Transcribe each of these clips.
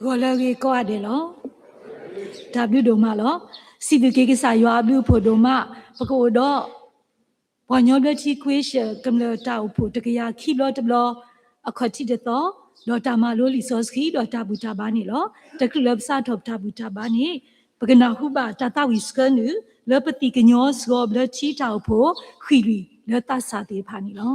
ဂီၤလၢအဂ့ၤကိးဂၤဒဲးလီၤ. တၢ်ဘျုးဒိၣ်မးလီၤ. စံးဘျုးက့ၤကစၢ်ယွၤအဘျုးအဖှိၣ်ဒိၣ်မး, ပကအိၣ်ဒီး ပှၤကညီဘျၢထံခွ့ရှၢၣ် ကမျၢၢ်တၢ်အိၣ်ဖှိၣ်တကယၤခံဘျီတဘျီ အခီၣ်ထံးတသီ, ဒီးတၢ်မၤလိလံာ်စီဆှံ ဒီးတၢ်ဘူၣ်တၢ်ဘါန့ၣ်လီၤ. တချုးလၢပစးထီၣ်ပတၢ်ဘူၣ်တၢ်ဘါန့ၣ်, ပကနၢ်ဟူဘၣ်တၢ်သးဝံၣ်ဆှၢနုာ် လၢပသံၣ်ကညီစှီၤဘျၢထံတၢ်အိၣ်ဖှိၣ် ဃံၣ်လွံၢ် လၢသးစၢ်သ့ၣ်တဖၣ်န့ၣ်လီၤ.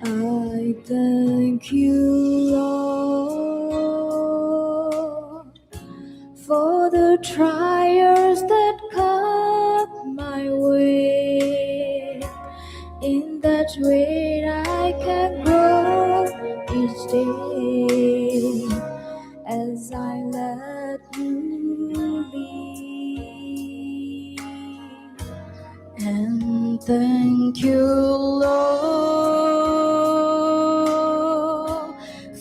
I thank you, Lord, for the trials that come my way. In that way, I can grow each day as I let you lead. And thank you, Lord,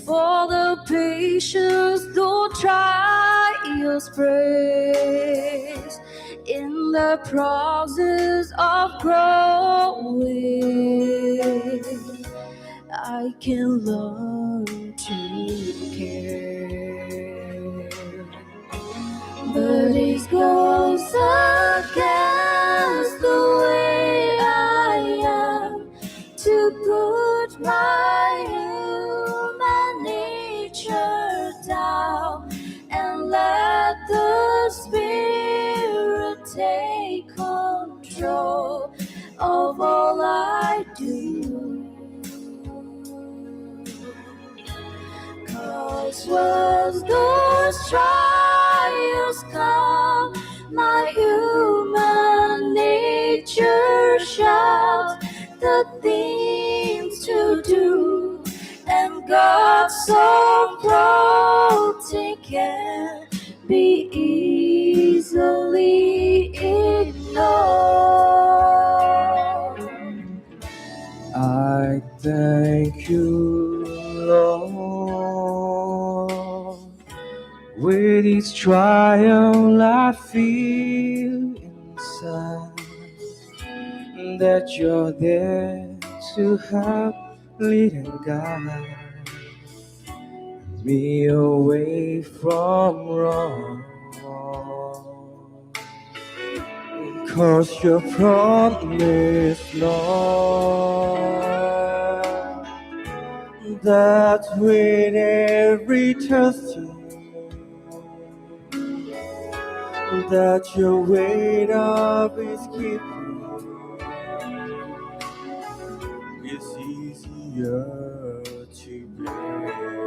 for the patience through trials, praise in the process of growing. I can learn to care. But it goes against the way I am to put my human nature down and let the Spirit take control of all I do. 'Cause when those trials come, my human nature shouts the things to do, and God's own prompting can be easily ignored. I thank you, Lord. With each trial I feel inside that you're there to help lead and guide me away from wrong. 'Cause you promised, Lord, that with every testing, that your weight of his keeping is easier to bear.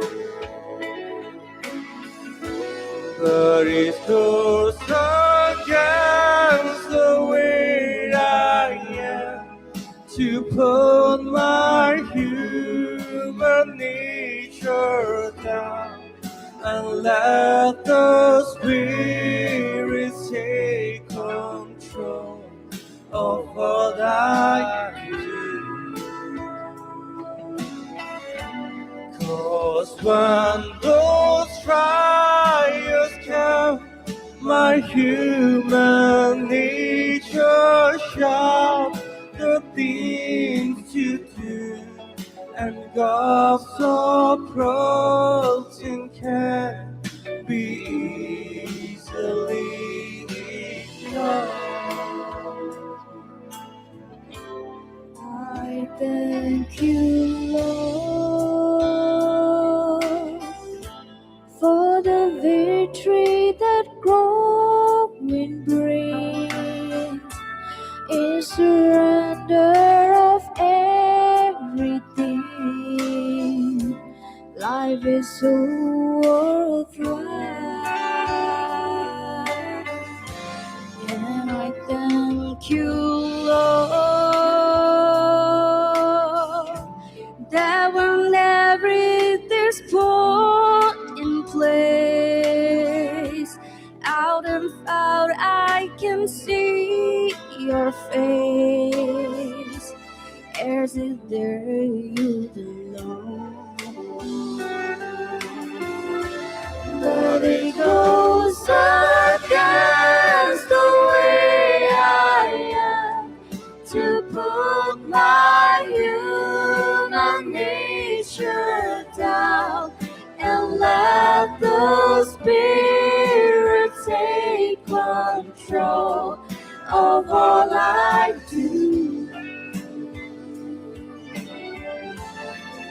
But it goes against the way I am to put my human nature down and let the Spirit take control of what I do. 'Cause when those trials come, my human nature shall the things to do. And God so proud and can be easily ignored. I thank you, Lord, for the victory that growing brings, in surrender of everything. Life is so worthwhile. And I thank you, Lord, that when everything's put in place, out and out I can see your face. As if there you belong. But it goes against the way I am to put my human nature down and let the Spirit take control of all I do.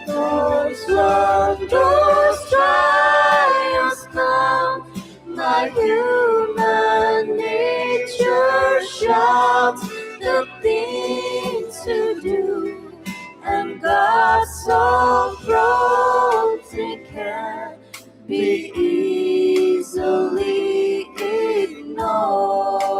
Those wonders triumphs come, my human nature shouts the things to do, and God so prompting can be easily ignored.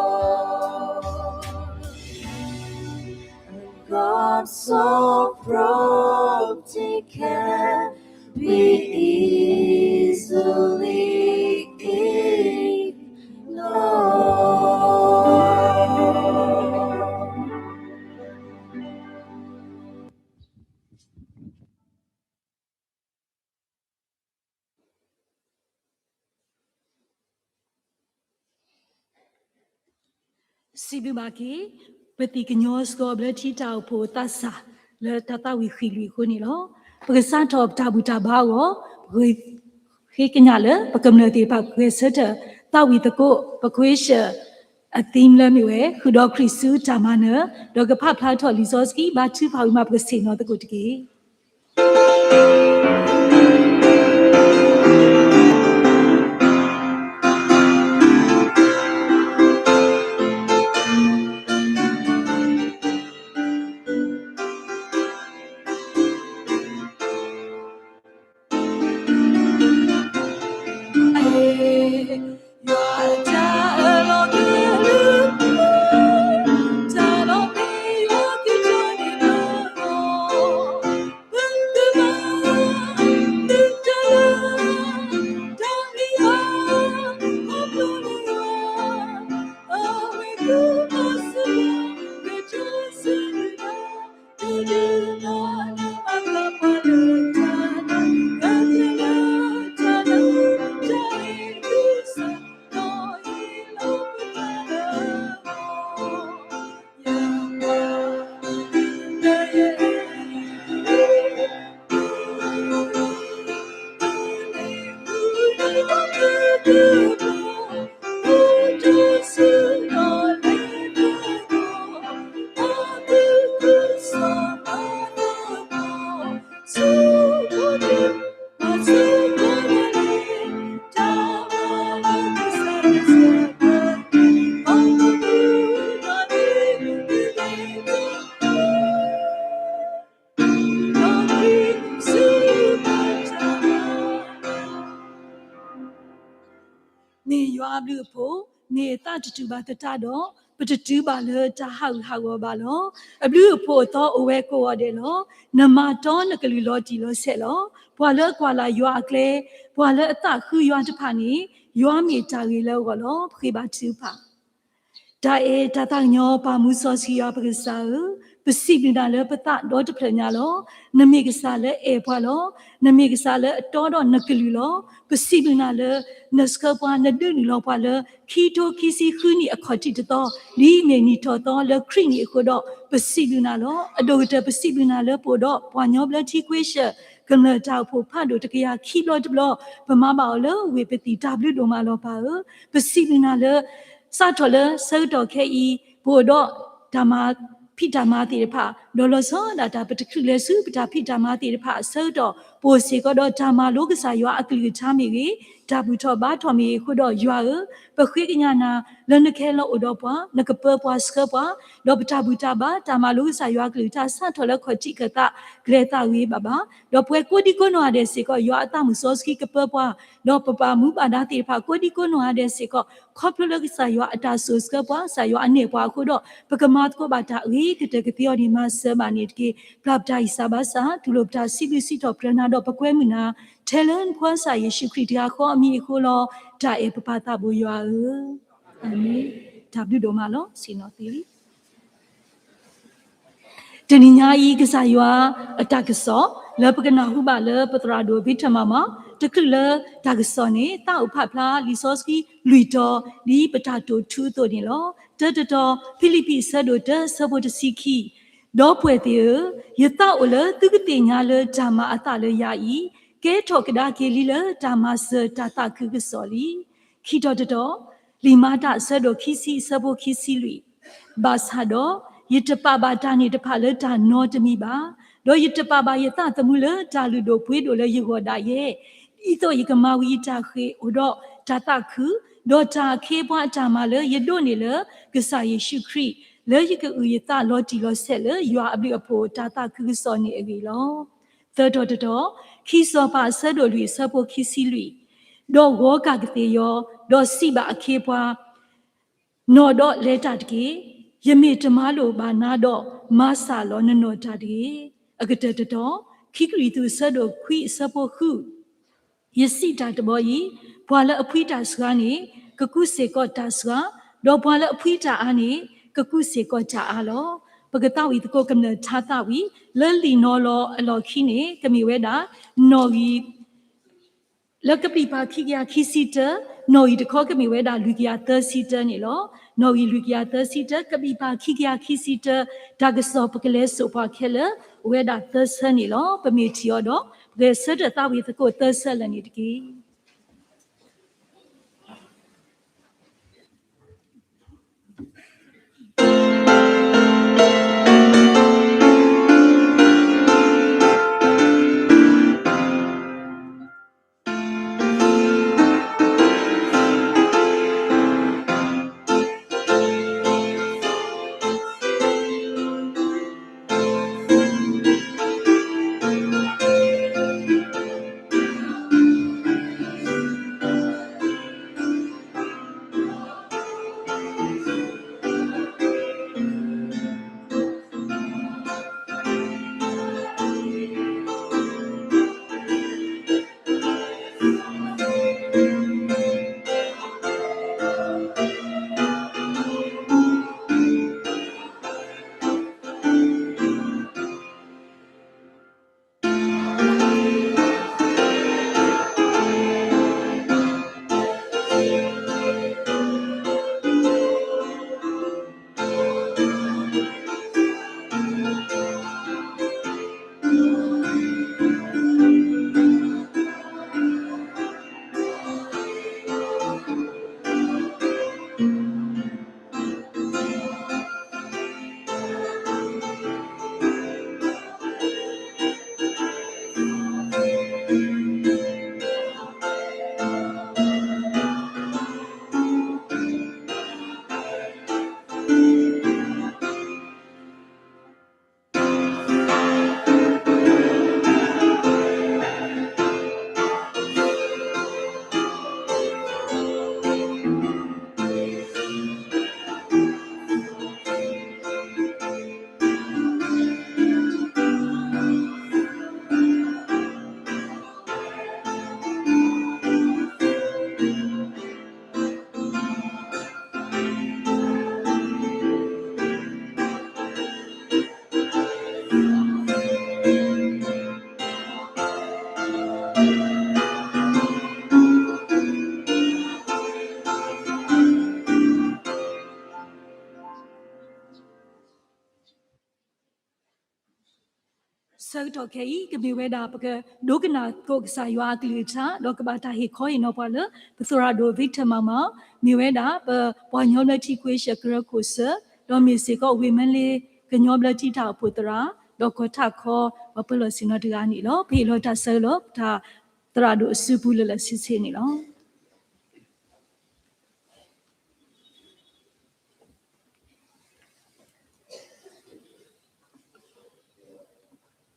God so prompting can be easily ignored. စံးဘျုးဘၣ်က့ၤ ပသ့ၣ်ကညီစှီၤဘျၢထံတၢ်အိၣ်ဖှိၣ်သးစၢ် လၢတၢ်သးဝံၣ်ဃံးလွံၢ်အဃိန့ၣ်လီၤ. ပကစးထီၣ်ပတၢ်ဘူၣ်တၢ်ဘါအဂီၢ် ပဃ့ကညးလၢပကမျၢၢ်သ့ၣ်တဖၣ် ပကဂဲၤဆၢထၢၣ်သးဝံၣ်သကိး ပ question အ theme လၢမ့ၢ်ဝဲ ဃုာ်ဒီးခရံာ်ဆူတၢ်မၤနၢၤ, ဒီးကဖးဖျါထီၣ်လံာ်စီဆှံ ဘါထုကဖၣ်ဝံၤမး ပကဆ့ၣ်နီၤသကိးတက့ၢ်. မ့ၢ်ယွၤအဘျုးအဖှိၣ်, မ့ၢ်အသးတတုၤဘၣ်သတးဒီး, ပတတုၤဘၣ်လၢတၢ်ဟးဂူာ်ဟးဂီၤဘၣ်လီၤ. အဘျုးအဖှိၣ်အသီအိၣ်ဝဲကိးဂီၤဒဲးလီၤ. နမၤတီနကလုၢ်လီၤတံၢ်လီၤဆဲးလီၤ. ပှၤလၢအကွၢ်လၢ်ယွၤအကျဲ, ပှၤလၢအသးဃုယွၤတဖၣ်န့ၣ်, ယွၤမ့ၢ်တၢ်ဂ့ၤလၢအဂီၢ်လီၤ. ပဃ့ဘါထုကဖၣ် တၢ်အဲၣ်တၢ်သးကညီၤပၢ်မူစီဆှံယွၤပကစၢ်ဧၢ, ပစံးဘျုးနၤလၢပသးဒီတဖျၢၣ်ညါလီၤ. နမ့ၢ်ကစၢ်လၢအဲၣ်ပှၤလီၤ. နမ့ၢ်ကစၢ်လၢအတီဒီးနကလုၢ်လီၤ. ပစံးဘျုးနၤလၢ နဆှၢပှၤ နဒုးနုာ်လီၤပှၤလၢ ခံထိခံဆံဃုနံၣ်အခီၣ်ထံးတသီ, ဒ်အမ့ၢ်နံၣ်ထီၣ်သီလၢခရံာ်နံၣ်အဃိဒီး ပစံးဘျုးနၤလီၤ. အဒိၣ်ကတၢၢ်ပစံးဘျုးနၤလၢပအိၣ်ဒီးပှၤကညီဘျၢထံကွ့ၡၢၣ် ကမျၢၢ်တၢ်အိၣ်ဖှိၣ်ဖးဒိၣ်တကယၤခံဘျီတဘျီ ပမၤဘၣ်အီၤလၢဝ့ၢ်ပသံၣ်တၢ်ဘျုးဒိၣ်မးလီၤပၢ်ဧၢ. ပစံးဘျုးနၤလၢ စးထီၣ်လၢဆၢကတီၢ်ခဲအံၤ ပအိၣ်ဒီးတၢ်မၤဖံးတၢ်မၤသ့ၣ်တဖၣ် ဒီးလီၤဆီဒၣ်တၢ် ပတချုးလဲၤဆူပတၢ်ဖံးတၢ်မၤသ့ၣ်တဖၣ်အဆၢကတီၢ် ပအိၣ်စ့ၢ်ကီးဒီးတၢ်မၤလိကစၢ်ယွၤအကလုၢ်ကထါမ့ၢ်ဂ့ၤ, တၢ်ဘူၣ်ထီၣ်ဘါထီၣ်မ့ၢ်ဂ့ၤအဃိဒီးယွၤဧၢ, ပဃ့ကညးနၤ လၢနကဟဲလီၤအိၣ်ဒီးပှၤ, နကပၢပှၤဆှၢပှၤ, ဒီးပတၢ်ဘူၣ်တၢ်ဘါ တၢ်မၤလိကစၢ်ယွၤအကလုၢ်ကထါစးထီၣ်လၢခီၣ်ထံးခၢၣ်သး ကလဲၤသးဂ့ၤဘၣ်ဘၣ်, ဒီးပှၤကိးဒံကိးနီၢ်ဂၤဒဲးစ့ၢ်ကီး ယွၤအသးမုၢ်စီဆှံကပၢပှၤ, ဒီးပပှၤမူဘၣ်ဒါသ့ၣ်တဖၣ် ကိးဒံကိးနီၢ်ဂၤဒဲးစ့ၢ်ကီး ခီဖျိလၢကစၢ်ယွၤအတၢ်စိာ်ဆှၢပှၤ, ကစၢ်ယွၤအနဲၣ်ပှၤအဃိဒီး ပကမၤသကိးဘၣ်တၢ်အဂ့ၤကတၢၢ်ကသ့အီၤန့ၣ် မၤစၢၤဘၣ်န့ၣ်တက့ၢ်. ပျၢ်ပတၢ်အံၤစးဘၣ်ဆၣ် တူၢ်လိာ်ပတၢ်စံးဘျုးစံးထီၣ်ပတြၢၤနၤဒီးပကွဲမုာ်နၤ, ထဲလၢနဖိသၣ်ယ့ၣ်ၡူးခရံာ်တဂၤဃီအမံၤအဃိလီၤ. တၢ်အဲၣ်ပပၢ်သးဘိယွၤဧၢ, အၤမ့ၣ်. တၢ်ဘျုးဒိၣ်မးလီၤ. ဆ့ၣ်နီၤသ့လံ. တနံၤညါအံၤ ကစၢ်ယွၤအတၢ်ကစီၣ် လၢပကနၢ်ဟူဘၣ်လၢပသရၣ်ဒိၣ် ဘံထၢၣ်မၤမၤ, တချုးလၢတၢ်ကစီၣ်န့ၣ် သးအိၣ်ဖးဖျါလံာ်စီဆှံလွံၢ်တီၤ ဒ်ပတၢ်တိာ်ထူအသိးန့ၣ်လီၤ. တၢတတီၤ ဖံလံးပံး အဆၢဒိၣ်တၢ အဆၢဖိတဆံခံ, ဒီပုၢ်ဝဲၢ်သ့ၣ်ဧၢ, ယသးအိၣ်လၢသုကသ့ၣ်ညါလၢတၢ်မၤအသးလၢယၤအံၤ ကဲထီၣ်ကဒါက့ၤလံလၢတၢ်မၤစၢၤတၢ်သးခုကစီၣ်လံ. ခံတီၤတတီၤ လံာ်မၤတၢ် အဆၢဒိၣ်ခံဆံ အဆၢဖိခံဆံလွံၢ်, ဘၣ်ဆၣ်ဒီး ယတပာ်ဘၣ်တၢ်န့ၣ်တဖၣ်လၢတၢ်နီတမံၤဘၣ်, ဒီးယတပာ်ဘၣ်ယသးသမူလၢတၢ်လုၢ်ဒိၣ်ပှ့ၤဒိၣ်လၢယဂီၢ်ဒၣ်ယဲ, ဒ်သိးယကမၤဝံၤယတၢ်ဃ့ၢ်အိၣ်ဒီးတၢ်သးခု, ဒီးတၢ်အခ့အပှၤအတၢ်မၤလၢယဒိးန့ၢ်လၢ ကစၢ်ယ့ၣ်ၡူးခရံာ် လၢယကအုၣ်ယသးလီၤတံၢ်လီၤဆဲးလၢယွၤအဘျုးအဖှိၣ်တၢ်သးခုကစီၣ်န့ၣ်အဂ့ၢ်လီၤ. သၢတီၤတတီၤ, ခံစီၤပၤ အဆၢဒိၣ်လွံၢ် အဆၢဖိခံဆံလွံၢ်, ဒီးဂီၤကၢ်ကသ့ၣ်ယီၤ, ဒီးစံးဘၣ်အခ့အပှၤ, နီၢ်ဒီးလဲၤတၢ်တက့ၢ်. ယမ့ၢ်တမၤလိာ်ဘၣ်နၤဒီး မၤစၢ်လီၤနနီၢ်တၢ်တဂ့ၤ. အကတၢၢ်တတီၤ, ခံကရံၣ်သူး အဆၢဒိၣ်ခွံ အဆၢဖိဃု, ယစံးတၢ်တဘျီအံၤ, ပှၤလၢအဖှံတၢ်စှၤန့ၣ် ကကူးစ့ၢ်ကီးတၢ်စှၤ, ဒီးပှၤလၢအဖှံတၢ်အါန့ၣ် ကကူးစ့ၢ်ကီးတၢ်အါလီၤ. ပကသးဝံၣ်သကိးကမျၢၢ်ထါသးဝံၣ် လၢလံာ်နီၤလီၤအလီၢ်ခံန့ၣ် ကမ့ၢ်ဝဲဒၣ် နီၣ်ဂံၢ် လၢကဘျံးပၤခံကယၤခံဆံတၢ, နီၣ်ဂံၢ်တခီကမ့ၢ်ဝဲဒၣ် လွံၢ်ကယၤသၢဆံတၢန့ၣ်လီၤ. နီၣ်ဂံၢ်လွံၢ်ကယၤသၢဆံတၢ, ကဘျံးပၤခံကယၤခံဆံတၢ, တၢ်ကစီၣ်ပကလဲၤစိာ်ပှၤခဲလၢာ် အိၣ်ဝဲဒၣ်သၢဆၢန့ၣ်လီၤ. ပမ့ၢ်ထံၣ်အီၤဒီး ပကဆၢထၢၣ်သးဝံၣ်သကိးသၢဆၢလၢာ်န့ၣ်တက့ၢ်. ခဲအံၤ ကမ့ၢ်ဝဲဒၣ်ပကဒိကနၣ်သကိးကစၢ်ယွၤအကလုၢ်ကထါ ဒီးကဘၣ်တၢ်ဟ့ၣ်ခီဟ့ၣ်နီၤပှၤလၢ ပသရၣ်ဒိၣ် Victor Mama မ့ၢ်ဝဲဒၣ် ပပှၤကညီဘျၢထံခဝ့ၡၢၣ်ကရၢခိၣ်စၢၤ ဒီးမ့ၢ်စ့ၢ်ကီးဝ့ၢ်မၢလ့ကညီဘျၢထံတၢ်အိၣ်ဖှိၣ်သရၣ် ဒီးကီၢ်ထးခီ ပှၤပၢလီၢ်ဆ့ၣ်နီၤတဂၤန့ၣ်လီၤ. ပဟ့ၣ်လီၤတၢ်ဆၢလၢ ပတၢ်သရၣ်ဒိၣ်အစုပူၤလၢာ်လၢာ်ဆ့ဆ့န့ၣ်လီၤ.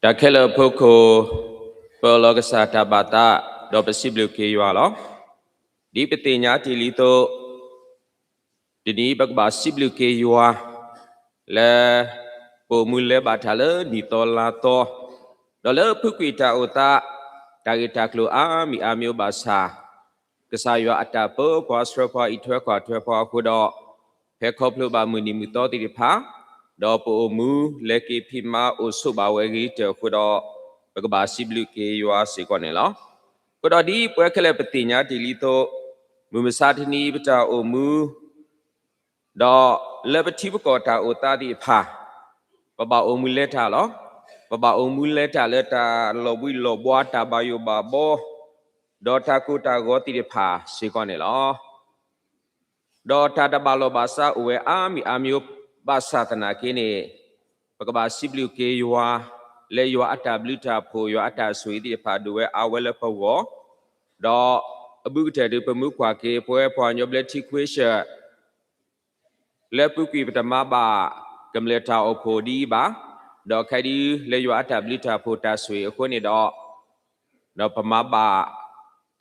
တၢ်ခဲလၢာ်အဖီခိၣ်, ပအၢၣ်လီၤကစၢ်တၢ်ဘၣ်သး, ဒီးပစံးဘျုးက့ၤယွၤလီၤ. ဒ်ပသ့ၣ်ညါတ့ၢ်လံအသိး, တနံၤအံၤပကဘၣ်စံးဘျုးက့ၤယွၤ လၢ ပအိၣ်မူလဲၤဘၣ်တၢ်လၢနံၣ်သီလါသီ, ဒီးလၢအပူၤကွံာ်တၢ်အိၣ်သး, တၢ်ဂ့ၢ်တၢ်ကျိၤအါမံၤအါမံၤအိၣ်ဘၣ်ဆၣ်, ကစၢ်ယွၤအတၢ်ပၢပှၤဆှၢပှၤအံးထွဲကွၢ်ထွဲပှၤအဃိဒီး, ဖဲခီဖျိဘၣ်မုၢ်နံၤမုၢ်သီသ့ၣ်တဖၣ်, ဒီးပအိၣ်မူလဲၤက့ၤဖံးမၤအိၣ်ဆိးဘၣ်ဝဲအဂ့ၤကတၢၢ်အဃိဒီး, ပကဘၣ်စံးဘျုးက့ၤယွၤစ့ၢ်ကီးန့ၣ်လီၤ. အဃိဒီးဒ်ပဝဲခဲလၢာ်ပသ့ၣ်ညါတ့ၢ်လံအသိး, မုၢ်မဆါတနံၤအံၤပတၢ်အိၣ်မူ ဒီးလၢပထံပကီၢ်တၢ်အိၣ်သးသ့ၣ်တဖၣ်, ပဘၣ်အိၣ်မူလဲၤတၢ်လီၤ. ပဘၣ်အိၣ်မူလဲၤတၢ်လၢတၢ်လီၤဘှံးလီၤဘှါ တၢ်ဘၣ်ယိၣ်ဘၣ်ဘီ, ဒီးတၢ်ကိၢ်တၢ်ဂီၤသ့ၣ်တဖၣ်စ့ၢ်ကီးန့ၣ်လီၤ. ဒီးတၢ်တဘၣ်လီၢ်ဘၣ်စးအိၣ်ဝဲအါမံၤအါမံၤဘၣ်ဆၣ်သနာ်က့န့ၣ်, ပကဘၣ်စံးဘျုးက့ၤယွၤ, လၢယွၤအတၢ်ဘျုးတၢ်ဖှိၣ် ယွၤအတၢ်ဆိၣ်ဂ့ၤသ့ၣ်တဖၣ်ဒိၣ်ဝဲအါဝဲလၢပဂီၢ်, ဒီးအဘူးကတၢၢ်ဒုးပမူကွၢ်က့ၤ ပဝဲပှၤကညီဘျၢထံခဝ့ၡၢၣ် လၢအပူၤကွံာ်ပတမၤဘၣ်ကမျၢၢ်တၢ်အိၣ်ဖှိၣ်ဒ်အံၤဘၣ်, ဒီးခဲအံၤဒုးလၢယွၤအတၢ်ဘျုးတၢ်ဖှိၣ်တၢ်ဆိၣ်ဂ့ၤအဃိန့ၣ်ဒီး, ဒီးပမၤဘၣ်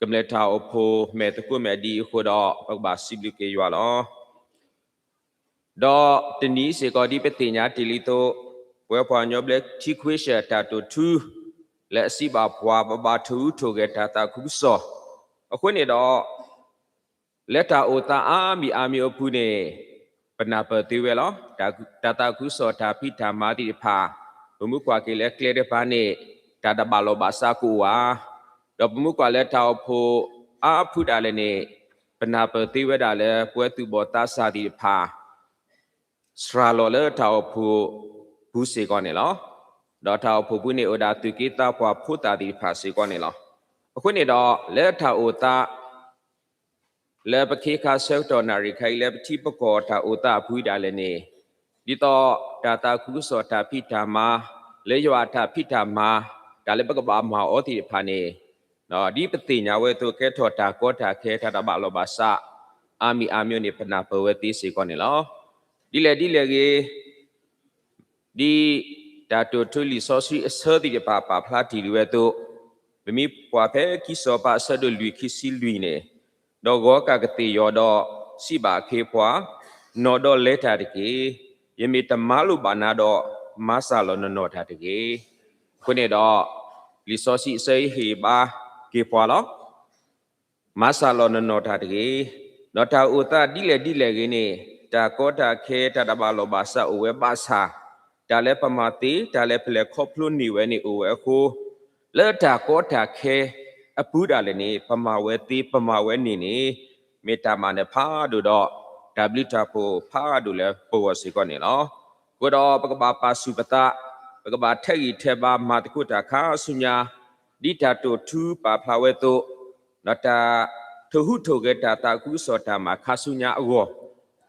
ကမျၢၢ်တၢ်အိၣ်ဖှိၣ်မဲာ်သကိးမဲာ်ဒ်အံၤအဃိဒီး ပကဘၣ်စံးဘျုးက့ၤယွၤလီၤ. ဒီးတနံၤစ့ၢ်ကီးဒ်ပသ့ၣ်ညါတ့ၢ်လံအသိး, ပဝဲပှၤကညီဘျၢထံခဝ့ၡၢၣ်တၢ်တိာ်ထူ လၢအစံးဘၣ်ပှၤ ပဘၣ်ထိၣ်ဟူးထိၣ်ဂဲၤတၢ်သးခုကစီၣ်, အဃိန့ၣ်ဒီး လၢတၢ်အိၣ်သးအါမံၤအါမံၤအပူၤန့ၣ်, ပနၢ်ပၢၢ်သ့ဝဲလီၤ. တၢ်သးခုကစီၣ်တၢ်ဖံးတၢ်မၤသ့ၣ်တဖၣ်, ပမူကွၢ်က့ၤလၢကျဲတဖၣ်န့ၣ်, တၢ်တဘၣ်လီၢ်ဘၣ်စးကအိၣ်ဧါ, ဒီးပမူကွၢ်လၢတၢ်အိၣ်ဖှိၣ်အါဖုဒၣ်လဲာ်န့ၣ်, ပနၢ်ပၢၢ်သ့ဝဲဒၣ်လၢပဝဲသူၣ်ဘီၣ်သးစၢ်သ့ၣ်တဖၣ် စှၤလီၤလၢတၢ်အိၣ်ဖှိၣ်ပူၤစ့ၢ်ကီးန့ၣ်လီၤ. ဒီးတၢ်အိၣ်ဖှိၣ်ပူၤန့ၣ်အိၣ်ဒၣ်သူၣ်က့သးပှၢ်ဖိသၣ်သ့ၣ်တဖၣ်စ့ၢ်ကီးန့ၣ်လီၤ. အဃိန့ၣ်ဒီး လၢတၢ်အိၣ်သး လၢပခ့ခါဆၢကတီၢ်နၣ်ရံၣ်ခါအံၤ လၢပထံပကီၢ်တၢ်အိၣ်သးအပူၤဒၣ်လဲာ်န့ၣ်, ဒ်သိးတၢ်သးခုကစီၣ်တၢ်ဖံးတၢ်မၤ, လၢယွၤအတၢ်ဖံးတၢ်မၤ, တၢ်လၢပကဘၣ်မၤအီၤသ့ၣ်တဖၣ်န့ၣ်, ဒ်ပသ့ၣ်ညါဝဲအသိး ကဲထီၣ်တၢ်ကီတၢ်ခဲ တၢ်တဘၣ်လီၢ်ဘၣ်စး အါမံၤအါမံၤန့ၣ် ပနၢ်ပၢၢ်ဝဲသ့စ့ၢ်ကီးန့ၣ်လီၤ. ဒ်လဲၣ်ဒ်လဲၣ်ဂ့ၤ ဒ်တၢ်တိာ်ထူလံာ်စီဆှံအဆၢသ့ၣ်တဖၣ်ပာ်ဖျါတ့ၢ်လံဝဲအသိး, ပမ့ၢ်ကွၢ်ဖဲခံစီၤပၤအဆၢဒိၣ်လွံၢ်ခံဆံလွံၢ်န့ၣ်, ဒီးဂီၤကၢ်ကသ့ၣ်ယီၤဒီးစံးဘၣ်အခ့အပှၤ, နီၢ်ဒီးလဲၤတၢ်တက့ၢ်. ယမ့ၢ်တမၤလိာ်ဘၣ်နၤဒီး, မၤစၢ်လီၤနနီၢ်တၢ်တဂ့ၤ. အဃိန့ၣ်ဒီး, လံာ်စီဆှံအဆၢအံၤဟ့ၣ်ဘါက့ၤပှၤလီၤ. မၤစၢ်လီၤနနီၢ်တၢ်တဂ့ၤ. ဒီးတၢ်အိၣ်သးဒ်လဲၣ်ဒ်လဲၣ်ဂ့ၤန့ၣ်, တၢ်ကီတၢ်ခဲတၢ်တဘၣ်လီၢ်ဘၣ်စးအိၣ်ဝဲဘၣ်ဆၣ်, တၢ်လၢပမၤသ့ တၢ်လၢပလဲၤခီဖျိန့ၢ်ဝဲန့ၣ်အိၣ်ဝဲအဃိ, လၢတၢ်ကီတၢ်ခဲအပူၤဒၣ်လဲာ်န့ၣ် ပမၤဝဲသ့ပမၤဝဲန့ၢ်န့ၣ်, မ့ၢ်တၢ်မၤနၢၤဖးဒိၣ်ဒီး, တၢ်ဘျုးတၢ်ဖှိၣ်ဖးဒိၣ်လၢပဂီၢ်စ့ၢ်ကီးန့ၣ်လီၤ. အဃိဒီးပကဘၣ်ပာ်ဆူၣ်ပသး, ပကဘၣ်ထဲးဂံၢ်ထဲးဘါမၤသကိးတၢ်ခါဆူညါ, ဒ်တၢ်တိာ်ထူပာ်ဖျါဝဲအသိး, ဒီးတၢ်ထိၣ်ဟူးထိၣ်ဂဲၤတၢ်သးခုကစီၣ်တၢ်မၤခါဆူညါအဂီၢ်,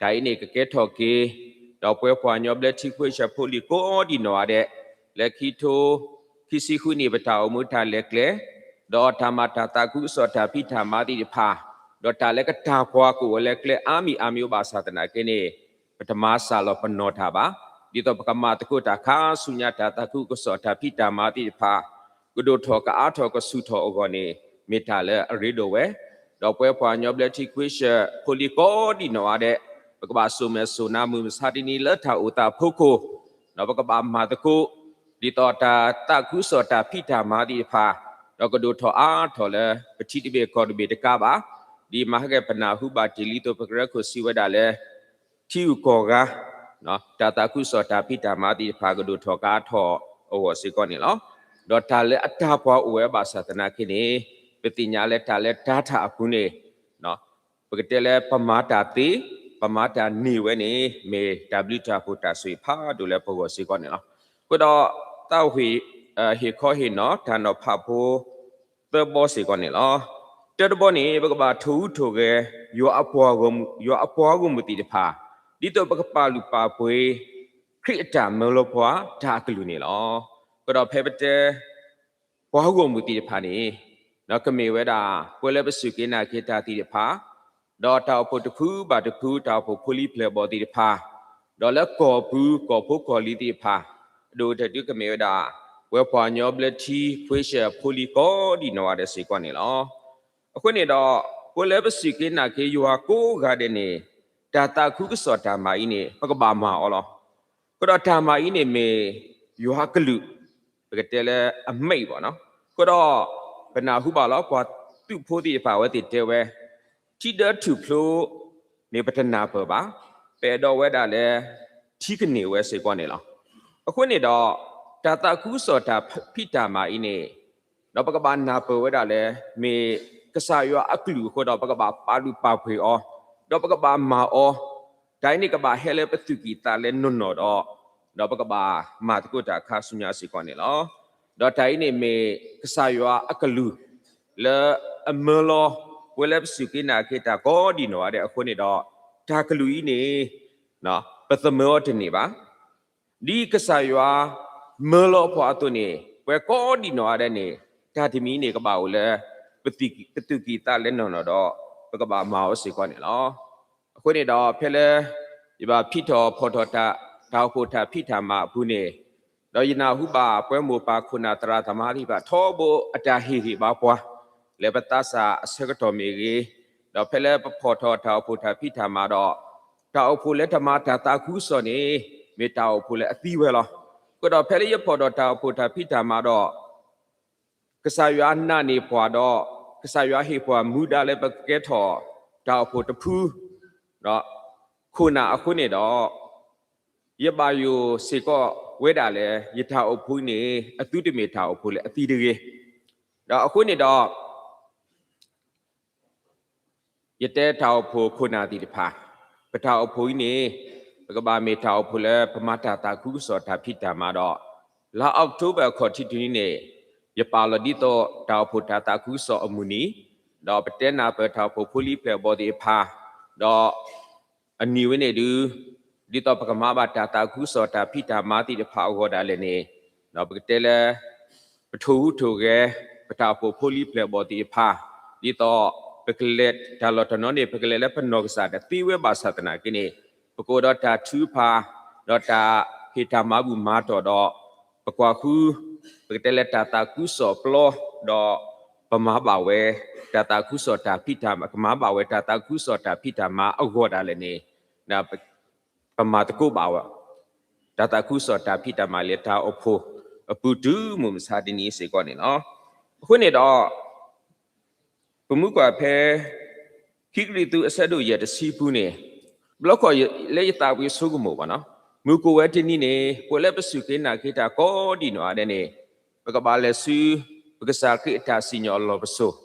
တၢ်အံၤန့ၣ်ကကဲထီၣ်က့ၤ, ဒီးပဝဲပှၤကညီဘျၢထံခဝ့ၡၢၣ်ဖိလံၤကိးဒံးနီၢ်ဂၤဒဲး, လၢခံထိ, ခံဆံဃုနံၣ် ပတၢ်အိၣ်မူတၢ်လဲၤကျဲ, ဒီးတၢ်မၤတၢ်သးခုကစီၣ်တၢ်ဖံးတၢ်မၤသ့ၣ်တဖၣ်, ဒီးတၢ်လၢကတၢၢ်ကွၢ်ကအိၣ်ဝဲလၢကျဲအါမံၤအါမံၤအိၣ်ဘၣ်ဆၣ်သနာ်က့န့ၣ်, ပတမၤစၢ်လီၤပနီၢ်တၢ်ဘၣ်, ဒ်သိးပကမၤသကိးတၢ်ခါဆူညါတၢ်သးခုကစီၣ်တၢ်ဖံးတၢ်မၤသ့ၣ်တဖၣ်, ကဒိၣ်ထီၣ်ကအါထီၣ်ကဆူၣ်ထီၣ်အဂီၢ်န့ၣ်, မ့ၢ်တၢ်လၢအရ့ဒိၣ်ဝဲ, ဒီးပဝဲပှၤကညီဘျၢထံခဝ့ၡၢၣ်ဖိလံၤကိးဒံးနီၢ်ဂၤဒဲး, ပကဘၣ်စိာ်မဲာ်စိာ်နါမုၢ်မဆါတနံၤလၢတၢ်အိၣ်သးအဖီခိၣ်, ဒီးပကဘၣ်မၤသကိး, ဒ်သိးတၢ်သးခုကစီၣ်တၢ်ဖံးတၢ်မၤသ့ၣ်တဖၣ်, ဒီးကဒိၣ်ထီၣ်အါထီၣ်လၢပထံတဘ့ၣ်ကီၢ်တဘ့ၣ်တကးဘၣ်, ဒ်မဟါကဲပနၢ်ဟူဘၣ်တ့ၢ်လံအသိး ပကရၢခိၣ်စံးဝဲဒၣ်လၢ ထံဂုၤကီၢ်ဂၤ, တၢ်သးခုကစီၣ်တၢ်ဖံးတၢ်မၤသ့ၣ်တဖၣ်ကဒိၣ်ထီၣ်ကအါထီၣ်အဂီၢ်စ့ၢ်ကီးန့ၣ်လီၤ. ဒီးတၢ်လၢအတၢ်ပှၤအိၣ်ဝဲဘၣ်ဆၣ်သနာ်က့န့ၣ်, ပသ့ၣ်ညါလၢတၢ်လၢတၢ်တၢ်အပူၤန့ၣ်, ပကတဲလၢပမၤတၢ်သ့, ပမၤတၢ်န့ၢ်ဝဲန့ၣ် မ့ၢ်တၢ်ဘျုးတၢ်ဖှိၣ်တၢ်ဆိၣ်ဂ့ၤဖးဒိၣ်လၢပဂီၢ်စ့ၢ်ကီးန့ၣ်လီၤ. အဃိဒီးသးဝံၣ် ဟ့ၣ်ခီဟ့ၣ်နီၤတၢ်နီၤဖးဖိ သၢဘီစ့ၢ်ကီးန့ၣ်လီၤ. တၢတဘီန့ၣ် ပကဘၣ်ထိၣ်ဟူးထိၣ်ဂဲၤ ယွၤအပှၤဂီၢ်မုၢ် ယွၤအပှၤဂီၢ်မုၢ်သ့ၣ်တဖၣ် ဒ်သိးပကပာ်လုၢ်ပာ်ပှ့ၤ ခရံာ်အတၢ်မၢလီၤပှၤတၢ်အကလုၢ်န့ၣ်လီၤ. အဃိဒီးဖဲပတဲ ပှၤဂီၢ်မုၢ်သ့ၣ်တဖၣ်န့ၣ် ကမ့ၢ်ဝဲဒၣ် ပှၤလၢပစူၢ်က့ၤနာ်က့ၤတၢ်သ့ၣ်တဖၣ်, ဒီးတၢ်အိၣ်ဖှိၣ်တဖုဘၣ်တဖု တၢ်အိၣ်ဖှိၣ်ဖိလံၤဖျၢၣ်ဘီၣ်သ့ၣ်တဖၣ်, ဒီးလၢကီၢ်ပူၤကီၢ်ဖိကီၢ်လံၤသ့ၣ်တဖၣ်, အဒိၣ်ကတၢၢ်ဒုကမ့ၢ်ဝဲဒၣ် ပှၤပှၤကညီဘျၢထံ ဖိၡဲၣ်ဖိလံၤကိးဒံနီၢ်ဂၤဒဲးစ့ၢ်ကီးန့ၣ်လီၤ. အဃိန့ၣ်ဒီး ပှၤလၢပစူၢ်က့ၤနာ်က့ၤယွၤကိးဂၤဒဲးန့ၣ် တၢ်သးခုကစီၣ်တၢ်မၤအံၤန့ၣ် ပကဘၣ်မၤအီၤလီၤ. အဃိဒီးတၢ်မၤအံၤန့ၣ်မ့ၢ် ယွၤအကလုၢ် ပကတဲလၢအမိန့်ဘၣ်နီၤ. အဃိဒီး ပနၢ်ဟူဘၣ်လီၤ ပှၤသုးဖိသ့ၣ်တဖၣ်အဝဲသ့ၣ်တဲဝဲ ထံဒၢထူၣ်ဖျိန့ၣ် ပတနၢ်ပၢၢ်ဘၣ်. ပအဲၣ်ဒိးဝဲဒၣ်လၢ ထံကန့ၢ်ဝဲစ့ၢ်ကီးန့ၣ်လီၤ. အဃိန့ၣ်ဒီး တၢ်သးခုကစီၣ်တၢ်ဖံးတၢ်မၤအံၤန့ၣ် ဒီးပကဘၣ်နၢ်ပၢၢ်ဝဲဒၣ်လၢ မ့ၢ်ကစၢ်ယွၤအကလုၢ်အဃိဒီး ပကဘၣ်ပာ်လုၢ်ပာ်ပှ့ၤအီၤ, ဒီးပကဘၣ်မၤအီၤ, တၢ်အံၤန့ၣ်ကဘၣ်ဟဲလၢပသူၣ်ကံၢ်သးလဲနီၢ်နီၢ်ဒီး ဒီးပကဘၣ်မၤသကိးတၢ်ခါဆူညါစ့ၢ်ကီးန့ၣ်လီၤ. ဒီးတၢ်အံၤန့ၣ်မ့ၢ်ကစၢ်ယွၤအကလုၢ် လၢအမၢလီၤ ပှၤလၢပစူၢ်က့ၤနာ်က့ၤတၢ်ကိးဒံနီၢ်ဂၤဒဲးအဃိန့ၣ်ဒီး တၢ်ကလုၢ်အံၤန့ၣ် ပသမၢအီၤတန့ၢ်ဘၣ်. ဒ်ကစၢ်ယွၤမၢလီၤပှၤအသိးန့ၣ် ပှၤကိးဒံနီၢ်ဂၤဒဲးန့ၣ် တၢ်တမံၤန့ၣ်ကဘၣ်အိၣ်လၢ ပသူၣ်ကံၢ်သးလဲနီၢ်နီၢ်ဒီး ပကဘၣ်မၤအီၤစ့ၢ်ကီးန့ၣ်လီၤ. အဃိန့ၣ်ဒီး ဖဲလၢ ယဘၣ်ဖံးထီၣ်ဖီၣ်ထီၣ်တၢ် တၢ်အိၣ်ဖှိၣ်တၢ်ဖံးတၢ်မၤအပူၤန့ၣ် ဒီးယနၢ်ဟူဘၣ်ပှၤမိၢ်ပၢ်ခိၣ်နၢ်သရၣ်သမါသ့ၣ်တဖၣ် ထီဘိအတၢ်ဟ့ၣ်ဂံၢ်ဘါပှၤ လၢပသးစၢ်အဆၢကတီၢ်မ့ၢ်ဂ့ၤ, ဒီးဖဲလၢပဖီၣ်ထီၣ်တၢ်အိၣ်ဖှိၣ်တၢ်ဖံးတၢ်မၤဒီး တၢ်အိၣ်ဖှိၣ်လၢတမၤတၢ်သးခုကစီၣ်န့ၣ် မ့ၢ်တၢ်အိၣ်ဖှိၣ်လၢအသံဝဲလီၤ. အဃိဒီးဖဲလၢယဖီၣ်ထီၣ်တၢ်အိၣ်ဖှိၣ်တၢ်ဖံးတၢ်မၤဒီး ကစၢ်ယွၤနာ်န့ၢ်ပှၤဒီး ကစၢ်ယွၤဟ့ၣ်ပှၤမူဒါလၢပကကဲထီၣ်တၢ်အိၣ်ဖှိၣ်တဖု ခိၣ်နၢ်အဃိန့ၣ်ဒီး ယဘၣ်ယိၣ်စ့ၢ်ကီးဝဲဒၣ်လၢ ယတၢ်အိၣ်ဖှိၣ်အံၤန့ၣ် အသုတမ့ၢ်တၢ်အိၣ်ဖှိၣ်လၢအသံတဂ့ၤ. ဒီးအဃိန့ၣ်ဒီး ယတဲတၢ်အိၣ်ဖှိၣ်ခိၣ်နၢ်သ့ၣ်တဖၣ်, ပတၢ်အိၣ်ဖှိၣ်အံၤန့ၣ် ပကဘၣ်မ့ၢ်တၢ်အိၣ်ဖှိၣ်လၢပမၤတၢ်သးခုကစီၣ်တၢ်ဖံးတၢ်မၤဒီး လါ October အခီၣ်ထံးတနံၤန့ၣ် ယပာ်လီၤဒ်သိးတၢ်အိၣ်ဖှိၣ်တၢ်သးခုကစီၣ်အမုၢ်နံၤ, ဒီးပတဲနၢ်ပၢၢ်တၢ်အိၣ်ဖှိၣ်ဖိလံၤဖျၢၣ်ဘီၣ်သ့ၣ်တဖၣ်, ဒီး အနံၤဝဲန့ၣ်ဒုး ဒ်သိးပကမၤဘၣ်တၢ်သးခုကစီၣ်တၢ်ဖံးတၢ်မၤသ့ၣ်တဖၣ်အဂီၢ်ဒၣ်လဲာ်န့ၣ် ပကတဲလၢ ပထိၣ်ဟူးထိၣ်ဂဲၤ ပတၢ်အိၣ်ဖှိၣ်ဖိလံၤဖျၢၣ်ဘီၣ်သ့ၣ်တဖၣ်, ဒ်သိးပကလဲၤတၢ်လီၢ်တနီၤန့ၣ် ပကလဲၤလၢပနီၢ်ကစၢ်တသ့ဝဲဘၣ်ဆၣ်သနာ်က့န့ၣ် ပကအိၣ်ဒီးတၢ်ထုကဖၣ် ဒီးတၢ်ဟ့ၣ်တၢ်မၤဘူၣ်မၤတီၢ်ဒီး ပကွၢ်ဃု ပကတဲလၢတၢ်သးခုကစီၣ်ပျီ ဒီးပမၤဘၣ်ဝဲ တၢ်သးခုကစီၣ်တၢ်ဖံးတၢ်မၤ ကမၤဘၣ်ဝဲတၢ်သးခုကစီၣ်တၢ်ဖံးတၢ်မၤအဂီၢ်ဒၣ်လဲာ်န့ၣ် ပမၤသကိးဘၣ်ဝဲ တၢ်သးခုကစီၣ်တၢ်ဖံးတၢ်မၤလၢတၢ်အိၣ်ဖှိၣ်အပူၤတုၤမုၢ်မဆါတနံၤစ့ၢ်ကီးန့ၣ်လီၤ. အဃိန့ၣ်ဒီး ပမူကွၢ်ဖဲ ခံကရံၣ်သူးအဆၢဒိၣ်ယဲၢ်တဆံပူၤန့ၣ် ဘျီခီၣ်လၢယသးပှ့ၤဆိကမိၣ်ဘၣ်နီၤ, မုၢ်ကိၣ်ဝဲတနံၤန့ၣ် ပှၤလၢပစူၢ်က့ၤနာ်က့ၤတၢ်ကိးဒံနီၢ်ဂၤဒဲးန့ၣ် ပကဘၣ်လဲၤဆူ ပကစၢ်ခရံာ်အတၢ်စံၣ်ညီၣ်အလီၢ်ပစိာ်,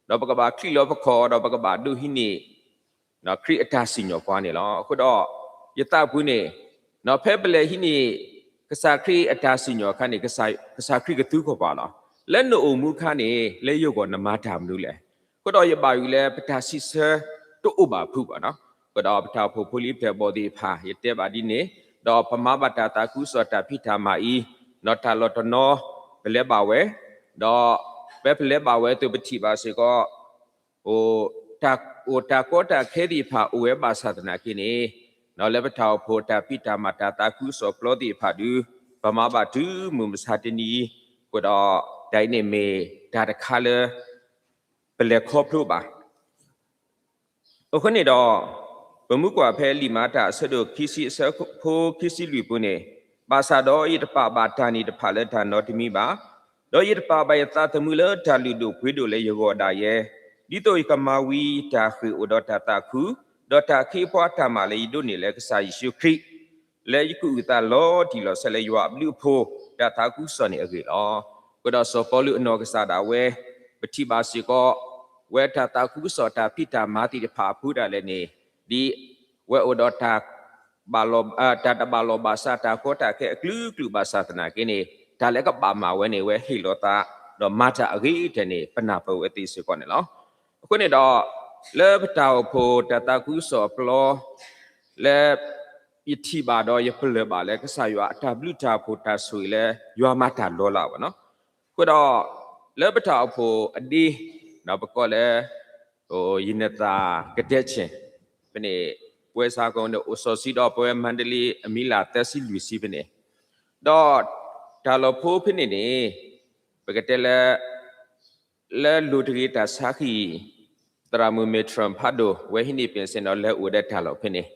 ဒီးပကဘၣ်ချံးလီၤပခီၣ် ဒီးပကဘၣ်ဒိးဟံးန့ၢ် ခရံာ်အတၢ်စံၣ်ညီၣ်ပှၤန့ၣ်လီၤ. အဃိဒီး ယသးပူၤန့ၣ် ဖဲပလဲၤဟံးန့ၢ် ကစၢ်ခရံာ်အတၢ်စံၣ်ညီၣ်အခါန့ၣ် ကစၢ်ခရံာ်ကသူကီၢ်ပှၤလီၤ. လၢနအိၣ်မူအခါန့ၣ် လၢယဂီၢ်နမၤတၢ်မနုၤလဲၣ်. အဃိဒီးယဘၣ်ယိၣ်လၢပတၢ်စံးဆၢတအိၣ်ဘၣ်ဖုးဘၣ်နီၤ. အဃိဒီးပတၢ်အိၣ်ဖှိၣ်ဖိလံၤဖျၢၣ်ဘီၣ်သ့ၣ်တဖၣ် ယတဲဘၣ်ဒ်န့ၣ်, ဒီးပမၤဘၣ်တၢ်သးခုကစီၣ်တၢ်ဖံးတၢ်မၤအံၤ, ဒီးတၢ်လီၢ်တနီၤ ပလဲၤဘၣ်ဝဲ, ဒီးဖဲပလဲၤဘၣ်ဝဲအသိးပထံၣ်ဘၣ်စ့ၢ်ကီး အိၣ်တၢ်ကီတၢ်ခဲသ့ၣ်တဖၣ်အိၣ်ဝဲဘၣ်ဆၣ်သနာ်က့န့ၣ်, လၢပတၢ်အိၣ်ဖှိၣ်တၢ်ဖံးတၢ်မၤတၢ်သးခုကစီၣ်ပျီသ့ၣ်တဖၣ်ဒုး ပမၤဘၣ်တုၤမုၢ်မဆါတနံၤအံၤ, အဃိဒီးတၢ်အံၤန့ၣ်မ့ၢ်တၢ်တခါလၢ ပလဲၤခီဖျိဘၣ် အဃိန့ၣ်ဒီး ပမူကွၢ်ဖဲလံာ်မၤတၢ်အဆၢဒိၣ်ခံဆံအဆၢဖိခံဆံလွံၢ်ပူၤန့ၣ်, ဘၣ်ဆၣ်ဒီးယတပာ်ဘၣ်တၢ်န့ၣ်တဖၣ်လၢတၢ်နီတမံၤဘၣ်. ဒီးယတပာ်ဘၣ်ယသးသမူလၢတၢ်လုၢ်ဒိၣ်ပှ့ၤဒိၣ်လၢယဂီၢ်ဒၣ်ယဲ, ဒ်သိးယကမၤဝံၤယတၢ်ဃ့ၢ်အိၣ်ဒီးတၢ်သးခု, ဒီးတၢ်ခ့အဖှါတၢ်မၤလၢယဒိးန့ၢ်လၢကစၢ်ယ့ၣ်ၡူးခရံာ် လၢယကအုၣ်သးလီၤတံၢ်လီၤဆဲးလၢယွၤအဘျုးအဖှိၣ် တၢ်သးခုကစီၣ်န့ၣ်အဂ့ၢ်လီၤ. အဃိဒီးစီၤပီလူးအနီၢ်ကစၢ်ဒၣ်ဝဲ ပထံၣ်ဘၣ်စ့ၢ်ကီး ဝဲတၢ်သးခုကစီၣ်တၢ်ဖံးတၢ်မၤသ့ၣ်တဖၣ်အဖုဒၣ်လဲာ်န့ၣ်, ဒ်ဝဲအိၣ်ဒီး တၢ်တဘၣ်လီၢ်ဘၣ်စးတၢ်ကီတၢ်ခဲအကလုာ်ကလုာ်ဘၣ်ဆၣ်သနာ်က့န့ၣ်, တၢ်လၢကဘၣ်မၤဝဲန့ၣ် ဝဲဟ့ၣ်လီၤသး ဒီးမၤတၢ်အဂ့ၤကတၢၢ်န့ၣ် ပနၢ်ပၢၢ်ဝဲသ့စ့ၢ်ကီးန့ၣ်လီၤ. အဃိန့ၣ်ဒီး လၢပတၢ်အိၣ်ဖှိၣ်တၢ်သးခုကစီၣ်အပျီ လၢ ယထံၣ်ဘၣ်ဒီးယပလၢၢ်ဘၣ်လၢကစၢ်ယွၤအတၢ်ဘျုးတၢ်ဖှိၣ်တၢ်ဆိၣ်ဂ့ၤလၢယွၤမၤတၢ်လီၤလးဘၣ်နီၤ. အဃိဒီး လၢပတၢ်အိၣ်ဖှိၣ်အဒ့ ပကိးလၢ ယနသးကဒဲးဆ့ၣ် ဖဲန့ၣ် ပဝဲစ့ၢ်ကီးန့ၣ် အိၣ်စီၤစုဒီးပဝဲမါဒလ့အမံၤလၢသၢဆံလွံၢ်ဆံဖဲန့ၣ် ဒီး တၢ်လီၢ်ဖိဖဲန့ၣ်န့ၣ် ပကတဲလၢ လၢလိၤတဂ့ၤတၢ်ဆါဟံၣ် သရၣ်မုၣ်မဲၢ်ထရၣ်ဖးဒိၣ် ဝဲဟံးန့ၢ်ပ့ၣ်စ့ၣ်နီၤလၢအိၣ်ဒီးတၢ်လီၢ်ဖဲန့ၣ်,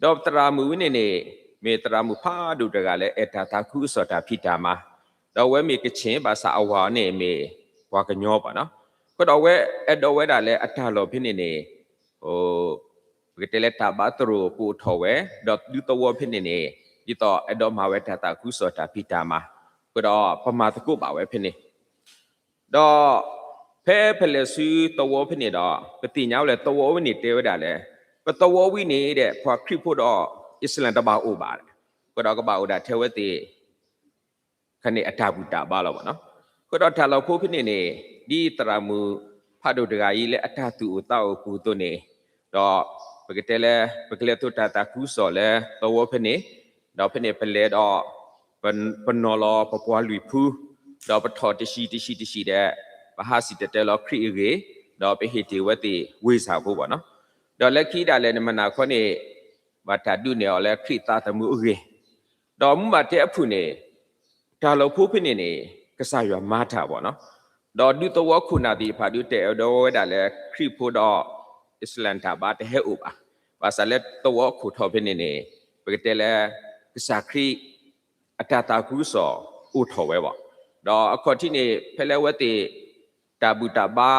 ဒီးသရၣ်မုၣ်ဝဲန့ၣ်န့ၣ် မ့ၢ်သရၣ်မုၣ်ဖးဒိၣ်တဂၤလၢအဲၣ်တၢ်သးခုကစီၣ်တၢ်ဖံးတၢ်မၤ, ဒီးအဝဲမ့ၢ်ကခ့ၣ်ဘၣ်ဆၣ်အဝၤန့ၣ်မ့ၢ်ပှၤကညီဘၣ်နီၤ. အဃိဒီးအဝဲအဲၣ်ဒိးဝဲဒၣ်လၢအတၢ်လီၢ်ဖဲန့ၣ်န့ၣ် ပကတဲလၢတၢ်ဘါသရိာ်ကအိၣ်ထီၣ်ဝဲ, ဒီးဒူသဝီဖဲန့ၣ်န့ၣ် ဒ်သိးအဲၣ်ဒိးမၤဝဲတၢ်သးခုကစီၣ်တၢ်ဖံးတၢ်မၤ, အဃိဒီးပမၤသကိးဘၣ်ဝဲဖဲန့ၣ် ဒီး ဖဲပလဲၤဆူသဝီဖဲန့ၣ်ဒီး ပသ့ၣ်ညါဝဲလၢသဝီဝဲန့ၣ်တဲဝဲဒၣ်လၢ ပသဝီဝဲန့ၣ်ဒီး ပှၤခရံာ်ဖိဒီးအံၣ်စလၣ်တဘၣ်အိၣ်ဘၣ်, အဃိဒီးကဘၣ်အိၣ်ဒၣ်ထဲဝဲသ့ၣ် ခါန့ၣ်အတၢ်ဘူၣ်တၢ်ဘါလီၤဘၣ်နီၤ. အဃိဒီးတၢ်လီၢ်ဖိဖဲန့ၣ်န့ၣ် ဒ်သရၣ်မုၣ်ဖးဒိၣ်တဂၤအံၤလၢအတၢ်သူၣ်အိၣ်သးအိၣ်အပူၤအသိးန့ၣ်, ဒီးပကတဲလၢ ပကလဲၤသိးတၢ်သးခုကစီၣ်လၢသဝီဖဲန့ၣ်, ဒီးဖဲန့ၣ်ပလဲၤဒီး ပနီၤလီၤပပှၤလွံၢ်ဖု, ဒီးပထီၣ်တဆံးတဆံးတဆံးဒီး ပဟးစံၣ်တဲၤတဲလီၤခရံာ်အဂ့ၢ်, ဒီးပဟ့ၣ်တ့ၢ်ဝဲသ့ၣ်ဝ့ၢ်စၢ်ဖိဘၣ်နီၤ. ဒီးလၢခံဒၣ်လဲာ်န့ၣ် မုၢ်နၤခီန့ၣ် ဘၣ်တၢ်ဒုးနဲၣ်အီၤလၢခရံာ်သးသမူအဂ့ၢ်, ဒီးမူဘၣ်တဲအဖုၣ်န့ၣ် တၢ်လီၢ်ဖိဖဲန့ၣ်န့ၣ် ကစၢ်ယွၤမၤတၢ်ဘၣ်နီၤ. ဒီးဒူသဝီခိၣ်နၢ်သ့ၣ်တဖၣ်ဒုးတအဲၣ်ဒိးဝဲဒၣ်လၢခရံာ်ဖိဒီးအံၣ်စလၣ်တၢ်ဘါတဟဲအိၣ်ဘၣ်. ဘၣ်ဆၣ်လၢသဝီခိၣ်ထီၣ်ဖဲန့ၣ်န့ၣ် ပကတဲလၢ ကစၢ်ခရံာ် အတၢ်သးခုကစီၣ်အိၣ်ထီၣ်ဝဲဘၣ်. ဒီးအခီၣ်ထံးန့ၣ် ဖဲလၢအဝဲသ့ၣ် တၢ်ဘူၣ်တၢ်ဘါ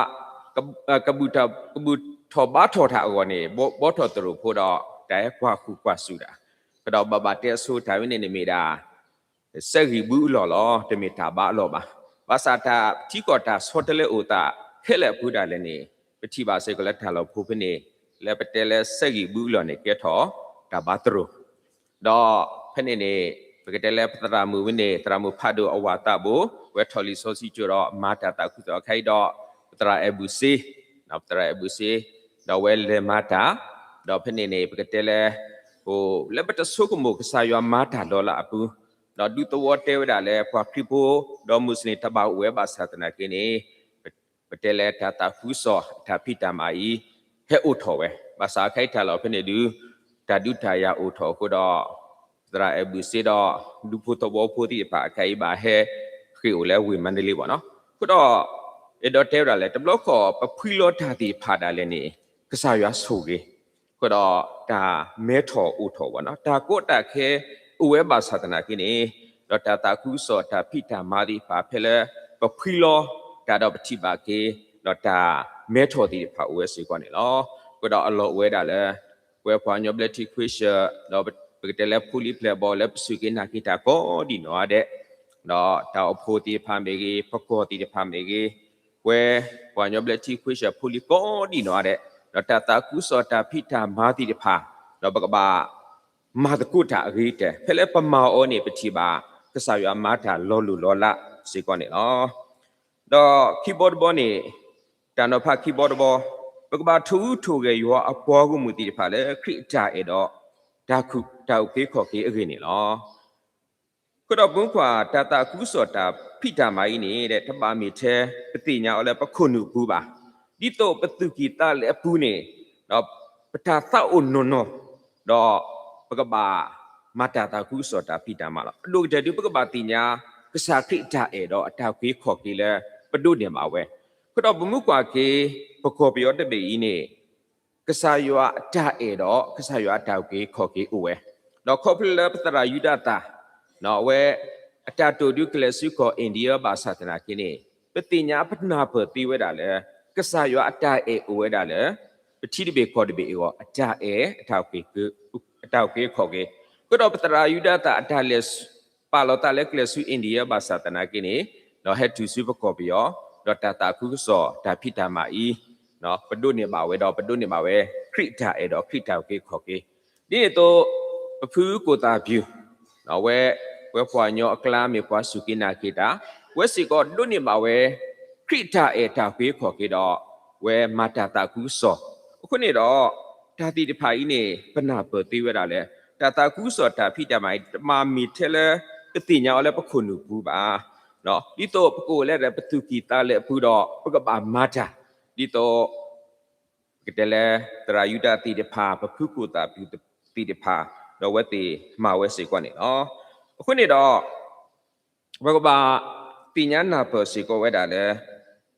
ကဘူၣ်ထီၣ်ဘါထီၣ်တၢ်အဂီၢ်န့ၣ် ဘီထီၣ်သရိာ်ဖိဒီး တၢ်ဟဲကွၢ်ဃုာ်ကွၢ်စူၣ်တၢ်, ဒီးဘၣ်ဘၣ်တဲအဆိတၢ်ဝဲန့ၣ်န့ၣ်မ့ၢ်ဒၣ် စဲဂံၢ်ဘုအလီၢ်လီၤ, တမ့ၢ်တၢ်ဘါအလီၢ်ဘၣ်. ဘၣ်ဆၣ်တၢ်ထံကီၢ်တၢ်ဆီတလဲအိၣ်သး ခဲလၢာ်အပူၤဒၣ်လဲာ်န့ၣ် ပထံၣ်ဘၣ်စ့ၢ်ကီးလၢတၢ်လီၢ်ဖိဖဲန့ၣ် လၢပတဲလၢစဲဂံၢ်ဘုအလီၢ်န့ၣ် ကဲထီၣ်တၢ်ဘါသရိာ် ဒီးဖဲန့ၣ်န့ၣ် ပကတဲလၢပသရၣ်မုၣ်ဝဲန့ၣ် သရၣ်မုၣ်ဖးဒိၣ်အဝၤသးဘိ ဝဲထီၣ်လံာ်စီဆှံကၠိဒီးမၤတၢ်သးခုကစီၣ်အခါအံၤဒီး ပသရၣ်အဲၣ်ဘူၣ်စ့, ပသရၣ်အဲၣ်ဘူၣ်စ့, ဒီးဝဲလဲၤမၤတၢ်, ဒီးဖဲန့ၣ်န့ၣ် ပကတဲလၢ လၢပတဆိကမိၣ်ကစၢ်ယွၤမၤတၢ်လီၤလးအပူၤ, ဒီးဒူသဝီတဲဝဲဒၣ်လၢပှၤခရံာ်ဖိ ဒီးမူးစလ့ၣ်တဘၣ်အိၣ်ဝဲဘၣ်ဆၣ်သနာ်က့န့ၣ် ပတဲလၢတၢ်သးခုကစီၣ်တၢ်ဖံးတၢ်မၤအံၤ ဟဲအိၣ်ထီၣ်ဝဲ, ဘၣ်ဆၣ်အခါအံၤတၢ်လီၢ်ဖဲန့ၣ်ဒုး တၢ်ဒုးတၢ်ယၤအိၣ်ထီၣ်အဃိဒီး သရၣ်အဲၣ်ဘူၣ်စ့ဒီး ဒူဖိသဝီဖိသ့ၣ်တဖၣ်အခါအံၤဘၣ်ဟဲဃ့ၢ်အိၣ်လၢဝ့ၢ်မါဒလ့ဘၣ်နီၤ. အဃိဒီး အဲၣ်ဒိးတဲဝဲဒၣ်လၢ တဘျီဃီ ပဖှံလီၤတၢ်သ့ၣ်တဖၣ်ဒၣ်လဲာ်န့ၣ် ကစၢ်ယွၤဆိၣ်ဂ့ၤ အဃိဒီးတၢ်မဲထီၣ်အိၣ်ထီၣ်ဘၣ်နီၤ, တၢ်ကီတၢ်ခဲအိၣ်ဝဲဘၣ်ဆၣ်သနာ်က့န့ၣ် ဒီးတၢ်သးခုကစီၣ်တၢ်ဖံးတၢ်မၤသ့ၣ်တဖၣ် ဖဲလၢပဖှံလီၤတၢ်ဒီးပထံၣ်ဘၣ်က့ၤ ဒီးတၢ်မဲထီၣ်သ့ၣ်တဖၣ်အိၣ်ဝဲစ့ၢ်ကီးန့ၣ်လီၤ. အဃိဒီးအလီၢ်အိၣ်ဝဲဒၣ်လၢ ပဝဲပှၤကညီဘျၢထံခဝ့ၡၢၣ် ဒီးပကတဲလၢဖိလံၤပျဲၢ်ဘီၣ်လၢပစူၢ်က့ၤနာ်က့ၤတၢ်ကိးဒံးနီၢ်ဂၤဒဲး, ဒီးတၢ်အိၣ်ဖှိၣ်သ့ၣ်တဖၣ်မ့ၢ်ဂ့ၤ, ပကီၢ်သ့ၣ်တဖၣ်မ့ၢ်ဂ့ၤ, ပဝဲပှၤကညီဘျၢထံခဝ့ၡၢၣ်ဖိလံၤကိးဒံးနီၢ်ဂၤဒဲး, ဒီးတၢ်သးခုကစီၣ်တၢ်ဖံးတၢ်မၤသ့ၣ်တဖၣ်, ဒီးပကဘၣ် မၤသကိးတၢ်အဂ့ၤကတၢၢ်, ဖဲလၢပမၤအီၤန့ၣ် ပထံၣ်ဘၣ် ကစၢ်ယွၤမၤတၢ်လီၤလိၢ်လီၤလးစ့ၢ်ကီးန့ၣ်လီၤ. ဒီးခံဘီတဘီန့ၣ်, တၢ်နီၤဖးခံဘီတဘီ, ပကဘၣ်ထိၣ်ဟူးထိၣ်ဂဲၤယွၤအပှၤဂီၢ်မုၢ်သ့ၣ်တဖၣ်လၢခရံာ်အတၢ်အဲၣ်ဒီး တၢ်အုၣ်က့ၤခီၣ်က့ၤအဂ့ၢ်န့ၣ်လီၤ. အဃိဒီးပမ့ၢ်ကွၢ် တၢ်သးခုကစီၣ်တၢ်ဖံးတၢ်မၤအံၤန့ၣ် တဘၣ်မ့ၢ်ထဲပသ့ၣ်ညါအီၤလၢပခိၣ်နူာ်အပူၤဘၣ်. ဒ်သိးပသူၣ်ကံၢ်သးလဲအပူၤန့ၣ်, ဒီးပတၢ်သးအိၣ်နီၢ်နီၢ်, ဒီးပကဘၣ်မၤတၢ်သးခုကစီၣ်တၢ်ဖံးတၢ်မၤလီၤ. အဒိၣ်ကတၢၢ်ဒုး ပကဘၣ်သ့ၣ်ညါ ကစၢ်ခရံာ်အတၢ်အဲၣ်ဒီးအတၢ်အုၣ်က့ၤခီၣ်က့ၤလၢပဒိးန့ၢ်ဘၣ်ဝဲ. အဃိဒီးပမ့ၢ်ကွၢ်က့ၤ ပကီၢ်ပယီၤတဘ့ၣ်အံၤန့ၣ် ကစၢ်ယွၤအတၢ်အဲၣ်ဒီး ကစၢ်ယွၤအတၢ်အုၣ်က့ၤခီၣ်က့ၤအိၣ်ဝဲ, ဒီးခီဖျိလၢပသရၣ်ယူဒၤသၣ် အဝဲ အတၢ်တိာ်ဒုးကလဲၤဆူကီၢ်အ့ၣ်ဒံယါဘၣ်ဆၣ်သနာ်က့န့ၣ် ပသ့ၣ်ညါပနၢ်ပၢၢ်သ့ဝဲဒၣ်လၢ ကစၢ်ယွၤအတၢ်အဲၣ်အိၣ်ဝဲဒၣ်လၢ ပထံတဘ့ၣ်ကီၢ်တဘ့ၣ်အဂီၢ် အတၢ်အဲၣ် အတၢ်အုၣ်က့ၤခီၣ်က့ၤ, အဃိဒီးပသရၣ်ယူဒၤသၣ်အတၢ်လဲၤ ပာ်လီၤသးလၢကျဲၤဆူအ့ၣ်ဒံယါဘၣ်ဆၣ်သနာ်က့န့ၣ် ဒီးဟဲတုၤဆူပကီၢ်ပယီၤ, ဒီးတၢ်သးခုကစီၣ်တၢ်ဖံးတၢ်မၤအံၤ ပဒိးန့ၢ်ဘၣ်ဝဲဒီး ပဒိးန့ၢ်ဘၣ်ဝဲ ခရံာ်အတၢ်အဲၣ်ဒီးခရံာ်အတၢ်အုၣ်က့ၤခီၣ်က့ၤ, ဒ်န့ၣ်အသိး ပဖုကိၣ်သၣ်ပျူၢ် အဝဲ ပှၤကညီအကျါမ့ၢ်ပှၤစူၢ်က့ၤနာ်က့ၤတၢ်, ဝဲစ့ၢ်ကီးဒိးန့ၢ်ဘၣ်ဝဲ ခရံာ်တၢ်အဲၣ်တၢ်ဃ့ခီၣ်က့ၤဒီး ဝဲမၤတၢ်သးခုကစီၣ်. အဃိန့ၣ်ဒီး တၢ်သ့ၣ်တဖၣ်အံၤန့ၣ် ပနၢ်ပၢၢ်သ့ဝဲဒၣ်လၢ တၢ်သးခုကစီၣ်တၢ်ဖံးတၢ်မၤအံၤ တမ့ၢ်ထဲလၢ ပသ့ၣ်ညါအီၤလၢပခိၣ်နူာ်ပူၤဘၣ်. ဒ်သိးပကအိၣ်လၢ ပသူၣ်ကံၢ်သးလဲအပူၤဒီး ပကဘၣ်မၤတၢ် ဒ်သိး ပကတဲလၢ သရၣ်ယူဒၤသ့ၣ်တဖၣ် ပဖုခိၣ်သၣ်ဖၠူၣ်သ့ၣ်တဖၣ် ဒီးအဝဲသ့ၣ်မၤဝဲစ့ၢ်ကီးန့ၣ်လီၤ. အဃိန့ၣ်ဒီး ပကဘၣ်သ့ၣ်ညါနၢ်ပၢၢ်စ့ၢ်ကီးဝဲဒၣ်လၢ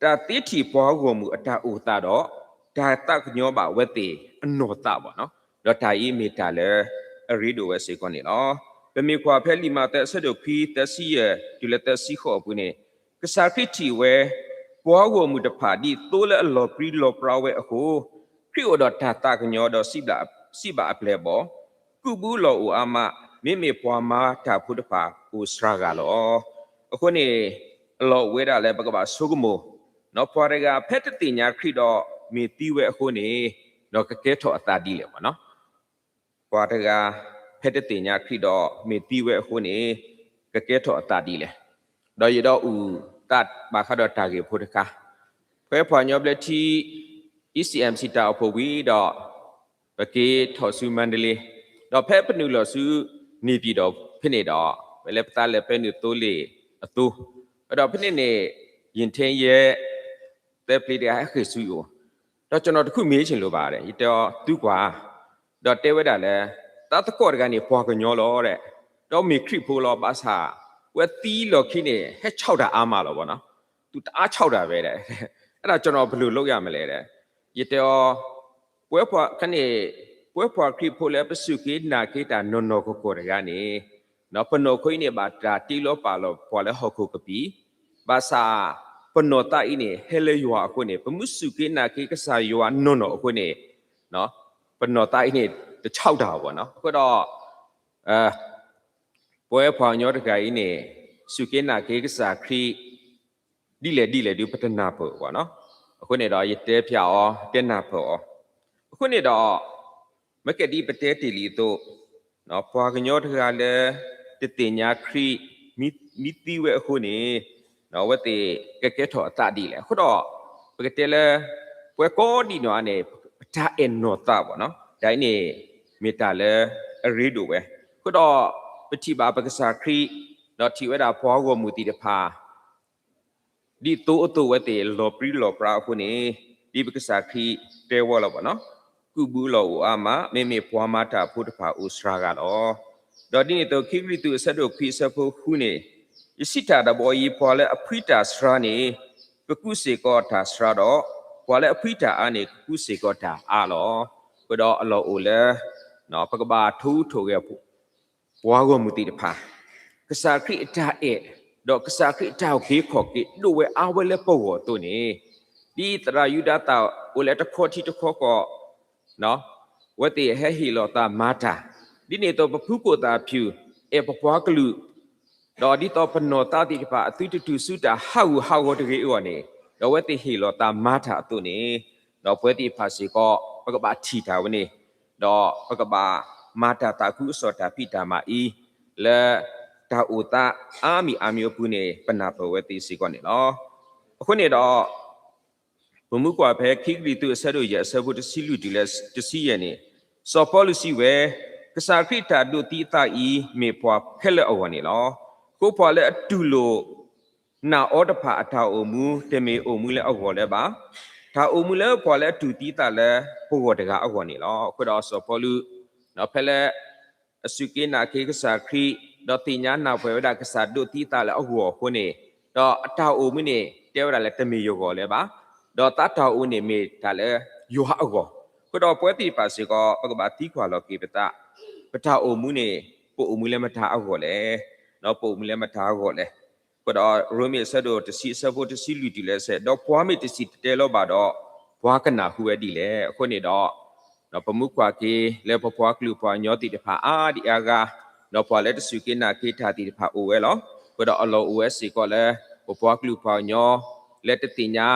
တၢ်သ့ထံၣ်ပှၤဂီၢ်မုၢ်အတၢ်အိၣ်သးဒီး တၢ်သးကညီၤဘၣ်ဝဲသ့ၣ်အနီၢ်သးဘၣ်နီၤ, ဒီးတၢ်အံၤမ့ၢ်တၢ်လၢအရ့ဒိၣ်ဝဲစ့ၢ်ကီးန့ၣ်လီၤ. ပမ့ၢ်ကွၢ်ဖဲလံာ်မးသဲအဆၢဒိၣ်ခွံ သၢဆံယဲၢ် တုၤလၢသၢဆံဃိးအပူၤန့ၣ် ကစၢ်ခရံာ်ထံၣ်ဝဲ ပှၤဂီၢ်မုၢ်တဖၣ်ဒ်သိလၢအလီၤပြံလီၤပြါဝဲအဃိ, ခရံာ်အိၣ်ဒီးတၢ်သးကညီၤဒီးစံးဘၣ်အပျဲၢ်အဘီၣ်, ကူးဘုလီၢ်အိၣ်အါမး, မ့မ့ၢ်ပှၤမၤတၢ်ဖိတဖၣ်အိၣ်စှၤဂၤလီၤ. အဃိန့ၣ် အလီၢ်အိၣ်ဝဲဒၣ်လၢပကဘၣ်ဆိကမိၣ်, ပှၤတဂၤဖဲတသ့ၣ်ညါခရံာ်ဒီးမ့ၢ်သံဝဲအဃိန့ၣ်, ကကဲထီၣ်အသးဒ်လဲၣ်ဘၣ်နီၤ. ပှၤတဂၤ ဖဲတသ့ၣ်ညါခရံာ်ဒီးမ့ၢ်သံဝဲအဃိန့ၣ်, ကကဲထီၣ်အသးဒ်လဲၣ်. ဒီးယအဲၣ်ဒိးအုၣ်သးဘၣ်ဃးဒီးတၢ်ဂ့ၢ်ဖိတခါ, ဖဲပှၤကညီဘျၢထံ E C M C တၢ်အိၣ်ဖှိၣ်ဝံၤဒီး ပက့ၤထီၣ်ဆူမါဒလ့, ဒီးဖဲပနုာ်လီၤဆူ နေပြည်တော် ဖဲန့ၣ်ဒီး ပလဲၤပသးလဲၤပဲနုာ်သိလ့ၣ်အသိ, ဒီးဖဲန့ၣ်န့ၣ် ယထ့ယဲ သၢပျ့ၤတဂၤဟဲဃ့ၢ်ဆူယအိၣ်, ဒီးကျွန်တော်တစ်ခုမေးချင်လို့ပါ ယတဲအီၤသုကွၢ်, ဒီးတဲဝဲဒၣ်လၢ သးသကိးတဂၤန့ၣ် ပှၤကညီလီၤ, ဒီးမ့ၢ်ခရံာ်ဖိလီၤ, ဘၣ်ဆၣ် ပှၤသံလီၢ်ခံန့ၣ် ဟဲဆီၣ်တၢ်အါမးလီၤဘၣ်နီၤ, သူတအားဆီၣ်တၢ်ဝဲဒၣ်, အဲဒါကျွန်တော်ဘယ်လိုလုပ်ရမလဲ ယတဲအီၤ ပဝဲပှၤခါန့ၣ် ပဝဲပှၤခရံာ်ဖိလၢပစူၢ်က့ၤနာ်က့ၤတၢ်နီၢ်နီၢ်ကီၢ်ကီၢ်တဂၤန့ၣ်, ပနီၢ်ခိအံၤန့ၣ် ဘၣ်တၢ်တ့လီၤပာ်လီၤပှၤလၢဟီၣ်ခိၣ်ကပံာ်, ဘၣ်ဆၣ် ပနီၢ်သးအံၤန့ၣ် ဟဲလၢယွၤအဃိန့ၣ် ပမ့ၢ်စူၢ်က့ၤနာ်က့ၤကစၢ်ယွၤနီၢ်နီၢ်အဃိန့ၣ်, ပနီၢ်သးအံၤန့ၣ် တဆီၣ်တၢ်ဘၣ်နီၤ, အဃိဒီး ပဝဲပှၤကညီတဂၤအံၤန့ၣ် စူၢ်က့ၤနာ်က့ၤကစၢ်ခရံာ် ဒ်လဲၣ်ဒ်လဲၣ်ဒုး ပတနၢ်ပၢၢ်ဘၣ်နီၤ, အဃိန့ၣ်ဒီး ယတဲဖျါအီၤ တဲနၢ်ပၢၢ်အီၤ, အဃိန့ၣ်ဒီး မ့ၢ်ကဲဒ်ပတဲတ့ၢ်လံအသိး, ပှၤကညီတဂၤလၢ တသ့ၣ်ညါခရံာ် မ့ၢ်သံဝဲအဃိန့ၣ်, အဝဲသ့ၣ်ကကဲထီၣ်အသးဒ်လဲၣ်. အဃိဒီး ပကတဲလၢ ပဝဲကိးဒံးနီၢ်ဂၤန့ၣ် ပတၢ်အဲၣ်နီၢ်သးဘၣ်နီၤ, တၢ်အံၤန့ၣ် မ့ၢ်တၢ်လၢအရ့ဒိၣ်ဝဲ. အဃိဒီး ပထံၣ်ဘၣ်ပကစၢ်ခရံာ် ဒီးထံၣ်ဝဲဒၣ်ပှၤဂီၢ်မုၢ်သ့ၣ်တဖၣ် ဒ်သိအသိးအဝဲသ့ၣ်လီၤပြံလီၤပြါအဃိန့ၣ်, ဒ်ပကစၢ်ခရံာ်တဲဝဲလီၤဘၣ်နီၤ, ကူးဘုလီၢ်အိၣ်အါမး, မ့မ့ၢ်ပှၤမၤတၢ်ဖိတဖၣ်အိၣ်စှၤဂၤလီၤ. ဒီးဒ်န့ၣ်အသိး ခံကရံၣ်သူးအဆၢဒိၣ်ခွံအဆၢဖိဃုန့ၣ်, ယစံးတၢ်ဒီးဘီအံၤ, ပှၤလၢအဖှံတၢ်စှၤန့ၣ် ကကူးစ့ၢ်ကီးတၢ်စှၤဒီး, ပှၤလၢအဖှံတၢ်အါန့ၣ် ကကူးစ့ၢ်ကီးတၢ်အါလီၤ. အဃိဒီးအလီၢ်အိၣ်လၢ ပကဘၣ်ထိၣ်ဟူးထိၣ်ဂဲၤ ပှၤဂီၢ်မုၢ်သ့ၣ်တဖၣ်, ကစၢ်ခရံာ်အတၢ်အဲၣ် ဒီးကစၢ်ခရံာ်အတၢ်အုၣ်က့ၤခီၣ်က့ၤ ဒိၣ်ဝဲအါဝဲလၢပဂီၢ်အသိးန့ၣ်, ဒ်သရၣ်ယူဒၤသၣ်အိၣ်လၢတခီထံတခီကီၢ် အဝဲသ့ၣ်ဟဲဟ့ၣ်လီၤသးမၤတၢ်, ဒ်န့ၣ်အသိးပဖုခိၣ်သၣ်ဖၠူၣ် အဲၣ်ပပှၤကလုာ် ဒီးဒ်သိးပနီၢ်သးသ့ၣ်တဖၣ် အသုတတုၤဆူတၢ်ဟးဂူာ်ဟးဂီၤတဂ့ၤအဂီၢ်န့ၣ်, ဒီးအဝဲသ့ၣ်ဟ့ၣ်လီၤသးမၤတၢ်အသိးန့ၣ်, ဒီးပဝဲသ့ၣ်တဖၣ်စ့ၢ်ကီး ပကဘၣ်ထံၣ်တၢ်ဝဲန့ၣ်, ဒီးပကဘၣ်မၤတၢ်သးခုကစီၣ်တၢ်ဖံးတၢ်မၤအံၤ, လၢတၢ်အိၣ်သးအါမံၤအါမံၤအပူၤန့ၣ် ပနၢ်ပၢၢ်ဝဲသ့စ့ၢ်ကီးန့ၣ်လီၤ. အဃိန့ၣ်ဒီး ပမ့ၢ်ကွၢ်ဖဲခံကရံၣ်သူးအဆၢဒိၣ်ယဲၢ်အဆၢဖိတဆံလွံၢ်တုၤလၢတဆံယဲၢ်န့ၣ်, စီၤပီလူးစံးဝဲ, ကစၢ်ခရံာ်တၢ်ဒိးသံအသးအံၤ မ့ၢ်ပှၤခဲလၢာ်အဂီၢ်န့ၣ်လီၤ. အဃိပှၤလၢအတူၢ်လိာ်နာ်အီၤတဖၣ်အတၢ်အိၣ်မူ တမ့ၢ်အိၣ်မူလၢအဂီၢ်လၢၤဘၣ်. တၢ်အိၣ်မူလၢပှၤလၢအတူၢ်သံအသးလၢပဂီၢ်တဂၤအဂီၢ်န့ၣ်လီၤ. အဃိဒီးစီၤပီလူး ဖဲလၢ အစူၢ်က့ၤနာ်က့ၤကစၢ်ခရံာ်, ဒီးသ့ၣ်ညါနၢ်ပၢၢ်ဝဲဒၣ်ကစၢ်ဒိးသံအသးလၢအဂီၢ်အဃိန့ၣ်, ဒီးအတၢ်အိၣ်မူန့ၣ် တဲဝဲဒၣ်လၢတမ့ၢ်ယဂီၢ်လၢၤဘၣ်. ဒီးသးတၢ်အိၣ်မူန့ၣ်မ့ၢ်တၢ်လၢယွၤအဂီၢ်. အဃိဒီးပဝဲသ့ၣ်တဖၣ်စ့ၢ်ကီး ပကဘၣ်သံကွၢ်လီၤက့ၤပသး, ပတၢ်အိၣ်မူန့ၣ် ပအိၣ်မူလၢမတၤအဂီၢ်လဲၣ်. ပအိၣ်မူလၢမတၤအဂီၢ်လဲၣ်. အဃိဒီးရိမ့ၤအဆၢဒိၣ်တဆံအဆၢဖိတဆံလွံၢ်တုၤလၢစဲး, ဒီးပှၤမ့ၢ်တစံၣ်တဲၤတဲလီၤဘၣ်ဒီး, ပှၤကနၢ်ဟူဝဲဒ်လဲၣ်. အဃိန့ၣ်ဒီး ပမ့ၢ်ကွၢ်က့ၤလၢပပှၤကလုာ်ပှၤကညီသ့ၣ်တဖၣ်အါဒံအါဂၤ, ဒီးပှၤလၢတစူၢ်က့ၤနာ်က့ၤတၢ်သ့ၣ်တဖၣ်အိၣ်ဝဲလီၤ. အဃိဒီးအလီၢ်အိၣ်ဝဲစ့ၢ်ကီးလၢ ပပှၤကလုာ်ပှၤကညီ လၢတသ့ၣ်ညါ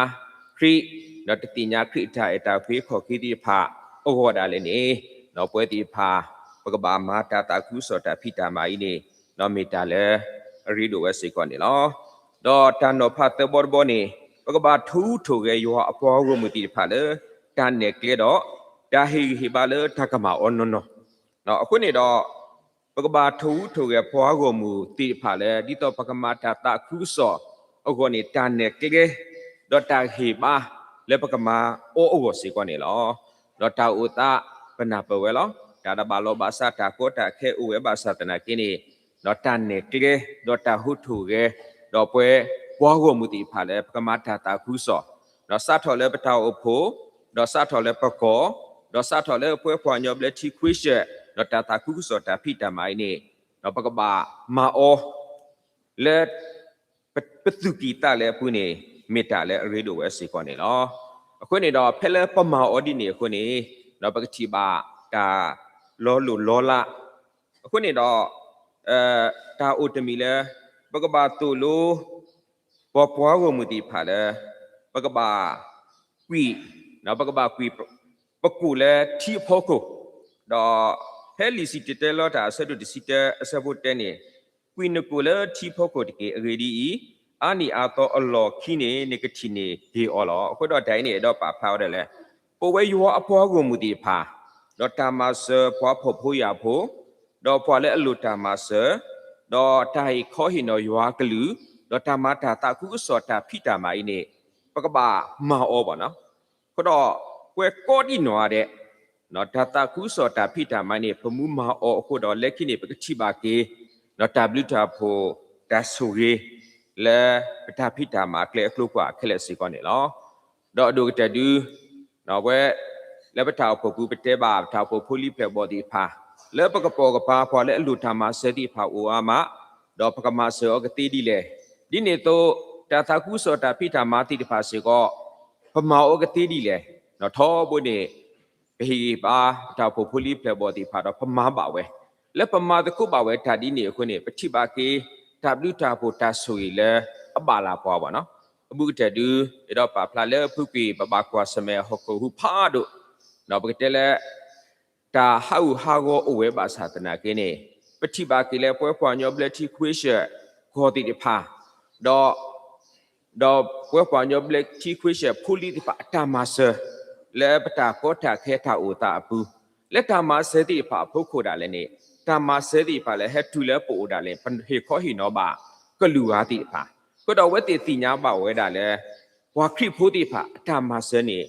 ခရံာ်, ဒီးတသ့ၣ်ညါခရံာ်အတၢ်အဲၣ်တၢ်ကွံခီၣ်က့ၤသ့ၣ်တဖၣ်အဂီၢ်ဒၣ်လဲာ်န့ၣ်, ပဝဲသ့ၣ်တဖၣ် ပကဘၣ်မၤတၢ်သးခုကစီၣ်တၢ်ဖံးတၢ်မၤအံၤန့ၣ် ဒီးမ့ၢ်တၢ်လၢအရ့ဒိၣ်ဝဲစ့ၢ်ကီးန့ၣ်လီၤ. ဒီးတၢ်နီၤဖးသၢဘီတဘီန့ၣ် ပကဘၣ်ထိၣ်ဟူးထိၣ်ဂဲၤယွၤအပှၤဂီၢ်မုၢ်သ့ၣ်တဖၣ်လၢ တၢ်နဲၣ်ကျဲဒီး တၢ်ဟ့ၣ်ဂံၢ်ဟ့ၣ်ဘါလၢတၢ်ကမၤအီၤနီၢ်နီၢ်, အဃိန့ၣ်ဒီး ပကဘၣ်ထိၣ်ဟူးထိၣ်ဂဲၤပှၤဂီၢ်မုၢ်သ့ၣ်တဖၣ်လၢ ဒ်သိးပကမၤတၢ်သးခုကစီၣ်အဂီၢ်န့ၣ် တၢ်နဲၣ်ကျဲ ဒီးတၢ်ဟ့ၣ်ဘါလၢပကမၤအီၤအဂီၢ်စ့ၢ်ကီးန့ၣ်လီၤ. ဒီးတၢ်အိၣ်သးပနၢ်ပၢၢ်ဝဲလီၤ. တၢ်တဘၣ်လီၢ်ဘၣ်စး တၢ်ကီတၢ်ခဲအိၣ်ဝဲဘၣ်ဆၣ်သနာ်က့န့ၣ် ဒီးတၢ်နဲၣ်ကျဲ ဒီးတၢ်ဟူးထိၣ်ဂဲၤ ဒီးပဝဲပှၤဂီၢ်မုၢ်သ့ၣ်တဖၣ်လၢပကမၤတၢ်သးခုကစီၣ်, ဒီးစးထီၣ်လၢပတၢ်အိၣ်ဖှိၣ်, ဒီးစးထီၣ်လၢပကီၢ်, ဒီးစးထီၣ်လၢပဝဲပှၤကညီဘျၢထံခွ့ဆၢၣ်, ဒီးတၢ်သးခုကစီၣ်တၢ်ဖံးတၢ်မၤအံၤန့ၣ် ဒီးပကဘၣ်မၤအီၤ လၢ ပသူၣ်ကံၢ်သးလဲအပူၤန့ၣ် မ့ၢ်တၢ်လၢအရ့ဒိၣ်ဝဲစ့ၢ်ကီးန့ၣ်လီၤ. အဃိန့ၣ်ဒီး ဖဲလၢပမၤအီၤဒ်န့ၣ်အဃိန့ၣ် ဒီးပကထံၣ်ဘၣ်တၢ်လီၤလိၢ်လီၤလး, အဃိန့ၣ်ဒီး တၢ်အိၣ်တမံၤလၢ ပကဘၣ်သိၣ်လိ ပပှၤဂီၢ်မုၢ်သ့ၣ်တဖၣ်လၢ ပကဘၣ်ကွံာ်, ပကဘၣ်ကွံာ် ပကိၣ်လၢထံအဖီခိၣ်, ဒီးဖဲလံာ်စံၣ်တဲၤတဲလီၤတၢ်အဆၢဒိၣ်တဆံတၢအဆၢဖိတၢန့ၣ်, ကွံာ်နကိၣ်လၢထံအဖီခိၣ်တက့ၢ်. အဂ့ၢ်ဒ်အံၤ, အါနံၣ်အါသီအလီၢ်ခံန့ၣ် နကထံၣ်န့ၢ်က့ၤအီၤလီၤ. အဃိဒီးတၢ်အံၤန့ၣ် အဲၣ်ဒိးပာ်ဖျါဝဲဒၣ်လၢ ပဝဲယွၤအပှၤဂီၢ်မုၢ်သ့ၣ်တဖၣ်, ဒီးတၢ်မၤစၢၤပှၤဖှီၣ်ဖိယာ်ဖိ, ဒီးပှၤလၢအလိၣ်တၢ်မၤစၢၤ, ဒီးတၢ်ဟ့ၣ်ခီဟ့ၣ်နီၤယွၤကလုၢ်, ဒီးတၢ်မၤတၢ်သးခုကစီၣ်တၢ်ဖံးတၢ်မၤအံၤန့ၣ် ပကဘၣ်မၤအီၤဘၣ်နီၤ. အဃိဒီး ပဝဲကိးဒံနီၢ်ဂၤဒဲး တၢ်သးခုကစီၣ်တၢ်ဖံးတၢ်မၤန့ၣ် ပမ့ၢ်မၤအီၤအဃိဒီး လၢခံန့ၣ် ပကထံၣ်ဘၣ်က့ၤ တၢ်ဘျုးတၢ်ဖှိၣ်တၢ်ဆိၣ်ဂ့ၤ လၢပတၢ်ဖံးတၢ်မၤအကျဲအကျိၤပှၤခဲလၢာ်စ့ၢ်ကီးန့ၣ်လီၤ. ဒီးအဒိၣ်ကတၢၢ်ဒု ဝဲ လၢပတၢ်အိၣ်ဖှိၣ်ပူၤ ပတဲဘၣ်ပတၢ်အိၣ်ဖှိၣ်ဖိလံၤဖျၢၣ်ဘီၣ်သ့ၣ်တဖၣ် လၢပကပိာ်ကပၤပှၤလၢအလိၣ်တၢ်မၤစၢၤသ့ၣ်တဖၣ်အိၣ်အါမး, ဒီးပကမၤစၢၤအီၤကသ့ဒ်လဲၣ်. ဒ်န့ၣ်အသိး တၢ်သးခုကစီၣ်တၢ်ဖံးတၢ်မၤသ့ၣ်တဖၣ်စ့ၢ်ကီး ပမၤအီၤကသ့ဒ်လဲၣ်. ထီဘိန့ၣ် ပဟ့ၣ်ဂံၢ်ဘါ ပတၢ်အိၣ်ဖှိၣ်ဖိလံၤဖျၢၣ်ဘီၣ်သ့ၣ်တဖၣ်ဒီး ပမၤဘၣ်ဝဲ, လၢပမၤသကိးဘၣ်ဝဲတၢ်ဒ်န့ၣ်အဃိန့ၣ် ပထံၣ်ဘၣ်က့ၤ တၢ်ဘျုးတၢ်ဖှိၣ်တၢ်ဆိၣ်ဂ့ၤလၢအဘၣ်လၢပှၤဘၣ်နီၤ. အဘူးကတၢၢ်ဒု အဲၣ်ဒိးပာ်ဖျါလၢအပူၤကွံာ် ပဘၣ်ကွၢ်ဆၢၣ်မဲာ်ဟီၣ်ခိၣ်ဟူးဖးဒိၣ်, ဒီးပကတဲလၢ တၢ်ဟးဂူာ်ဟးဂီၤအိၣ်ဝဲဘၣ်ဆၣ်သနာ်က့န့ၣ် ပထံၣ်ဘၣ်က့ၤလၢပဝဲပှၤကညီဘျၢထံခွ့ဆၢၣ်ကီၢ်သ့ၣ်တဖၣ်, ဒီး ဒီးပဝဲပှၤကညီဘျၢထံခွ့ဆၢၣ်ဖိလံၤသ့ၣ်တဖၣ်အတၢ်မၤစၢၤ လၢပတၢ်ကီတၢ်ခဲတၢ်အိၣ်သးအပူၤ, လၢတၢ်မၤစၢၤသ့ၣ်တဖၣ်အဖီခိၣ်ဒၣ်လဲာ်န့ၣ် တၢ်မၤစၢၤသ့ၣ်တဖၣ်လၢဟဲတုၤလၢပအိၣ်ဒၣ်လဲာ် ပဟ့ၣ်ခီဟ့ၣ်နီၤဘၣ်ကလုာ်ဂၤသ့ၣ်တဖၣ်, အဃိဒီးအဝဲသ့ၣ်သ့ၣ်ညါဘၣ်ဝဲဒၣ်လၢ ပှၤခရံာ်ဖိသ့ၣ်တဖၣ်အတၢ်မၤစၢၤန့ၣ်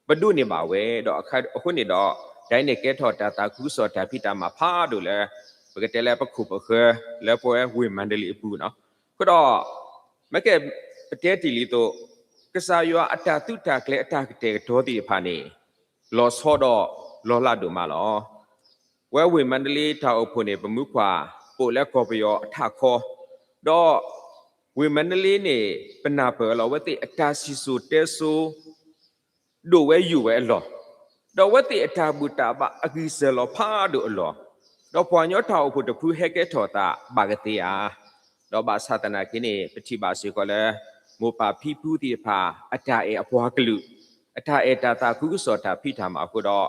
ပဒိးန့ၢ်ဘၣ်ဝဲဒီး အဃိန့ၣ်ဒီး တၢ်အံၤန့ၣ်ကဲထီၣ်တၢ်သးခုကစီၣ်တၢ်ဖံးတၢ်မၤဖးဒိၣ်လၢ ပကတဲလၢပခိၣ်ပဃၢၤ လၢပဝဲဝ့ၢ်မါဒလ့အပူၤနီၤ. အဃိဒီး မ့ၢ်ကဲ ပတဲတ့ၢ်လံအသိး ကစၢ်ယွၤအတၢ်သုးတၢ်ကျဲၤအတၢ်ကတဲာ်ကတီၤသ့ၣ်တဖၣ်န့ၣ် လီၤဆီဒီးလီၤလးဒိၣ်မးလီၤ. ဝဲဝ့ၢ်မါဒလ့တၢ်အိၣ်ဖှိၣ်န့ၣ် ပမုၢ်ခွါ ပအိၣ်လၢကီၢ်ပယီၤအထးခီ, ဒီး ဝ့ၢ်မါဒလ့န့ၣ် ပနၢ်ပၢၢ်လီၤဝဲသ့ၣ်အတၢ်စံၣ်စိၤတဲစိၤ ဒိၣ်ဝဲယိာ်ဝဲအလီၢ်, ဒီးအဝဲသ့ၣ်အတၢ်ဘူၣ်တၢ်ဘါအဂံၢ်စၢ်လီၤဖးဒိၣ်အလီၢ်, ဒီးပှၤကညီတၢ်အိၣ်ဖှိၣ်တဖုဟဲကဲထီၣ်သးဘၣ်ကသ့ဧါ. ဒီးဘၣ်ဆၣ်သနာ်က့န့ၣ် ပထံၣ်ဘၣ်စ့ၢ်ကီးလၢ မိၢ်ပၢ်ဖံဖုသ့ၣ်တဖၣ် အတၢ်အဲၣ်အပှၤကလုာ်, အတၢ်အဲၣ်တၢ်သးခုကစီၣ်တၢ်ဖံးတၢ်မၤအဃိဒီး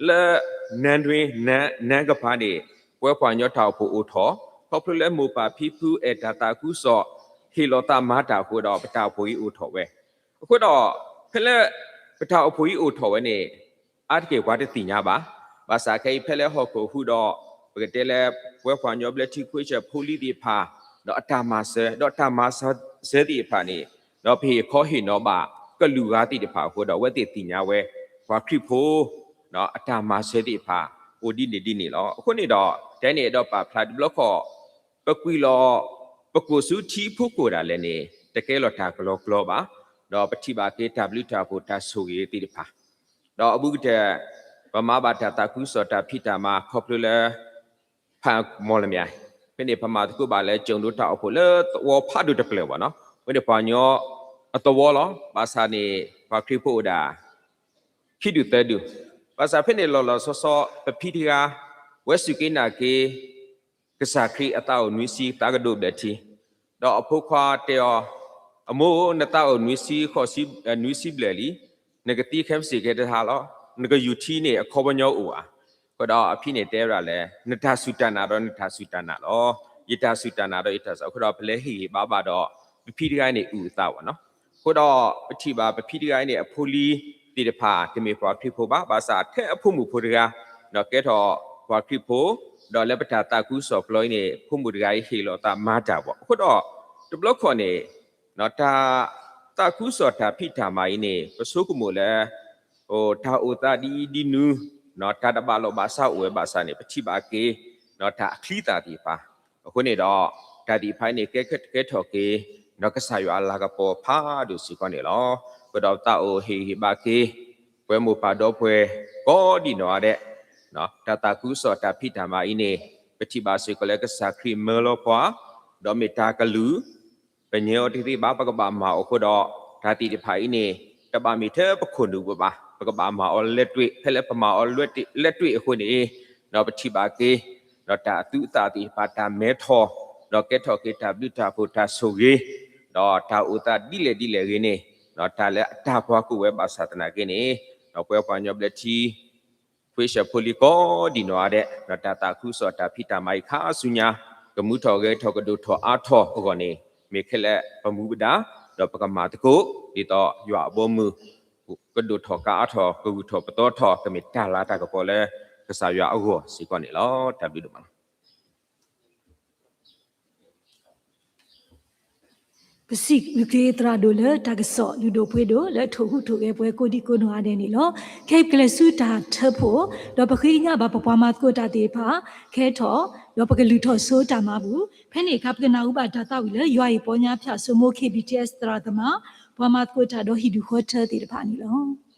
လၢ နန်းတွင်း နန်း နန်းကဖါန့ၣ် ပဝဲပှၤကညီတၢ်အိၣ်ဖှိၣ်အိၣ်ထီၣ်, ခီဖျိလၢမိၢ်ပၢ်ဖံဖုအဲၣ်တၢ်သးခုကစီၣ် ဟ့ၣ်လီၤသးမၤတၢ်အဃိဒီး ပတၢ်အိၣ်ဖှိၣ်အံၤအိၣ်ထီၣ်ဝဲ. အဃိဒီး ဖဲလၢ ပတၢ်အိၣ်ဖှိၣ်အံၤအိၣ်ထီၣ်ဝဲန့ၣ် အါတက့ၢ်ပှၤတသ့ၣ်ညါဘၣ်. ဘၣ်ဆၣ်ခဲအံၤဖဲလၢဟီၣ်ခိၣ်ဟူးဒီး ပကတဲလၢ ပဝဲပှၤကညီဘျၢထံခွ့ဆၢၣ်ဖိလံၤသ့ၣ်တဖၣ် ဒီးအတၢ်မၤစၢၤ, ဒီးတၢ်မၤစၢၤသ့ၣ်တဖၣ်န့ၣ် ဒီးပဟ့ၣ်ခီဟ့ၣ်နီၤဘၣ်ကလုာ်ဂၤသ့ၣ်တဖၣ်အဃိဒီး အဝဲသ့ၣ်သ့ၣ်ညါဝဲ ပှၤခရံာ်ဖိ အတၢ်မၤစၢၤသ့ၣ်တဖၣ် အိၣ်ဒ်န့ၣ်ဒ်န့ၣ်လီၤ. အဃိန့ၣ်ဒီး တၢ်အံၤန့ၣ်အဲၣ်ဒိးပာ်ဖျါတဘျီဃီ ပကွံာ်လီၤ ပကိၣ်ဆူထံအဖီခိၣ်ဒၣ်လဲာ်န့ၣ် တကဲလီၤတၢ်ကလီကလီဘၣ်. ဒီးပထံၣ်ဘၣ်က့ၤတၢ်ဘျုးတၢ်ဖှိၣ်တၢ်ဆိၣ်ဂ့ၤသ့ၣ်တဖၣ် ဒီးအဘူးကတၢၢ် ပမၤဘၣ်တၢ်သးခုကစီၣ်တၢ်ဖံးတၢ်မၤခီဖျိလၢ ဖးမီၢ်လမၠဲၣ်, ဖဲန့ၣ် ပမၤသကိးဘၣ်လၢ ကၠိၣ်ဒိတၢ်အိၣ်ဖှိၣ်လၢသဝီဖးဒိၣ်တဖျၢၣ်ဘၣ်နီၤ, ဖဲန့ၣ်ပှၤကညီအသဝီလီၤ. ဘၣ်ဆၣ်န့ၣ် ပှၤခရံာ်ဖိအိၣ်ဒၣ် ခံဒူၣ်သၢဒူၣ်, ဘၣ်ဆၣ်ဖဲန့ၣ်လီၤလီၤဆီဆီ ပဖံတဂၤ ဝဲစူၢ်က့ၤနာ်က့ၤ ကစၢ်ခရံာ်အသးအိၣ်နွံဆံသးကဒိၣ်ဘျဲၣ်ထံ, ဒီးအဖိခွါတဲအီၤ, အမိၢ် နသးအိၣ်နွံဆံဃိးဆံ, နွံဆံဘျဲၣ်လံ, နကသံခဲမုၢ်ဆ့ၣ်ကဲတဟါလီၤ, နကယူၤထံန့ၣ်အခီပညီအိၣ်ဧါ. အဃိဒီးအဖံန့ၣ်တဲဝဲဒၣ်လၢ နတၢ်စူၢ်တၢ်နာ်ဒီးနတၢ်စူၢ်တၢ်နာ်လီၤ. ယတၢ်စူၢ်တၢ်နာ်ဒီးယတၢ်စူၢ်အဃိဒီး ပလဲၤဟ့ၣ်ဂံၢ်ဟ့ၣ်ဘါဘၣ်ဒီး ပဖံတဂၤအံၤန့ၣ် အုၣ်အသးဘၣ်နီၤ. အဃိဒီးပထံၣ်ဘၣ်ပဖံတဂၤအံၤန့ၣ် အဖိလံၤသ့ၣ်တဖၣ် တမ့ၢ်ပှၤခရံာ်ဖိဘၣ်, ဘၣ်ဆၣ်ထဲအဖိမုၣ်ဖိတဂၤ ကဲထီၣ်ပှၤခရံာ်ဖိ, ဒီးလၢပတၢ်သးခုကစီၣ်ပျီအံၤန့ၣ် ဖိမုၣ်တဂၤအံၤဟ့ၣ်လီၤသးမၤတၢ်ဘၣ်. အဃိဒီး တဘျီခီၣ်န့ၣ် တၢ်သးခုကစီၣ်တၢ်ဖံးတၢ်မၤအံၤန့ၣ် ပဆိကမိၣ်လၢ တၢ်အိၣ်သးဒ်အံၤဒ်နုၤ, တၢ်တဘၣ်လိာ်ဘၣ်စးအိၣ်ဝဲဘၣ်ဆၣ်န့ၣ် ပထံၣ်ဘၣ်က့ၤ တၢ်အချံသၣ်သ့ၣ်တဖၣ်. အဃိန့ၣ်ဒီး တၢ်သ့ၣ်တဖၣ်အံၤန့ၣ် ကဲထီၣ်က့ၤ ကစၢ်ယွၤအလၤကပီၤဖးဒိၣ်စ့ၢ်ကီးန့ၣ်လီၤ. အဃိဒီးပသးအိၣ်ဟ့ၣ်ဂံၢ်ဟ့ၣ်ဘါက့ၤ ပဝဲမိၢ်ပၢ်ဒီပုၢ်ဝဲၢ်ကိးဒံးနီၢ်ဂၤဒဲး တၢ်သးခုကစီၣ်တၢ်ဖံးတၢ်မၤအံၤန့ၣ် ပထံၣ်ဘၣ်စ့ၢ်ကီးလၢကစၢ်ခရံာ်မၢလီၤပှၤ, ဒီးမ့ၢ်တၢ်ကလုၢ် ပညါအီၤတသ့ဘၣ် ပကဘၣ်မၤအီၤအဃိဒီး တၢ်သ့ၣ်တဖၣ်အံၤန့ၣ် တဘၣ်မ့ၢ်ထဲပခိၣ်နူာ်ပူၤဘၣ်, ပကဘၣ်မၤအီၤလဲၤတွ့ၣ်, ဖဲလၢပမၤအီၤလဲၤတွ့ၣ်အဃိန့ၣ် ဒီးပထံၣ်ဘၣ်က့ၤ ဒီးတၢ်အသူအသၣ်သ့ၣ်တဖၣ် တၢ်မဲထီၣ်, ဒီးကဲထီၣ်က့ၤတၢ်ဘျုးတၢ်ဖှိၣ်တၢ်ဆိၣ်ဂ့ၤ, ဒီးတၢ်အိၣ်သးဒ်လဲၣ်ဒ်လဲၣ်ဂ့ၤန့ၣ် ဒီးတၢ်လၢအတၢ်ပှၤကိးဝဲဘၣ်ဆၣ်သနာ်က့န့ၣ် ဒီးပဝဲပှၤကညီဘျၢထံ ခွ့ၡၢၣ်ဖိလံၤကိးဒံးနီၢ်ဂၤဒဲး ဒီးတၢ်သးခုကစီၣ်တၢ်ဖံးတၢ်မၤအံၤခါဆူညါ ကမူထီၣ်ဂဲၤထီၣ်ကဒိၣ်ထီၣ်အါထီၣ်အဂီၢ်န့ၣ် မ့ၢ်ခဲလၢာ်ပမူပဒါ ဒီးပကမၤသကိး ဒ်သိးယွၤအဘီအမုၢ် ကဒိၣ်ထီၣ်ကအါထီၣ် ကဂုာ်ထီၣ်ပသီထီၣ် ကမ့ၢ်တၢ်လၤတၢ်ကပီၤလၢကစၢ်ယွၤအဂီၢ်စ့ၢ်ကီးန့ၣ်လီၤ. တၢ်ဘျုးဒိၣ်မးလီၤ. ပစံးဘျုးက့ၤသရၣ်ဒိၣ်လၢတၢ်ကစီၣ်လုၢ်ဒိၣ်ပှ့ၤဒိၣ်လၢထိၣ်ဟူးထိၣ်ဂဲၤပှၤကိးဒံကိးနီၢ်ဂၤဒဲးန့ၣ်လီၤ. ခဲအံၤပကလဲၤဆူတၢ်ထၢဖှိၣ် ဒီးပဃ့ကညးဘၣ်ပပှၤမၤသကိးတၢ်သ့ၣ်တဖၣ် ကဲထီၣ် ဒီးပကလုၢ်ထီၣ်စိတၢ်မၤဘူၣ် ဖဲန့ၣ်အခါ ပကနၢ်ဟူဘၣ်တၢ်သးဝံၣ်လၢ ယွၤအံၤပီညါဖၠၣ်စိမိၤ K B T S သရၣ်သမါ ပှၤမၤသကိးတၢ်ဒီးဟံၣ်ဒူၣ်ဃီထၢသ့ၣ်တဖၣ်န့ၣ်လီၤ.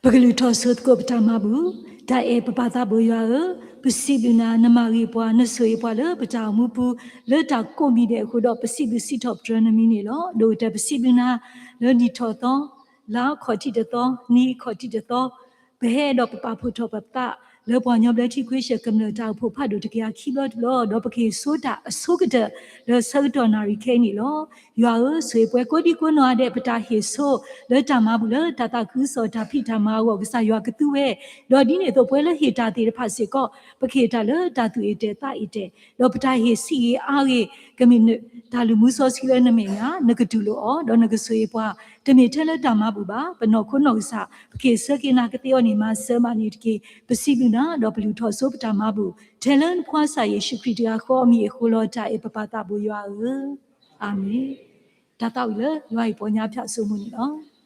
ပကလုၢ်ထီၣ်စိသကိးပတၢ်မၤဘူၣ်, တၢ်အဲၣ်ပပၢ်သးဘိယွၤဧၢ, ပစံးဘျုးနၤ နမၤဂ့ၤပှၤ နဆိၣ်ဂ့ၤပှၤလၢပတၢ်အိၣ်မူပူၤ လၢတၢ်ကိးမံၤဒဲးအဃိဒီး ပစံးဘျုးစံးထီၣ်ပတြၢၤနမံၤန့ၣ်လီၤ. ဒိၣ်ကတၢၢ်ပစံးဘျုးနၤ လၢနံၣ်ထီၣ်သီ, လါအခီၣ်ထံးတသီ, နံၤအခီၣ်ထံးတသီ ပဟဲဒီးပပာ်ဖှိၣ်ထီၣ်ပသး လၢပှၤကညီဘျၢထံခွ့ၡၢၣ်ကမျၢၢ်တၢ်အိၣ်ဖှိၣ်ဖးဒိၣ်တကယၤခံဘျီတဘျီ ဒီးပကဟ့ၣ်ဆိတၢ်အဆိကတၢၢ် လၢဆၢကတီၢ်နၣ်ရံၣ်ခဲအံၤန့ၣ်လီၤ. ယွၤဧၢ, ဆိၣ်ဂ့ၤပှၤကိးဒံကိးနီၢ်ဂၤဒဲး ပတၢ်ဟ့ၣ်ဆိ လၢတၢ်မၤဘူၣ်လၢတၢ်သးခုကစီၣ်တၢ်ဖံးတၢ်မၤအဂီၢ် ကစၢ်ယွၤကသူဝဲ, ဒီးဒ်န့ၣ်အသိးပှၤလၢဟ့ၣ်တၢ်သ့ၣ်တဖၣ်စ့ၢ်ကီး ပကဟ့ၣ်တၢ်လၢတၢ်သူၣ်အ့ၣ်တဲာ်သးအ့ၣ်တဲာ်, ဒီးပတၢ်ဟ့ၣ်ဆံးဂ့ၤအါဂ့ၤ ကမ့ၢ်တၢ်လုၢ်မူစီဆှံလၢနမဲာ်ညါ, နကတူၢ်လိာ်အီၤ, ဒီးနကဆိၣ်ဂ့ၤပှၤ, တမ့ၢ်ထဲလၢတၢ်မၤဘူၣ်ဘၣ်, ပနီၢ်ခိနီၢ်ကစၢ် ပကဟ့ၣ်ဆၢက့ၤနၤကသ့အီၤန့ၣ် မၤစၢၤမၤန့ၢ်တက့ၢ်. ပစံးဘျုးနၤ ဒီးပလုၢ်ထီၣ်စိပတၢ်မၤဘူၣ် ထဲလၢနဖိခွါကစၢ်ယ့ၣ်ၡူးခရံာ်တဂၤဃီအမံၤအဃိလီၤ. တၢ်အဲၣ်ပပၢ်သးဘိယွၤဧၢ, အၤမ့ၣ်. တၢ်သးဝံၣ်လၢယွၤအံၤပီညါဖၠၣ်စိမိၤန့ၣ်လီၤ.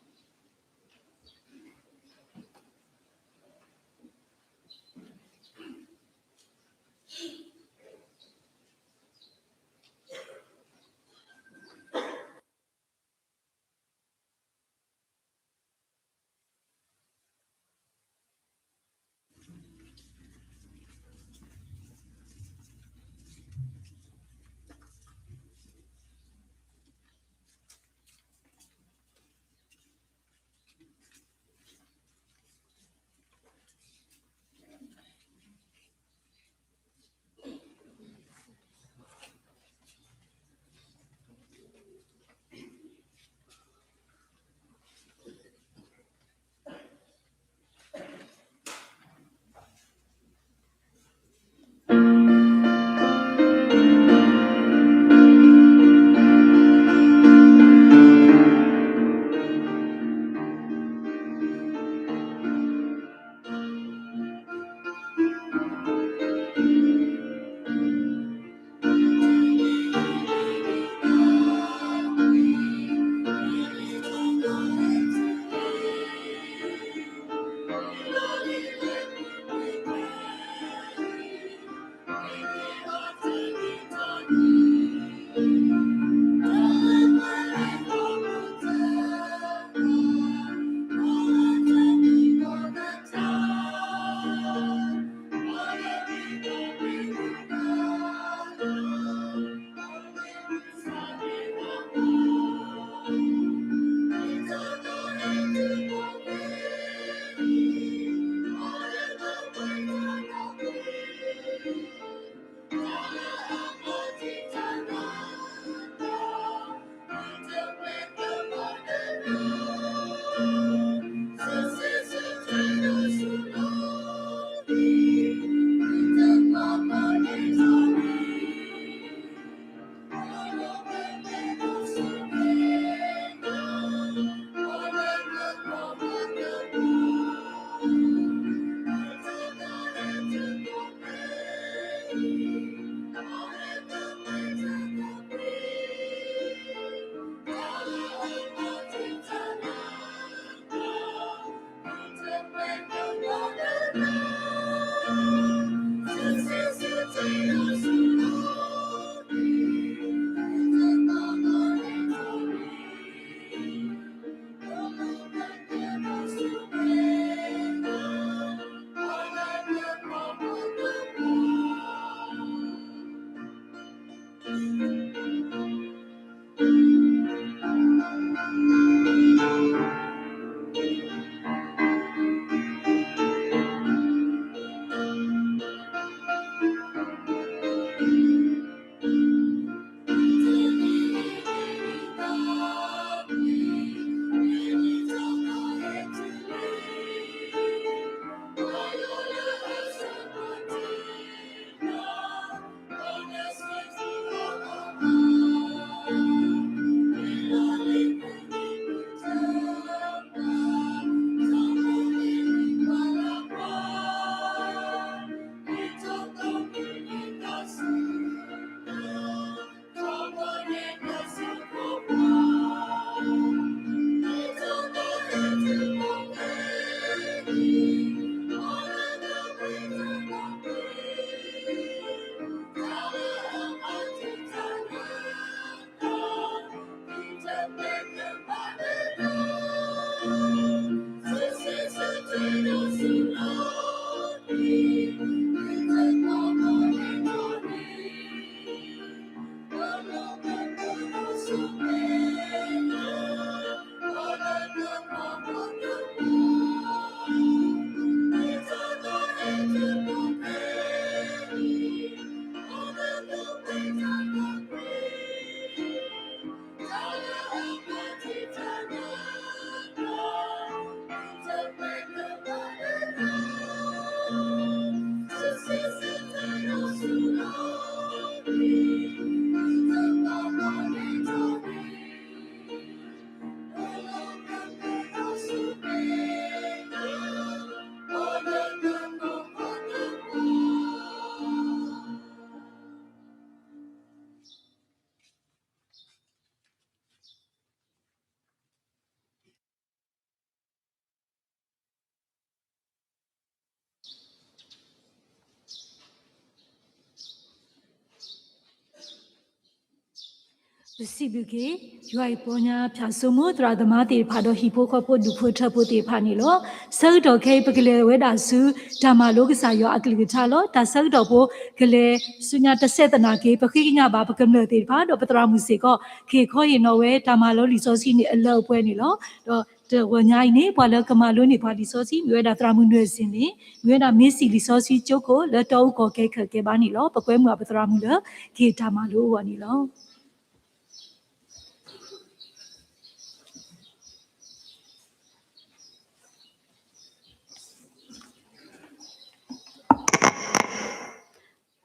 ပစံးဘျုးက့ၤ ယွၤအံၤပီညါ ဖၠးစိမိၣ်သရၣ်သမါသ့ၣ်တဖၣ်ဒီးဟံၣ်ဖိဃီဖိဒူၣ်ဖိထၢဖိသ့ၣ်တဖၣ်န့ၣ်လီၤ. ဆၢကတီၢ်ခဲအံၤ ပကလဲၤဝဲဒၣ်ဆူ တၢ်မၤလိကစၢ်ယွၤအကလုၢ်ကထါလီၤ. တၢ်ဆၢကတီၢ်ဖိ ကလဲၤဆူညါတဆဲးသနာ်က့ ပဃ့ကညးဘၣ်ပကမျၢၢ်သ့ၣ်တဖၣ် ဒီးပသရၣ်မုၣ်စ့ၢ်ကီး ကဟ့ၣ်ခီဟ့ၣ်နီၤဝဲတၢ်မၤလိလံာ်စီဆှံန့ၣ်အလၢအပှဲၤန့ၣ်လီၤ. ဒီးတဂီၤညါအံၤန့ၣ် ပှၤလၢကမၤလိန့ၢ်ပှၤလံာ်စီဆှံ မ့ၢ်ဝဲဒၣ်သရၣ်မုၣ်နွဲၣ်စ့ၣ်န့ၣ် မ့ၢ်ဝဲဒၣ်မ့ၢ်စံၣ်လံာ်စီဆှံကၠိခိၣ် လၢတီအူကီၢ်ကဲခၢၣ်ကဲဘါန့ၣ်လီၤ. ပကွဲမုာ်အပသရၣ်မုၣ်လၢ ကဟ့ၣ်တၢ်မၤလိအဂီၢ်န့ၣ်လီၤ.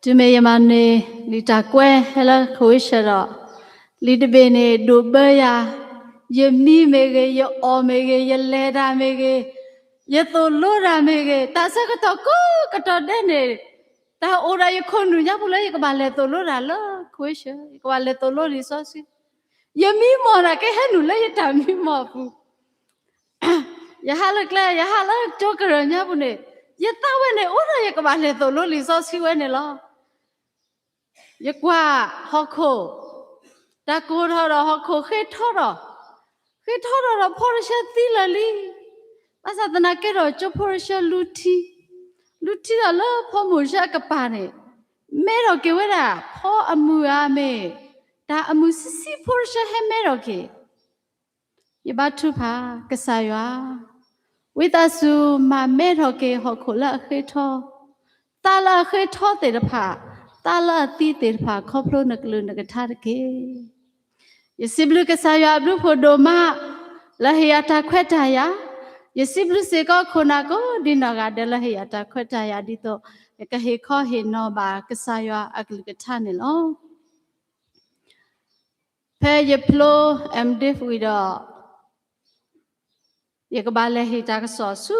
တုၤမ့ၢ်ယမၤန့ၢ် လံာ်တၢ်ကွဲးဟဲလၢ question ဒီး လံာ်တဘ့ၣ်န့ၣ် ဒိးဘၢယၤ, ယမံမ့ၢ်ဂ့ၤ, ယအီၣ်မ့ၢ်ဂ့ၤ, ယလဲၤတၢ်မ့ၢ်ဂ့ၤ, ယသိၣ်လိတၢ်မ့ၢ်ဂ့ၤ, တၢ်ဆၢကတီၢ်ကိးကတီၢ်ဒဲးန့ၣ် တၢ်အိၣ်ဒီးယခိၣ်နူာ်ညါပူၤလၢယကဘၣ်လဲၤသိၣ်လိတၢ်လၢ question, ယကဘၣ်လဲၤသိၣ်လိလံာ်စီဆှံ, ယမံမီၢ်တၢ်ကဟဲနုာ်လၢယတၢ်မံမီၢ်အပူၤ ယဟးလၢကျဲ, ယဟးလၢကၠိကရၢၢ်ညါပူၤန့ၣ်, ယသးဝဲန့ၣ် အိၣ်ဒီးယကဘၣ်လဲၤသိၣ်လိလံာ်စီဆှံဝဲန့ၣ်လီၤ. ယကွၢ်ဟီၣ်ခိၣ်, တၢ်ကိၢ်ထီၣ်ဒီးဟီၣ်ခိၣ်ဃ့ထီထီၣ်, ဃ့ထီထီၣ်ဒီးဖိရၡၢသံလၢာ်လံ. ဘၣ်ဆၣ်သနာ်က့ဒီး ကၠိဖိရၡၢလူထံ, လူထံဒီးလၢဖိမုၣ်ရၢအကပၤန့ၣ် မဲထီၣ်က့ၤဝဲဒၣ် ဖီအမုၢ်ဧါမ့ၢ်, တၢ်အမုၢ်ဆံးဆံးဖိရၡၢဟဲမဲထီၣ်က့ၤ ယဘါထုကဖၣ်ကစၢ်ယွၤ, ဝံသးစူၤမၤမဲထီၣ်က့ၤဟီၣ်ခိၣ်လၢအဃ့ထီ, သးလၢအဃ့ထီသ့ၣ်တဖၣ်, သးလၢအသံသ့ၣ်တဖၣ် ခီဖျိနကလုၢ်နကထါတက့ၢ်. ယစံးဘျုးကစၢ်ယွၤအဘျုးဖှိၣ်ဒိၣ်မး လၢဟ့ၣ်ယၤတၢ်ခွဲးတၢ်ယာ်, ယစံးဘျုးစ့ၢ်ကီးခိၣ်နၢ်ကိးဒံနီၢ်ဂၤဒဲးလၢဟ့ၣ်ယၤတၢ်ခွဲးတၢ်ယာ်ဒ်သိး ယကဟ့ၣ်ခီဟ့ၣ်နီၤဘၣ်ကစၢ်ယွၤအကလုၢ်ကထါန့ၣ်လီၤ. ဖဲယဖျိ MDiv ဝံၤဒီး ယကဘၣ်လဲၤဟ့ၣ်တၢ်ကစီၣ်ဆူ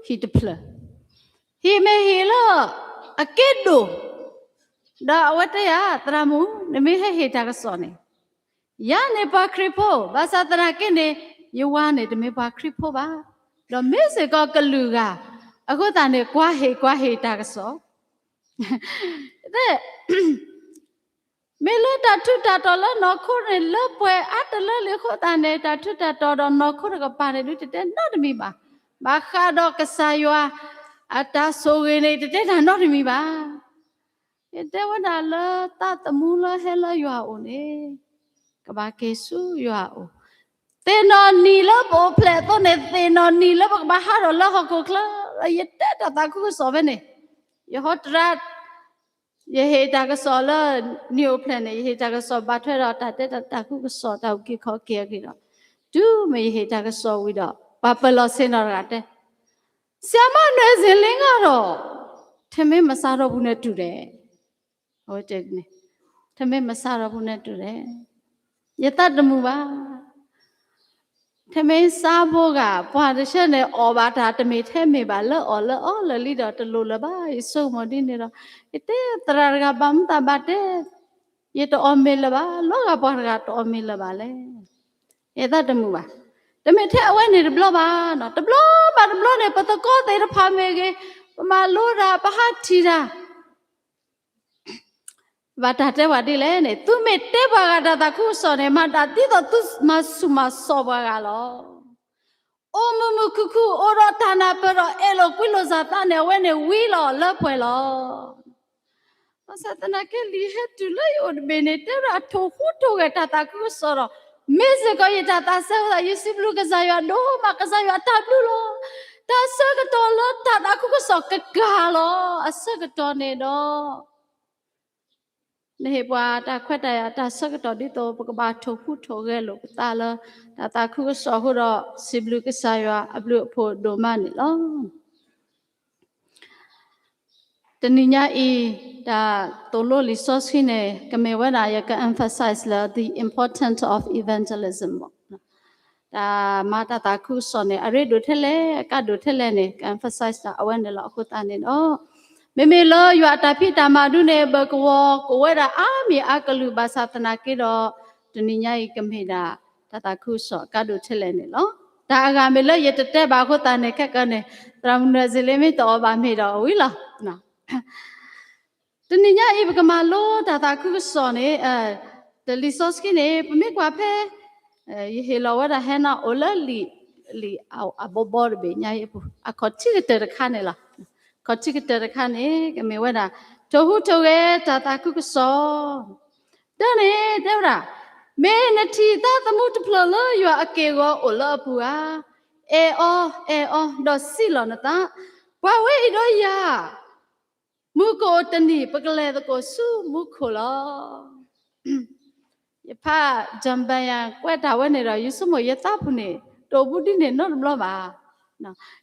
ဟံၣ်တဖျၢၣ်, ဟံၣ်မ့ၢ်ဟံၣ်လၢအက့ဒိၣ်, ဒီးအဝဲတဲယၤ သရၣ်မုၣ် နမ့ၢ်ဟဲဟ့ၣ်တၢ်ကစီၣ်န့ၣ် ယၤန့ၣ်ပှၤခရံာ်ဖိ, ဘၣ်ဆၣ်သနာ်က့န့ၣ် ယဝၤန့ၣ်တမ့ၢ်ပှၤခရံာ်ဖိဘၣ်. ဒီးမ့ၢ်စ့ၢ်ကီးကလုာ်ဂၤ အဃိသတးန့ၣ် ကွၢ်ဟ့ၣ်ကွၢ်ဟ့ၣ်တၢ်ကစီၣ်, မ့ၢ်လၢတၢ်ထူးတၢ်တီၤလၢနီၢ်ခိန့ၣ်လၢပှဲၤအါတလၢလံအဃိသတးန့ၣ် တၢ်ထူးတၢ်တီၤဒီးနီၢ်ခိတကပၤန့ၣ်ဒုး တတဲနီတမံၤဘၣ်. ဘၣ်ဃးဒီးကစၢ်ယွၤအတၢ်ဆိၣ်ဂ့ၤန့ၣ် တတဲတၢ်နီတမံၤဘၣ်. ယတဲဝဲဒၣ်လၢသးသမူလၢဟဲလၢယွၤအအိၣ်န့ၣ် ကဘၣ်က့ၤဆူယွၤအအိၣ်, သ့ၣ်နီၣ်နံၣ်လၢပအိၣ်ဖျဲၣ်အသိးန့ၣ် သ့ၣ်နီၣ်နံၣ်လၢပကဘၣ်ဟးထီၣ်လၢဟီၣ်ခိၣ်ချၢ, ယတဲတၢ်သးခုကစီၣ်ဖဲန့ၣ်, ယဟီတရၣ်, ယဟ့ၣ်တၢ်ကစီၣ်လၢနံၣ်အိၣ်ဖျဲၣ်န့ၣ် ယဟ့ၣ်တၢ်ကစီၣ်ဘၣ်ထွဲဒီးတၢ်တဲတၢ်သးခုကစီၣ်တၢ်အုၣ်က့ၤခီၣ်က့ၤအဂ့ၢ်ဒီး, တုၤမ့ၢ်ယဟ့ၣ်တၢ်ကစီၣ်ဝံၤဒီး ပှၤပၢၤလီၢ်ဆ့ၣ်နီၤတဂၤတဲ ဆရာမ နွယ်ဇင်လင်းကတော့ ထမင်းမစားတော့ဘူးနဲ့တူတယ်. အဝဲတဲန့ၣ်, ထမင်းမစားတော့ဘူးနဲ့တူတယ်. ယသးတမုာ်ဘၣ်. ထမင်းစားဖို့က ပှၤတဆၢန့ၣ် အီၣ်ဘၣ်တၢ်တမ့ၢ်ထဲမ့ၢ်ဘၣ် လၢအီၣ်လၢအီလၢာ်လံဒီး တလိၣ်လၢၤဘၣ်. ယဆိကမိၣ်ဒ်န့ၣ်ဒီး ယတဲသရၣ်တဂၤ ဘၣ်မူဘၣ်ဒါဘၣ်တဲ ယတအီၣ်မ့ၤလၢၤဘၣ်, လီၤဂာ်ပှၤတဂၤတအီၣ်မ့ၤလၢၤဘၣ်လဲၣ်. ယသးတမုာ်ဘၣ်. တမ့ၢ်ထဲအဝဲန့ၣ်တဘျီဘၣ်နီၤ, တဘျီဘၣ်တဘျီန့ၣ် ပသကိးသ့ၣ်တဖၣ်မ့ၢ်ဂ့ၤ, ပမၤလိတၢ် ပဟးထံၣ်တၢ် ဘၣ်တၢ်တဲပှၤဒ်လဲၣ်န့ၣ်, သုမ့ၢ်တဲပှၤဂၤတၢ်သးခုကစီၣ်န့ၣ် မၤတၢ်ဒ်သိးသုမၤဆူၣ်မၤစိးပှၤဂၤလီၤ. အိၣ်မုာ်မုာ်ခုၣ်ခုၣ် အိၣ်ဒီးတၢ်နၢ်ပၢၢ်ဒီး အဲၣ်လိာ်ကွံလိာ်စၢ်သးန့ၣ် အဝဲန့ၣ်ဝံလီၤလၢပှဲၤလီၤ. ဘၣ်ဆၣ်သနာ်က့ လံာ်ဟဲတုၤလၢယအိၣ်တဘ့ၣ်န့ၣ် တဲဝဲဒၣ်ထိၣ်ဟူးထိၣ်ဂဲၤတၢ်သးခုကစီၣ်ဒီး မ့ၢ်စ့ၢ်ကီးယတၢ်သးစဲဝဲဒၣ် ယစံးဘျုးကစၢ်ယွၤဒိၣ်မး ကစၢ်ယွၤအတၢ်ဘျုးလီၤ. တၢ်ဆၢကတီၢ်လၢတၢ်သးခုကစီၣ်ကကၤလီၤ. အဆၢကတီၢ်န့ၣ်ဒီး နဟ့ၣ်ပှၤတၢ်ခွဲးတၢ်ယာ်တၢ်ဆၢကတီၢ်ဒ်သိး ပကဘၣ်ထိၣ်ဟူးထိၣ်ဂဲၤလိာ်ပသးလၢ တၢ်သးခုကစီၣ်အဃိဒီး စံးဘျုးကစၢ်ယွၤအဘျုးအဖှိၣ်ဒိၣ်မးန့ၣ်လီၤ. တနံၤညါအံၤ တၢ်သိၣ်လိလံာ်စီဆှံန့ၣ် ကမ့ၢ်ဝဲဒၣ် ယက emphasize လၢ the importance of evangelism ဘၣ်. တၢ်မၤတၢ်သးခုကစီၣ်န့ၣ် အရ့ဒိၣ်ထဲလဲၣ် အကါဒိၣ်ထဲလဲၣ်န့ၣ် က emphasize တၢ်အဝဲန့ၣ်လီၤ. အဃိသတးန့ၣ်ဒီး မ့မ့ၢ်လၢယွၤအတၢ်ဖံးတၢ်မၤဒုန့ၣ် ဘၢကဝီၤကဝဲဒၣ်အါမံၤအါကလုာ်ဘၣ်ဆၣ်သနာ်က့ဒီး တနံၤညါအံၤကမ့ၢ်ဒၣ် တၢ်သးခုကစီၣ်အကါဒိၣ်ထဲလဲၣ်န့ၣ်လီၤ. တၢ်အဂၤမ့ၢ်လၢယတတဲဘၣ်အဃိသတးန့ၣ် ခဲကနံၣ်န့ၣ် သရၣ်မုၣ်နွဲၣ်စ့လ့မ့ၢ်တအီၣ်ဘၣ်မ့ၤဒီးဝံၤလီၤ. တနံၤညါအံၤ ပကမၤလိတၢ်သးခုကစီၣ်န့ၣ် တၢ်လံာ်စီဆှံန့ၣ် ပမ့ၢ်ကွၢ်ဖဲ ယဟ့ၣ်လီၤဝဲဒၣ်ဟဲနၤအိၣ်လၢလံာ် လံာ်အဘီဘီတဘ့ၣ်ညါအံၤအပူၤ အခီၣ်ထံးကတၢၢ်တခါန့ၣ်လီၤ. အခီၣ်ထံးကတၢၢ်တခါန့ၣ် ကမ့ၢ်ဝဲဒၣ် ထိၣ်ဟူးထိၣ်ဂဲၤတၢ်သးခုကစီၣ် တၢ်န့ၣ်တဲဝဲဒၣ်, မ့ၢ်နထံၣ်သးသမူတဖျၢၣ်လၢယွၤအက့ၢ်အဂီၤအိၣ်လၢအပူၤဧါ, အဲၣ်အီၤ အဲၣ်အီၤ ဒီးစံးလီၤနသး, ပှၤဝဲအံၤဒီးယၤ မုၢ်ကအိၣ်တနံၤ ပကလဲၤသကိးဆူမူခိၣ်လီၤ. ယဖး John Bunyan ကွဲးတၢ်ဝဲန့ၣ်ဒီး ယဆိကမိၣ်ယသးပူၤန့ၣ် တအိၣ်ဘူးဒ်န့ၣ်နီတဘျီဘၣ်.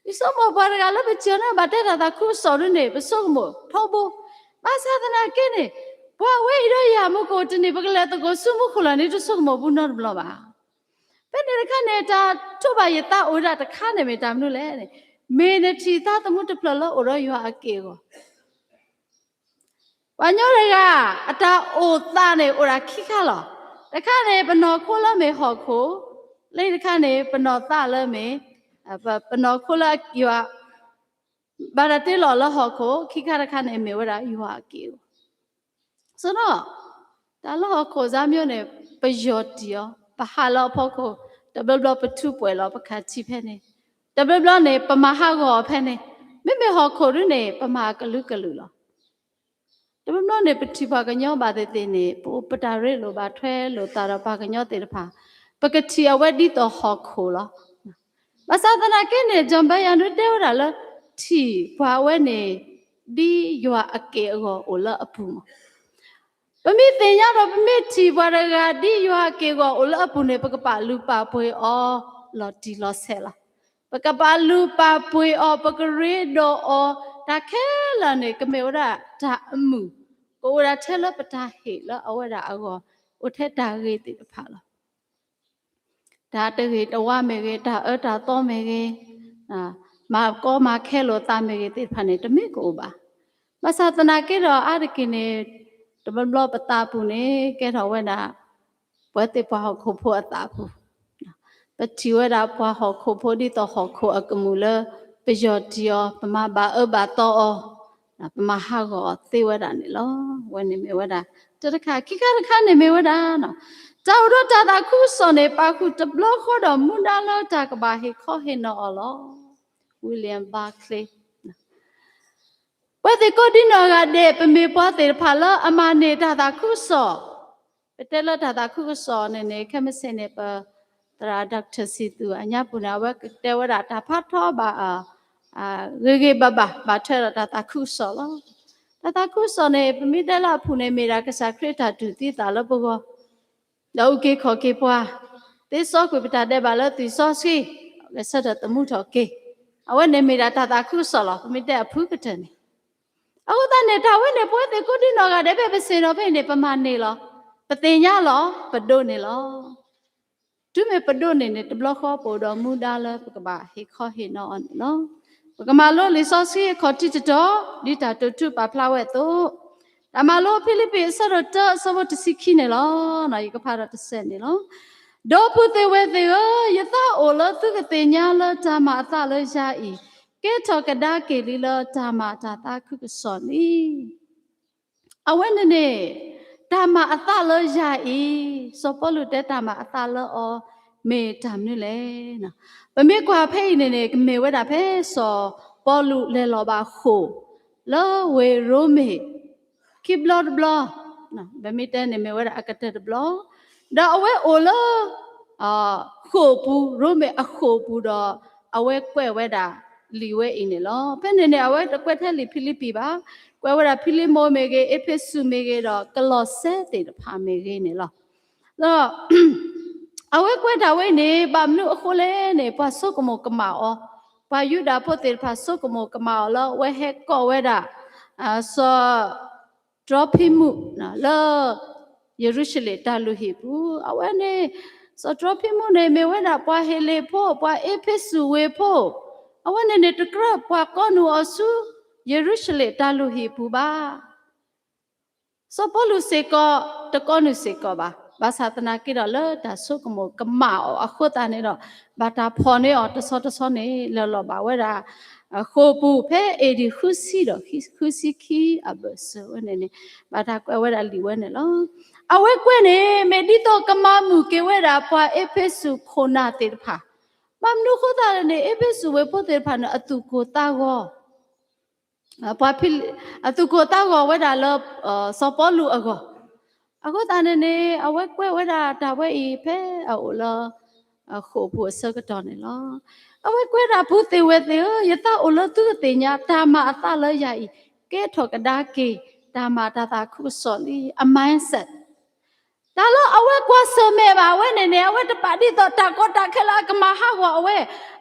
ယဆိကမိၣ်ပှၤတဂၤလၢပစၢၤန့ၣ် ဘၣ်တဲတၢ်သးခုကစီၣ်ဒ်န့ၣ် ပဆိကမိၣ်ထီဘိ, ဘၣ်ဆၣ်သနာ်က့န့ၣ် ပှၤဝဲအံၤဒီးယၤ မုၢ်ကအိၣ်တနံၤ ပကလဲၤသကိးဆူမူခိၣ်လီၤန့ၣ် တဆိကမိၣ်ဘူးနီတဘျီဘၣ်. ဖဲန့ၣ်တခါန့ၣ် တၢ်ထိးဘၣ်ယသးအိၣ်ဝဲဒၣ်တခါန့ၣ်မ့ၢ်တၢ်မနုၤလဲၣ်န့ၣ်, မ့ၢ်နထံၣ်သးသမူတဖျၢၣ်လၢအိၣ်ဒီးယွၤအက့ၢ်အဂီၤ ပှၤကညီတဂၤ အတၢ်အိၣ်သးန့ၣ် အိၣ်ဒၣ်ခံခါလီၤ. တခါန့ၣ် ပနီၢ်ခိလၢမ့ၢ်ဟီၣ်ခိၣ်, လၢတခါန့ၣ် ပနီၢ်သးလၢမ့ၢ်, ပနီၢ်ခိလၢယွၤ ဘၣ်တၢ်တ့လီၤလၢဟီၣ်ခိၣ်, ခံခါတခါန့ၣ် မ့ၢ်ဝဲဒၣ်ယွၤအက့ၢ်အဂီၤ. ဆိုတော့ တၢ်လၢဟီၣ်ခိၣ်စါမျိုးန့ၣ် ပယီၢ်တံၢ်အီၤ, ပဟးလၢအဖီခိၣ်, တဘျီဘျီပထူးပှဲၤလီၤပခးထံဖဲန့ၣ်, တဘျီဘျီန့ၣ် ပမၤဟးဂီၤအီၤဖဲန့ၣ်, မ့မ့ၢ်ဟီၣ်ခိၣ်ဒ်န့ၣ် ပမၤအကလုာ်ကလုာ်လီၤ. တဘျီဘျီန့ၣ် ပထံၣ်ပှၤကညီဘၣ်သ့ၣ်သ့ၣ်န့ၣ် ပအိၣ်ပတၢ်ရ့လိာ်ဘၣ်ထွဲလိာ်သးဒီးပှၤကညီသ့ၣ်တဖၣ်, ပကထံၣ်အဝဲဒ်သိးဟီၣ်ခိၣ်လီၤ. ဘၣ်ဆၣ်သနာ်က့န့ၣ် John Bunyan ဒုးတဲဝဲဒၣ်လၢ ထံၣ်ပှၤအဝဲန့ၣ် ဒ်ယွၤအက့ၢ်အဂီၤအိၣ်လၢအပူၤမး. ပမ့ၢ်သ့ၣ်ညါဒီး ပမ့ၢ်ထံၣ်ပှၤတဂၤဒ်ယွၤအက့ၢ်အဂီၤအိၣ်လၢအပူၤန့ၣ် ပကပာ်လုၢ်ပာ်ပှ့ၤအီၤလီၤတံၢ်လီၤဆဲးလီၤ. ပကပာ်လုၢ်ပာ်ပှ့ၤအီၤ, ပကရ့ဒီးအီၤ, တၢ်ခဲလၢာ်န့ၣ် ကမ့ၢ်ဝဲဒၣ်တၢ်အမုာ်, ကအိၣ်ဒၣ်ထဲလၢပတၢ်ဟ့ၣ်လၢအဝဲဒၣ်အဂီၢ်, အိၣ်ထဲတၢ်ဂ့ၤသ့ၣ်တဖၣ်လီၤ. တၢ်တဂ့ၤတဝါမ့ၢ်ဂ့ၤ, တၢ်အၢတၢ်သီမ့ၢ်ဂ့ၤ, မၤကီမၤခဲလိာ်သးမ့ၢ်ဂ့ၤသ့ၣ်တဖၣ်န့ၣ် တမ့ၢ်ကအိၣ်ဘၣ်. ဘၣ်ဆၣ်သနာ်က့ဒီးအါတက့ၢ်န့ၣ် တဘျီဘျီပသးပူၤန့ၣ် ကဲထီၣ်ဝဲဒၣ် ပဝဲသ့ၣ်ပှၤဟီၣ်ခိၣ်ဖိအသးပူၤ, ပထံၣ်ဝဲဒၣ်ပှၤဟီၣ်ခိၣ်ဖိဒ်သိးဟီၣ်ခိၣ်အကမူၣ်လၢ ပယီၢ်တံၢ်အီၤ, ပမၤဘၣ်အၢဘၣ်သီအီၤ, ပမၤဟးဂီၤအီၤသ့ဝဲဒၣ်န့ၣ်လီၤ. အဝဲန့ၣ်မ့ၢ်ဝဲဒၣ် တၢတခါ, ခံခါတခါန့ၣ်မ့ၢ်ဝဲဒၣ် တၢ်အိၣ်ဒီးတၢ်သးခုကစီၣ်န့ၣ် ပာ်ဃုာ်တဘျီဃီဒီးမူဒါလၢတၢ်ကဘၣ်ဟ့ၣ်ခီဟ့ၣ်နီၤအီၤလီၤ. William Barclay ပဝဲသ့ၣ်ကိးဒံနီၢ်ဂၤဒဲး ပမ့ၢ်ပှၤသ့ၣ်တဖၣ်လၢအမၤန့ၢ်တၢ်သးခုကစီၣ်, ပတဲလၢတၢ်သးခုကစီၣ်န့ၣ်န့ၣ် ခဲမုၢ်ဆ့ၣ်န့ၣ် ပသရၣ် Doctor စံသူၣ်အညါပူၤန့ၣ် အဝဲကတဲဝဲဒၣ်တၢ်ဖးထီဘၣ် ဂ့ၤဂ့ၤဘၣ်ဘၣ် ဘၣ်ထွဲဒီးတၢ်သးခုကစီၣ်လီၤ. တၢ်သးခုကစီၣ်န့ၣ် ပမ့ၢ်တဲလၢအဖုၣ်န့ၣ် မ့ၢ်ဒၣ်ကစၢ်ခရံာ်တၢ်တူၢ်သံသးလၢပဂီၢ် ဒီးအုၣ်က့ၤခီၣ်က့ၤပှၤ, သ့စီကွံာ်ပတၢ်ဒဲးဘးလၢသွံၣ်စီဆှံ, ဂဲၤဆၢထၢၣ်သမူထီၣ်က့ၤ, အဝဲန့ၣ်မ့ၢ်ဒၣ်တၢ်သးခုကစီၣ်လီၤ. ပမ့ၢ်တဲအဖုၣ်ကတၢၢ်န့ၣ်, အဃိသတးန့ၣ် တၢ်ဝဲန့ၣ် ပဝဲသ့ၣ်ကိးဒံနီၢ်ဂၤဒဲး ဖဲပဆ့ၣ်နီၤဖဲအံၤန့ၣ် ပမၤန့ၢ်လီၤ. ပသ့ၣ်ညါလီၤ, ပဒိးန့ၢ်လီၤ. တုၤမ့ၢ်ပဒိးန့ၢ်န့ၣ် တဘျီဃီပအိၣ်ဒီးမူဒါလၢပကဘၣ်ဟ့ၣ်ခီဟ့ၣ်နီၤအီၤန့ၣ်လီၤ. ပကမၤလိလံာ်စီဆှံအခီၣ်ထံးတတီၤ ဒ်တၢ်တိာ်ထူပာ်ဖျါဝဲအသိး, တၢ်မၤလိဖံလံးပံၤအဆၢဒိၣ်တၢအဆၢဖိတဆံခံန့ၣ်လီၤ. ယကဖးဒီးတစဲးန့ၣ်လီၤ. ဒီပုၢ်သ့ၣ်ဝဲၢ်သ့ၣ်ဧၢ, ယသးအိၣ်လၢသုကသ့ၣ်ညါလၢတၢ်မၤအသးလၢယၤအံၤ ကဲထီၣ်ကဒါက့ၤလံလၢတၢ်မၤတၢ်သးခုကစီၣ်န့ၣ် အဝဲန့ၣ်န့ၣ် တၢ်မၤအသးလၢယၤအံၤ, စီၤပီလူးတဲတၢ်မၤအသးလၢအီၤ မ့ၢ်တၢ်မနုၤလဲၣ်. ပမ့ၢ်ကွၢ်ဖဲအံၤန့ၣ်န့ၣ် ကမ့ၢ်ဝဲဒၣ်ဖဲစီၤပီလူးလဲၤလီၤဘၣ်ဃိာ် လၢဝ့ၢ်ရိမ့ၤ ခံဘျီတဘျီ, ပမ့ၢ်တဲန့ၣ်မ့ၢ်ဝဲဒၣ်အကတၢၢ်တဘျီ, ဒီးအဝဲအိၣ်လၢ ဃိာ်ပူၤ, ရိမ့ၤအဃိာ်ပူၤဒီး အဝဲကွဲးဝဲဒၣ်လံာ်ဝဲအံၤန့ၣ်လီၤ. ဖဲန့ၣ်န့ၣ် အဝဲတကွဲးထဲလံာ်ဖံလံးပံၤဘၣ်, ကွဲးဝဲဒၣ်ဖံလံးမိၣ်မ့ၢ်ဂ့ၤ, အ့းဖ့းစူးမ့ၢ်ဂ့ၤ, ဒီးကလီးစဲသ့ၣ်တဖၣ်မ့ၢ်ဂ့ၤန့ၣ်လီၤ. ဒီး အဝဲကွဲးတၢ်ဝဲအံၤန့ၣ် ဘၣ်မနုၤအဃိလဲၣ်န့ၣ် ပှၤဆိကမိၣ်ကမၣ်အီၤ, ပှၤယူဒၤဖိသ့ၣ်တဖၣ်ဆိကမိၣ်ကမၣ်အီၤလၢအဝဲဟဲကိးဝဲဒၣ် စီၤ တြီဖံမုၣ် လၢ ယရူၤၡလ့ၣ်တၢ်လုၢ်ဟံၣ်ပူၤ, အဝဲန့ၣ် စီၤတြီဖံမုၣ်န့ၣ် မ့ၢ်ဝဲဒၣ်ပှၤဟ့းလ့ၣ်ဖိ, ပှၤအ့းဖ့းစူးဝ့ၢ်ဖိ, အဝဲန့ၣ်န့ၣ် တကြၢးပှၤကိးနုာ်အီၤဆူ ယရူၤၡလ့ၣ်တၢ်လုၢ်ဟံၣ်ပူၤဘၣ်. စီၤပီလူးစ့ၢ်ကီး တကိးနုာ်စ့ၢ်ကီးဘၣ်. ဘၣ်ဆၣ်သနာ်က့ဒီး လၢတၢ်ဆိကမိၣ်ကမၣ်အီၤအဃိသတးန့ၣ်ဒီး ဘၣ်တၢ်ဖီၣ်န့ၢ်အီၤတဆီတဆီန့ၣ် လဲၤလီၤဘၣ်ဝဲဒၣ် ဃိာ်ပူၤဖဲ A D ဃုဆံဒီးဃုဆံခံအဘၢၣ်စၢၤဝဲန့ၣ်န့ၣ် ဘၣ်တၢ်ကွဲးဝဲဒၣ်လံာ်ဝဲန့ၣ်လီၤ. အဝဲကွဲးန့ၣ် မ့ၢ်ဒ်သိးကမၤမုာ်က့ၤဝဲဒၣ်ပှၤအ့းဖ့းစူးခိၣ်နၢ်သ့ၣ်တဖၣ်, ဘၣ်မနုၤအဃိသတးန့ၣ် အ့းဖ့းစူးဝ့ၢ်ဖိသ့ၣ်တဖၣ်န့ၣ် အသူၣ်ကိၢ်သးဂီၤ ပှၤဖံ အသူၣ်ကိၢ်သးဂီၤဝဲဒၣ်လၢ စီၤပီလူးအဂီၢ်, အဃိသတးန့ၣ်န့ၣ် အဝဲကွဲးဝဲဒၣ်တၢ်ဝဲအံၤဖဲအအိၣ်လၢ ဃိာ်ပူၤအဆၢကတီၢ်န့ၣ်လီၤ. အဝဲကွဲးဒၣ်ပုၢ်သ့ၣ်ဝဲၢ်သ့ၣ်ဧၢ, ယသးအိၣ်လၢသုကသ့ၣ်ညါ တၢ်မၤအသးလၢယၤအံၤ ကဲထီၣ်ကဒါက့ၤ တၢ်မၤတၢ်သးခုကစီၣ်လံ, အ mindset တၢ်လၢအဝဲကွၢ်ဆၢၣ်မဲာ်ဘၣ်ဝဲန့ၣ်န့ၣ် အဝဲတပာ်ဒ်သိးတၢ်ကီတၢ်ခဲလၢအကမၤဟးဂီၤအဝဲ,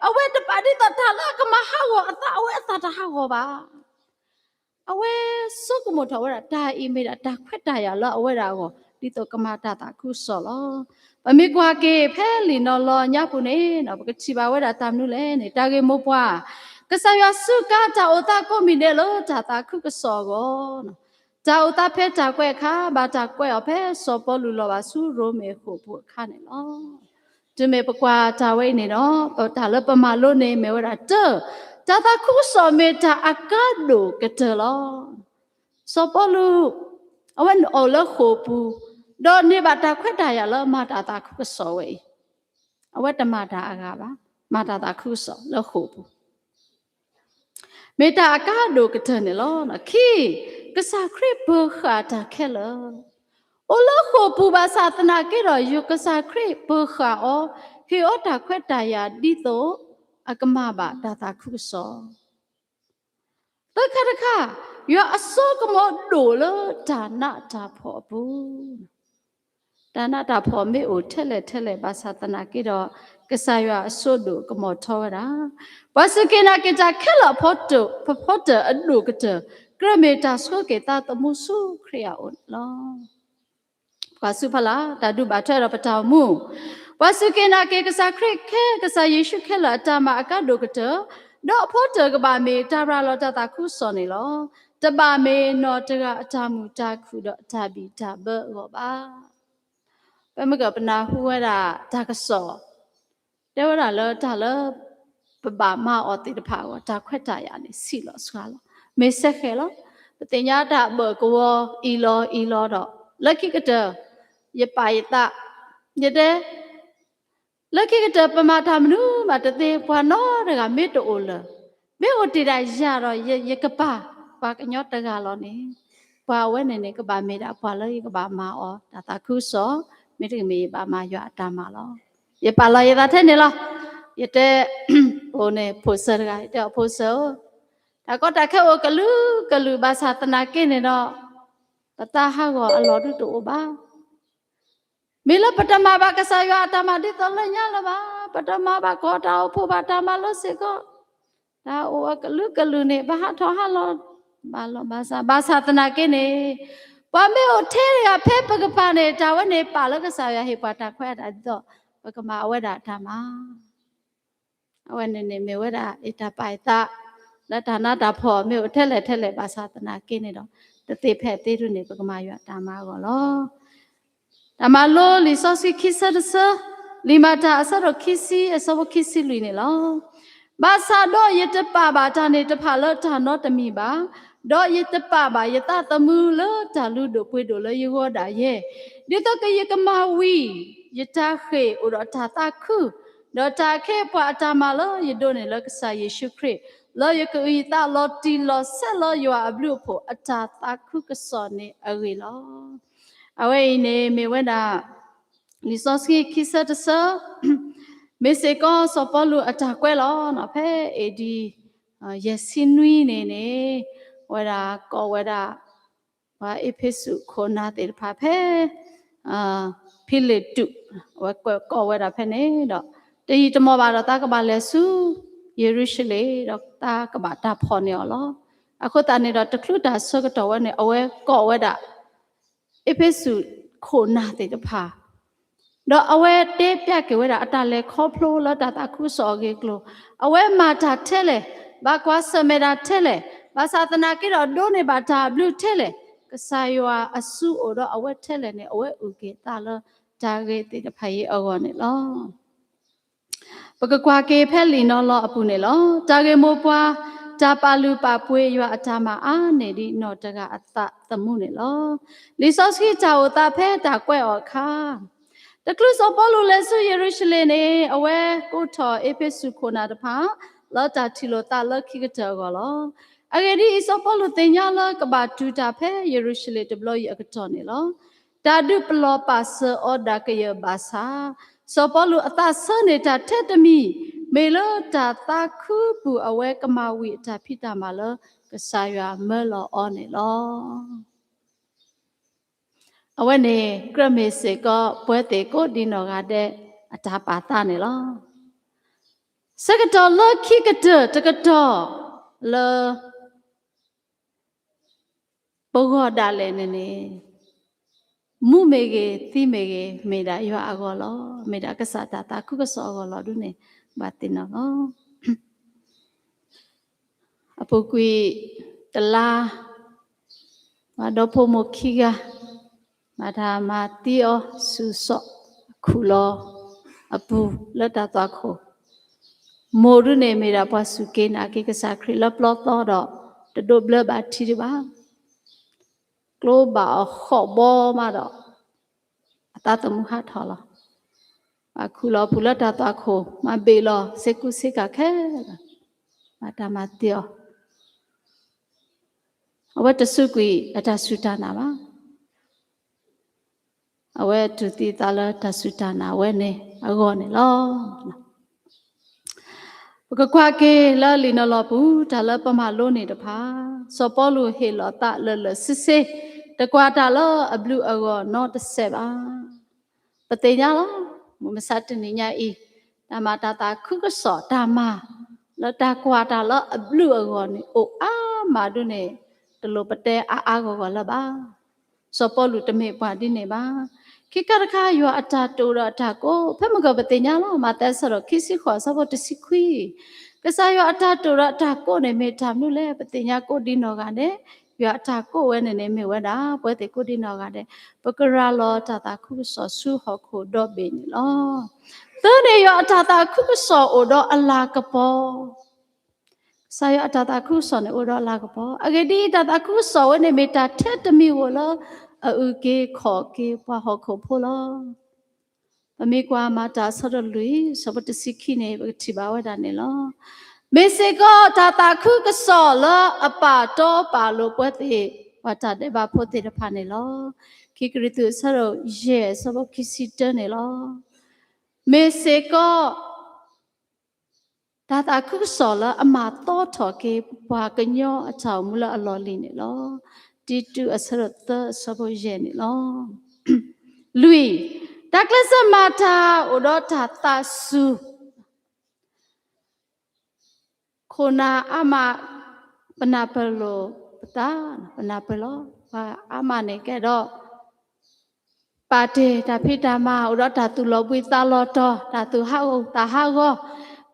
အဝဲတပာ်ဒ်သိးတၢ်လၢအကမၤဟးဂီၤအသးအဝဲအသးတဟးဂီၤဘၣ်. အဝဲဆိကမိၣ်ထီၣ်ဝဲဒၣ် တၢ်အံၤမ့ၢ်ဒၣ်တၢ်ခွဲးတၢ်ယာ်လၢအဝဲဒၣ်အဂီၢ် ဒ်သိးကမၤတၢ်သးခုကစီၣ်လီၤ. ပမ့ၢ်ကွၢ်က့ၤဖဲလံာ်နီၤလီၤညါပူၤန့ၣ် ပကထံၣ်ဘၣ်ဝဲဒၣ်တၢ်မနုၤလဲၣ်န့ၣ် တၢ်ဂ့ၢ်မိၢ်ပှၢ်, ကစၢ်ယွၤစူးကါတၢ်အိၣ်သးကိးမံၤဒဲးလၢတၢ်သးခုကစီၣ်အဂီၢ် တၢ်အိၣ်သးဖဲတၢ်ကွဲးအခါ ဘၣ်တၢ်ကွဲးအီၤဖဲစီၤပီလူးလီၤဘၣ်ဆူရိမ့ၤအဃိာ်ပူၤအခါန့ၣ်လီၤ. တုၤမ့ၢ်ပကွၢ်တၢ်ဝဲအံၤန့ၣ်ဒီး တၢ်လၢပမၤလိန့ၣ် မ့ၢ်ဝဲဒၣ်တၢ်, တၢ်သးခုကစီၣ်မ့ၢ်တၢ်အကါဒိၣ်ကတၢၢ်လီၤ. စီၤပီလူး အဝဲအိၣ်လၢဃိာ်ပူၤ, ဒီးန့ၢ်ဘၣ်တၢ်ခွဲးတၢ်ယာ်လၢမၤတၢ်သးခုကစီၣ်ဝဲအံၤ, အဝဲတမၤတၢ်အဂၤဘၣ်, မၤတၢ်သးခုကစီၣ်လၢဃိာ်ပူၤ မ့ၢ်တၢ်အကါဒိၣ်ကတၢၢ်န့ၣ်လီၤ. ခံ, ကစၢ်ခရံာ်ပၢၤဃာ်တၢ်ခဲလၢာ်, အိၣ်လၢဃိာ်ပူၤဘၣ်ဆၣ်သနာ်က့ဒီး ယကစၢ်ခရံာ်ပၢၤဃာ်အီၤ, ဟ့ၣ်အီၤတၢ်ခွဲးတၢ်ယာ်ဒ်သိး အကမၤဘၣ်တၢ်သးခုကစီၣ် သၢခါတခါ, ယွၤအစိကမီၤဒိၣ်လၢတၢ်နးတၢ်ဖှီၣ်အပူၤ, တၢ်နးတၢ်ဖှီၣ်မ့ၢ်အိၣ်ထဲလဲၣ်ထဲလဲၣ်ဘၣ်ဆၣ်သနာ်က့ဒီး ကစၢ်ယွၤအစိဒိၣ်ကမီၤထီဝဲဒၣ်, ပှၤစူၢ်က့ၤနာ်က့ၤတၢ်ခဲလၢာ်အဖီတၢၣ်, ဖီတၢၣ်အဒိၣ်ကတၢၢ် ကြၢးမ့ၢ်တၢ်ဆိက့ၤသးသမူဆူခရံာ်အအိၣ်န့ၣ်လီၤ. ပှၤစူးဖီလာ် တၢ်ဒုးဘၣ်ထွဲဒီးပတၢ်အိၣ်မူ, ပှၤစူၢ်က့ၤနာ်က့ၤကစၢ်ခရံာ်ခဲ ကစၢ်ယ့ၣ်ၡူးခဲလၢာ်အတၢ်မၤအကါဒိၣ်ကတၢၢ်, ဒီးအဖီတၢၣ်ကဘၣ်မ့ၢ်တၢ်ရၤလီၤတၢ်သးခုကစီၣ်န့ၣ်လီၤ. တဘၣ်မ့ၢ်နီၢ်တဂၤအတၢ်မုာ်တၢ်ခုၣ်ဒီးအတၢ်ဘံၣ်တၢ်ဘၢအဂီၢ်ဘၣ်. ပမ့ၢ်ကပနၢ်ဟူဝဲဒၣ်တၢ်ကစီၣ်, တဲဝဲဒၣ်လၢတၢ်လၢ ပဘၣ်မၤအီၤသ့ၣ်တဖၣ်အဂီၢ် တၢ်ခွဲးတၢ်ယာ်န့ၣ် ဆံးလီၤစှၤလီၤ. မ့ၢ်စဲဃဲးလီၤ. ပသ့ၣ်ညါတၢ်ဘၢၣ်ကဝီၤအံၤလီၤအံၤလီၤဒီး လၢခံကတၢၢ် ယပာ်ယသး ယတဲ လၢခံကတၢၢ်ပမၤတၢ်မနုၤမးတသ့ ပှၤနီတဂၤမ့ၢ်တအိၣ်လၢၤ, မ့ၢ်အိၣ်တ့ၢ်ဒၣ်ယၤဒီး ယကပာ် ပှၤကညီတဂၤလီၤန့ၣ်, ပှၤအဝဲန့ၣ်န့ၣ် ကဘၣ်မ့ၢ်ဒၣ်ပှၤလၢယကဘၣ်မၤအီၤတၢ်သးခုကစီၣ်, မ့တမ့ၢ်ယဘၣ်မၤယွၤအတၢ်မၤလီၤ. ယပာ်လီၤယသးထဲန့ၣ်လီၤ. ယတဲ အိၣ်န့ၣ် ဖိၣ်စၢၤတဂၤ ယတဲအီၤ ဖိၣ်စၢၤဧၢ, တၢ်ကီတၢ်ခဲအိၣ်ကလုာ်ကလုာ် ဘၣ်ဆၣ်သနာ်က့န့ၣ်ဒီး ပသးဟးဂီၤအလီၢ်ဒုးတအိၣ်ဘၣ်. မ့ၢ်လၢပတမၤဘၣ်ကစၢ်ယွၤအတၢ်မၤဒ်သိးလၢညါလၢၤဘၣ်, ပတမၤဘၣ်ကီၢ်တၢ်အိၣ်ဖှိၣ်ဘၣ်တၢ်မၤလိစ့ၢ်ကီး, တၢ်အိၣ်အကလုာ်ကလုာ်န့ၣ် ပဟးထီၣ်ဟးလီၤ ဘၣ်လီၤဘၣ်စး, ဘၣ်ဆၣ်သနာ်က့န့ၣ် ပှၤမ့ၢ်အိၣ်ထဲတဂၤဖဲပကပၤန့ၣ် တၢ်ဝဲန့ၣ်ပာ်လၢကစၢ်ယွၤဟ့ၣ်ပှၤတၢ်ခွဲးအတၢ်ဒ်သိး ပကမၤအဝဲဒၣ်တၢ်မၤ အဝဲန့ၣ်န့ၣ်မ့ၢ်ဝဲဒၣ် ယတၢ်ပာ်ယသး လၢတၢ်နးတၢ်ဖှီၣ်မ့ၢ်အိၣ်ထဲလဲၣ်ထဲလဲၣ် ဘၣ်ဆၣ်သနာ်က့န့ၣ်ဒီး တသ့ဖဲအသ့ဒုန့ၣ် ပကမၤယွၤတၢ်မၤအဂီၢ်လီၤ. တၢ်မၤလိလံာ်စီဆှံခံဆၢတဆၢ, လံာ်မၤတၢ်အဆၢဒိၣ်ခံဆံ အဆၢဖိခံဆံလွံၢ်န့ၣ်လီၤ. ဘၣ်ဆၣ်ဒီးယတပာ်ဘၣ်တၢ်န့ၣ်တဖၣ်လၢတၢ်နီတမံၤဘၣ်, ဒီးယတပာ်ဘၣ်ယသးသမူလၢတၢ်လုၢ်ဒိၣ်ပှ့ၤဒိၣ်လၢယဂီၢ်ဒၣ်ယဲ, ဒ်သိးကယကမၤဝံၤ ယတၢ်ဃ့ၢ်အိၣ်ဒီးတၢ်သးခု, ဒီးတၢ်အခ့အပှၤအတၢ်မၤလၢယဒိးန့ၢ်လၢကစၢ်ယ့ၣ်ၡူးခရံာ်, လၢယကအုၣ်ယသးလီၤတံၢ်လီၤဆဲးလၢယွၤအဘျုးအဖှိၣ်အတၢ်သးခုကစီၣ်န့ၣ်အဂ့ၢ်လီၤ. အဝဲအံၤန့ၣ်မ့ၢ်ဝဲဒၣ် လံာ်စီဆှံခံဆၢတဆၢ, မ့ၢ်စ့ၢ်ကီးစီၤပီလူးအတၢ်ကွဲးလီၤ. ဖဲ A D ယဲၢ်ဆံနွံန့ၣ်န့ၣ် အဝဲဒၣ်ကိးဝဲဒၣ် ပှၤအ့းဖ့းစူးခိၣ်နၢ်သ့ၣ်တဖၣ်ဖဲ ဖံလ့းတူး အဝဲကွဲးကိးဝဲဒၣ်ဖဲန့ၣ်ဒီး တယံာ်တမီၢ်ဘၣ်ဒီး သးကဘၣ်လဲၤဆူ ယရူၤၡလ့ၣ် ဒီးသးကဘၣ်တၢ်ဖီၣ်န့ၢ်အီၤလီၤ. အဃိသတးန့ၣ်ဒီး တချုးတၢ်ဆၢကတီၢ်ဝဲန့ၣ် အဝဲကိးဝဲဒၣ် အ့းဖ့းစူးခိၣ်နၢ်သ့ၣ်တဖၣ် ဒီးအဝဲတဲဖျါက့ၤဝဲဒၣ်အတၢ်လဲၤခီဖျိလၢတၢ်သးခုကစီၣ်အဂ့ၢ်အကျိၤ, အဝဲမၤတၢ်ထဲလဲၣ်, ဘၣ်ကွၢ်ဆၢၣ်မဲာ်တၢ်ထဲလဲၣ်, ဘၣ်ဆၣ်သနာ်က့ဒီး ဒိးန့ၢ်ဘၣ်တၢ်ဘျုးထဲလဲၣ်, ကစၢ်ယွၤအစုအိၣ်ဒီးအဝဲထဲလဲၣ်န့ၣ် အဝဲအုၣ်က့ၤသးလၢတၢ်ဂ့ၢ်သ့ၣ်တဖၣ်အံၤအဂီၢ်န့ၣ်လီၤ. ပကကွၢ်က့ၤဖဲလံာ်နီၤလီၤအပူၤန့ၣ်လီၤ. တၢ်ဂ့ၢ်မိၢ်ပှၢ်, တၢ်ပာ်လုၢ်ပာ်ပှ့ၤယွၤအတၢ်မၤအါန့ၢ်ဒံးနီၢ်တဂၤအသးသမူန့ၣ်လီၤ. လံာ်စီဆှံတၢ်အိၣ်သးဖဲတၢ်ကွဲးအီၤအခါ, တချုးစီၤပီလူးလဲၤဆူယရူၤၡလ့ၣ်န့ၣ် အဝဲကိးထီၣ်အ့းဖ့းစူးခိၣ်နၢ်တဖၣ် လၢတၢ်ထံၣ်လိာ်သးလၢခံကတၢၢ်အဂီၢ်လီၤ. အဂ့ၢ်ဒ်အံၤ, စီၤပီလူးသ့ၣ်ညါလၢကဘၣ်တူၢ်တၢ်ဖဲယရူၤၡလ့ၣ်တဘျီအံၤအကတီၢ်န့ၣ်လီၤ. တၢ်ဒုးပလီၢ်ပာ်စၢၤအီၤဒၣ်ကယၢၢ်ဘၣ်ဆၣ်, စီၤပီလူးအသးဆၢန့ၢ်တၢ်ထဲတမံၤ, မ့ၢ်လၢတၢ်သးခုပူၤအဝဲကမၤဝံၤအတၢ်ဖံးတၢ်မၤလၢကစၢ်ယွၤမၢလီၤအီၤန့ၣ်လီၤ. အဝဲန့ၣ် ကြၢးမ့ၢ်စ့ၢ်ကီး ပဝဲသ့ၣ်ကိးဒံနီၢ်ဂၤဒဲး အတၢ်ပာ်သးန့ၣ်လီၤ. ဆၢကတီၢ်လၢခံကတၢၢ်တကတီၢ်လၢ ပဂီၢ်ဒၣ်လဲာ်န့ၣ်န့ၣ် မူမ့ၢ်ဂ့ၤ သံမ့ၢ်ဂ့ၤ မ့ၢ်ဒၣ်ယွၤအဂီၢ်လီၤ. မ့ၢ်ဒၣ်ကစၢ်တၢ်သးခုကစီၣ်အဂီၢ်လီၤဒုန့ၣ် ဘၣ်သ့ၣ်နီၣ်လီၤ. အပူၤကွံာ်တလါ ပှၤဒီဖိမိၢ်ခံဂၤ ဘၣ်တၢ်မၤသံအီၤဆူၣ်စီၣ်ခူၣ်လီၤအပူၤလၢတၢ်သွၣ်ခိၣ်, မိၢ်ဒုန့ၣ်မ့ၢ်ဒၣ်ပှၤစူၢ်က့ၤနာ်က့ၤကစၢ်ခရံာ်လၢပျီသီဒီး တဒိးဘျၢဘၣ်ထံဒံးဘၣ်, ကျိဘၣ်အီၤဃီၣ်ဘီမးဒီး အသးသမူဟးထီၣ်လီၤ. ဘၣ်ခူၣ်လီၤအပူၤလၢတၢ်သွၣ်ခိၣ် မၤဘ့ၣ်လီၤစ့ကူစ့ကၤခဲလၢာ်, ဘၣ်တၢ်မၤသံအီၤ, အဝဲတစူးကွံာ်အတၢ်စူၢ်တၢ်နာ်ဘၣ်. အဝဲတူၢ်သံသးလၢတၢ်စူၢ်တၢ်နာ်ဝဲန့ၣ်အဂီၢ်န့ၣ်လီၤ. ပကကွၢ်က့ၤလၢလံာ်နီၤလီၤပူၤ တၢ်လၢပမၤလိန့ၣ်တဖၣ်, စီၤပီလူးဟ့ၣ်လီၤသးလၢာ်လၢာ်ဆ့ဆ့, တကွၢ်တၢ်လၢအဘျုးအဂီၢ်နီတစဲးဘၣ်. ပသ့ၣ်ညါလီၤ, မုၢ်မဆါတနံၤညါအံၤ, တၢ်မၤတၢ်သးခုကစီၣ်တၢ်မၤ လၢတၢ်ကွၢ်တၢ်လၢအဘျုးအဂီၢ်န့ၣ် အိၣ်အါမးဒ်န့ၣ် တလိၣ်ပတဲအါအါဂီၢ်ဂီၢ်လၢၤဘၣ်. စီၤပီလူးတမ့ၢ်ပှၤဒ်န့ၣ်ဘၣ်. ခံခါတခါ ယွၤအတၢ်တိာ်ဒီးအတၢ်ကိး, ဖဲမုၢ်ကီၢ်ပသ့ၣ်ညါလီၤ, မးသဲအဆၢဒိၣ်ခံဆံဃိး အဆၢဖိတဆံခွံ, ကစၢ်ယွၤအတၢ်တိာ်ဒီးအတၢ်ကိးန့ၣ် မ့ၢ်တၢ်မနုၤလဲၣ်. ပသ့ၣ်ညါကိးဒံနီၢ်ဂၤဒဲး, ယွၤအတၢ်ကိးဝဲန့ၣ်န့ၣ် မ့ၢ်ဝဲဒၣ် ပဝဲသ့ၣ်ကိးဒံနီၢ်ဂၤဒဲး, ပကရၤလီၤတၢ်သးခုကစီၣ်ဆူဟီၣ်ခိၣ်ဒီဘ့ၣ်န့ၣ်လီၤ. သၢန့ၣ် ယွၤအတၤသးခုကစီၣ်အိၣ်ဒီးအလၤကပီၤ, ကစၢ်ယွၤအတၤသးခုကစီၣ်န့ၣ်အိၣ်ဒီးအလၤကပီၤ. အဂ့ၢ်ဒ်အံၤ, တၢ်သးခုကစီၣ်ဝဲန့ၣ်မ့ၢ်တၢ်ထဲတမံၤဧိၤလၢ အအုၣ်က့ၤခီၣ်က့ၤပှၤဟီၣ်ခိၣ်ဖိလီၤ. ပမ့ၢ်ကွၢ်မၤတၢ်အဆၢဒိၣ်လွံၢ် အဆၢဖိတဆံခံန့ၣ် ပကထံၣ်ဘၣ်ဝဲဒၣ်န့ၣ်လီၤ. မ့ၢ်စ့ၢ်ကီးတၢ်သးခုကစီၣ်လၢအပာ်တီပာ်လိၤပှၤသ့ၣ်, ပှၤတၢ်ဒဲးဘးဖိသ့ၣ်တဖၣ်န့ၣ်လီၤ. ခံကရံၣ်သူး အဆၢဒိၣ်ယဲၢ် အဆၢဖိခံဆံတၢန့ၣ်လီၤ. မ့ၢ်စ့ၢ်ကီး တၢ်သးခုကစီၣ်လၢအမၤသီထီၣ်က့ၤ ပှၤကညီအတၢ်အိၣ်မူလၢအလီၢ်လံၤန့ၣ်လီၤ. တံတူး အဆၢဒိၣ်သၢ အဆၢဖိယဲၢ်န့ၣ်လီၤ. လွံၢ်, တၢ်ကျဲးစၢးမၤတၢ်အိၣ်ဒီးတၢ်သးစူၤ ခိၣ်နၢ်အါမး, ပနၢ်ပၢၢ်လိာ်ပသး, ပနၢ်ပၢၢ်လီၤ. ပှၤအါမးန့ၣ်ကဲဒီး ပာ်တ့ၢ်တၢ်ဖံးတၢ်မၤ အိၣ်ဒီးတၢ်သူၣ်လီၤဘှံးသးလီၤတီၤ, တၢ်သူၣ်ဟးဂီၤသးဟးဂီၤ,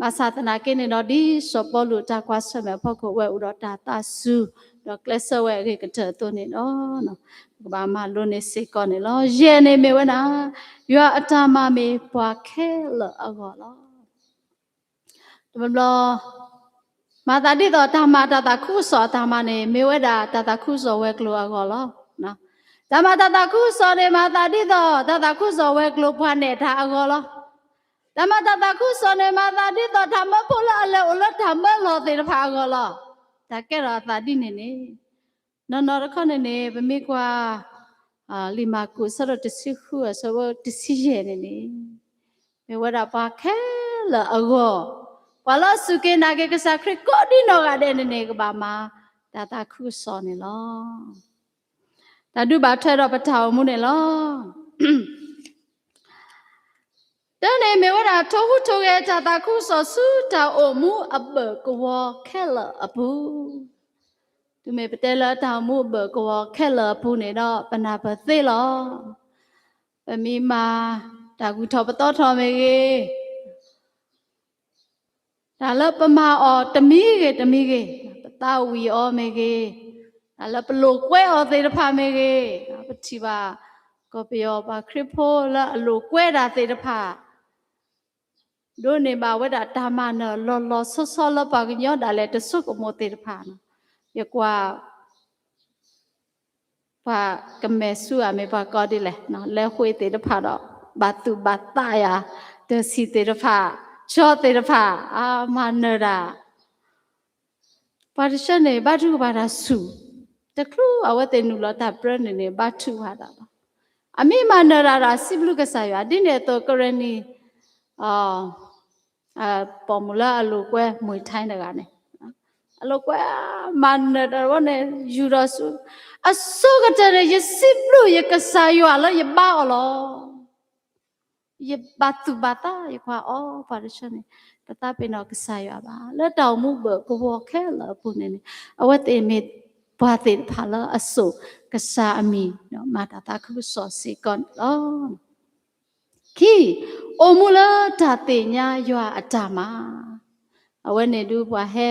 ဘၣ်ဆၣ်သနာ်က့န့ၣ်ဒီး ဒ်စီၤပီလူးတၢ်ကွၢ်ဆၢၣ်မဲာ်အဖီခိၣ် အဝဲအိၣ်ဒီးတၢ်သးစူၤ ဒီးကျဲးစၢးဝဲအဂ့ၢ်ကတၢၢ်အသိးန့ၣ်လီၤ. ပကဘၣ်မၤလိန့ၢ်စ့ၢ်ကီးန့ၣ်လီၤ. ယဲၢ်န့ၣ်မ့ၢ်ဝဲဒၣ် ယွၤအတၢ်မၤမ့ၢ်ပှၤခဲလၢာ်အဂီၢ်လီၤ. တဘျီဘျီ မၤသးဒ်သိးတၢ်မၤတၢ်သးခုကစီၣ်အတၢ်မၤန့ၣ် မ့ၢ်ဝဲဒၣ်တၢ်သးခုကစီၣ်ဝဲၤကျိၤအဂီၢ်လီၤ. တၢ်မၤတၢ်သးခုကစီၣ်န့ၣ် မၤသးဒ်သိးတၢ်သးခုကစီၣ်ဝဲၤကျိၤပှၤနဲၣ်တၢ်အဂီၢ်လီၤ. တၢ်မၤတၢ်သးခုကစီၣ်န့ၣ် မၤသးဒ်သိးတၢ်မၢဖိလၢအလဲၤအိၣ်လၢတၢ်မၢလီၢ်သ့ၣ်တဖၣ်အဂီၢ်လီၤ. တၢ်ကဲထီၣ်အသးဒ်န့ၣ်န့ၣ် နီၢ်နီၢ်တခီန့ၣ်န့ၣ် ပမ့ၢ်ကွၢ် လံာ်မၢ်ကူး အဆၢဒိၣ်တဆံဃု အဆၢဖိတဆံယဲၢ်န့ၣ်န့ၣ် မ့ၢ်ဝဲဒၣ်ပှၤခဲလၢာ်အဂီၢ်, ပှၤလၢအစူၢ်က့ၤနာ်က့ၤကစၢ်ခရံာ်ကိးဒံနီၢ်ဂၤဒဲးန့ၣ်န့ၣ် ကဘၣ်မၤတၢ်သးခုကစီၣ်န့ၣ်လီၤ. တၢ်ဒုးဘၣ်ထွဲဒီးပတၢ်အိၣ်မူန့ၣ်လီၤ. တၢ်န့ၣ်မ့ၢ်ဝဲဒၣ် ထိၣ်ဟူးထိၣ်ဂဲၤတၢ်သးခုကစီၣ်ဆူတၢ်အိၣ်မူအဘၢၣ်ကဝီၤခဲလၢာ်အပူၤ, တုၤမ့ၢ်ပတဲလၢတၢ်အိၣ်မူအဘၢၣ်ကဝီၤခဲလၢာ်အပူၤန့ၣ်ဒီး ပနၢ်ပၢၢ်သ့လီၤ. ပမ့ၢ်မၤတၢ်ဂုၤထီၣ်ပသီထီၣ်မ့ၢ်ဂ့ၤ, တၢ်လၢပမၤအီၤတမံၤဂ့ၤတမံၤဂ့ၤ, ပသးဝံၣ်အီၤမ့ၢ်ဂ့ၤ, တၢ်လၢပလိာ်ကွဲအီၤသ့ၣ်တဖၣ်မ့ၢ်ဂ့ၤ, ပထံၣ်ဘၣ် ကီၢ်ပယီၤပှၤခရံာ်ဖိလၢအလိာ်ကွဲတၢ်သ့ၣ်တဖၣ် ဒိးန့ၢ်ဘၣ်ဝဲဒၣ်တၢ်မၤနၢၤလီၤလီၤဆီဆီလၢပှၤကညီဒၣ်လဲာ်တစိကမီၤသ့ၣ်တဖၣ်န့ၣ်, ယကွၢ် ပှၤကမဲာ်ဆူအမ့ၢ်ပှၤကိးဒ်လဲၣ်, လဲၤဃ့သ့ၣ်တဖၣ်ဒီး ဘၣ်သူၣ်ဘၣ်သးယၤ, တၢ်ဆံၣ်သ့ၣ်တဖၣ်, ကၠီသ့ၣ်တဖၣ်, အမၤနၢၤတၢ် ပှၤတဆၢန့ၣ် ဘါထုကဖၣ်တၢ်ဆူၣ်, တချုးအဝဲသ့ၣ်နုာ်လီၤတၢ်ပြၢန့ၣ်န့ၣ် ဘါထုကဖၣ်တၢ်လီၤ. အမ့ၢ်မၤနၢၤတၢ်ဒီး စံးဘျုးကစၢ်ယွၤ, ဒ်န့ၣ်အသိးကရၢနံၤ ပိာ်မုၣ်လၢအလိာ်ကွဲမွံၢ်ထါတဂၤန့ၣ်, အလိာ်ကွဲ မၤနၢၤတၢ်ဝဲန့ၣ် ယူၤဒီးဆူ အဆိကတၢၢ်န့ၣ် ယစံးဘျုးယကစၢ်ယွၤလၢယဘါအီၤလီၤ. ယဘၣ်သူၣ်ဘၣ်သး ယကွၢ်အီၤ ပှၤတဆၢန့ၣ် တသးပ့ၤနီၣ်ကစၢ်ယွၤဘၣ်. လၢတၢ်အိၣ်မူဘၢၣ်ကဝီၤခဲလၢာ်အပူၤန့ၣ်န့ၣ် အဝဲသ့ၣ်မ့ၢ်ပှၤသ့ၣ်တဖၣ်လၢအစိာ်ကစၢ်အမံၤ မၤတၢ်သးခုကစီၣ်စ့ၢ်ကီးန့ၣ်လီၤ. ခံ, အိၣ်မူလၢတၢ်သ့ၣ်ညါယွၤအတၢ်မၤ, အဝဲန့ၣ်ဒုးပှၤဟဲ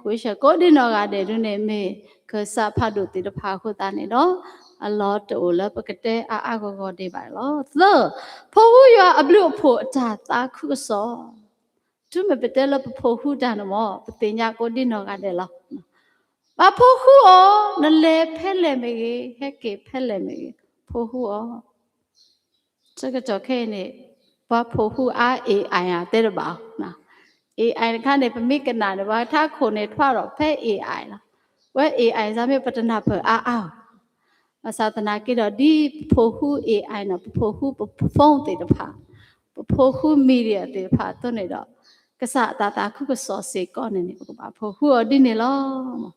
ကိးဆၢကိးဒ်နီၢ်ဂၤဒဲးဒုးန့ၣ် မ့ၢ်ခၢၣ်စးဖးဒိၣ်သ့ၣ်တဖၣ်အဃိသတးန့ၣ်ဒီး အလီၢ်တအိၣ်လၢပကတဲအါအါဂီၢ်ဂီၢ်ဒံးဘၣ်န့ၣ်လီၤ. သၢ, ဖိးဟုယွၤအဘျုးအဖှိၣ်အတၢ်သးခုကစီၣ်, တုၤမ့ၢ်ပတဲလၢပဖိးဟုတၢ်န့ၣ်မ့ၢ် ပသ့ၣ်ညါကိးဒ်နီၢ်ဂၤဒဲးလီၤ. ဘၣ်ဖိးဟုအီၤ, နလဲၤဖဲလဲၣ်မ့ၢ်ဂ့ၤ, ဟဲက့ၤဖဲလဲၣ်မ့ၢ်ဂ့ၤ, ဖိးဟုအီၤ ဆၢကတီၢ်ခဲအံၤန့ၣ် ပှၤဖိးဟုအါ AI အတဲတဘၣ်, AI တခါန့ၣ် ပမ့ၢ်ကနၣ်န့ၣ် ပှၤထးခိၣ်န့ၣ်ထွဲဒီးဖဲ AI လီၤ. ဝဲ AI စ့ၢ်မ့ၢ်ပတနၢ်ပၢၢ်အါအါ, ဘၣ်ဆၣ်သနာ်က့ဒီး ဒ်ပဖိးဟု AI န့ၣ် ပဖိးဟုပ phone သ့ၣ်တဖၣ်, ပဖိးဟု media သ့ၣ်တဖၣ်အသိးန့ၣ်ဒီး ကစၢ်အတၢ်သးခုကစီၣ်စ့ၢ်ကီးန့ၣ်န့ၣ် ပကဘၣ်ဖိးဟုအီၤဒ်န့ၣ်လီၤ.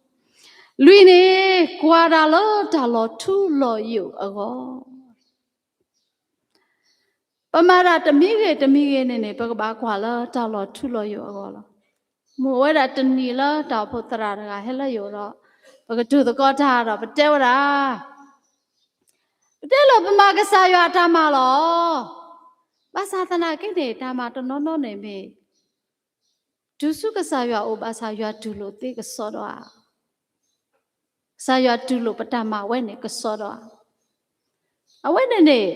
လွံၢ်န့ၣ် ကွၢ်တၢ်လၢတၢ်လီၤထူလီၤယိာ်အဂီၢ် ပမၤတၢ်တမံၤဂ့ၤတမံၤဂ့ၤန့ၣ်န့ၣ် ပကဘၣ်ကွၢ်လၢတၢ်လီၤထူလီၤယိာ်အဂီၢ်လီၤ. မ့ၢ်ဝဲဒၣ်တနံၤလၢတၢ်အိၣ်ဖှိၣ်သရၣ်တဂၤဟဲလၢယအိၣ်ဒီး ပကတိၤသကိးတၢ်ဒီးပတဲဝဲဒၣ် ပတဲလၢပမၤကစၢ်ယွၤအတၢ်မၤလီၤ. ဘၣ်ဆၣ်သနာ်က့န့ၣ် တၢ်မၤတနီၤနီၤန့ၣ်မ့ၢ် တုၤဆူကစၢ်ယွၤအအိၣ်ဘၣ်ဆၣ် ယွၤတူၢ်လိာ်သ့ကစီဒီဧါ, ကစၢ်ယွၤတူၢ်လိာ်ပတၢ်မၤဝဲန့ၣ်ကစီဒီဧါ. အဝဲန့ၣ်န့ၣ်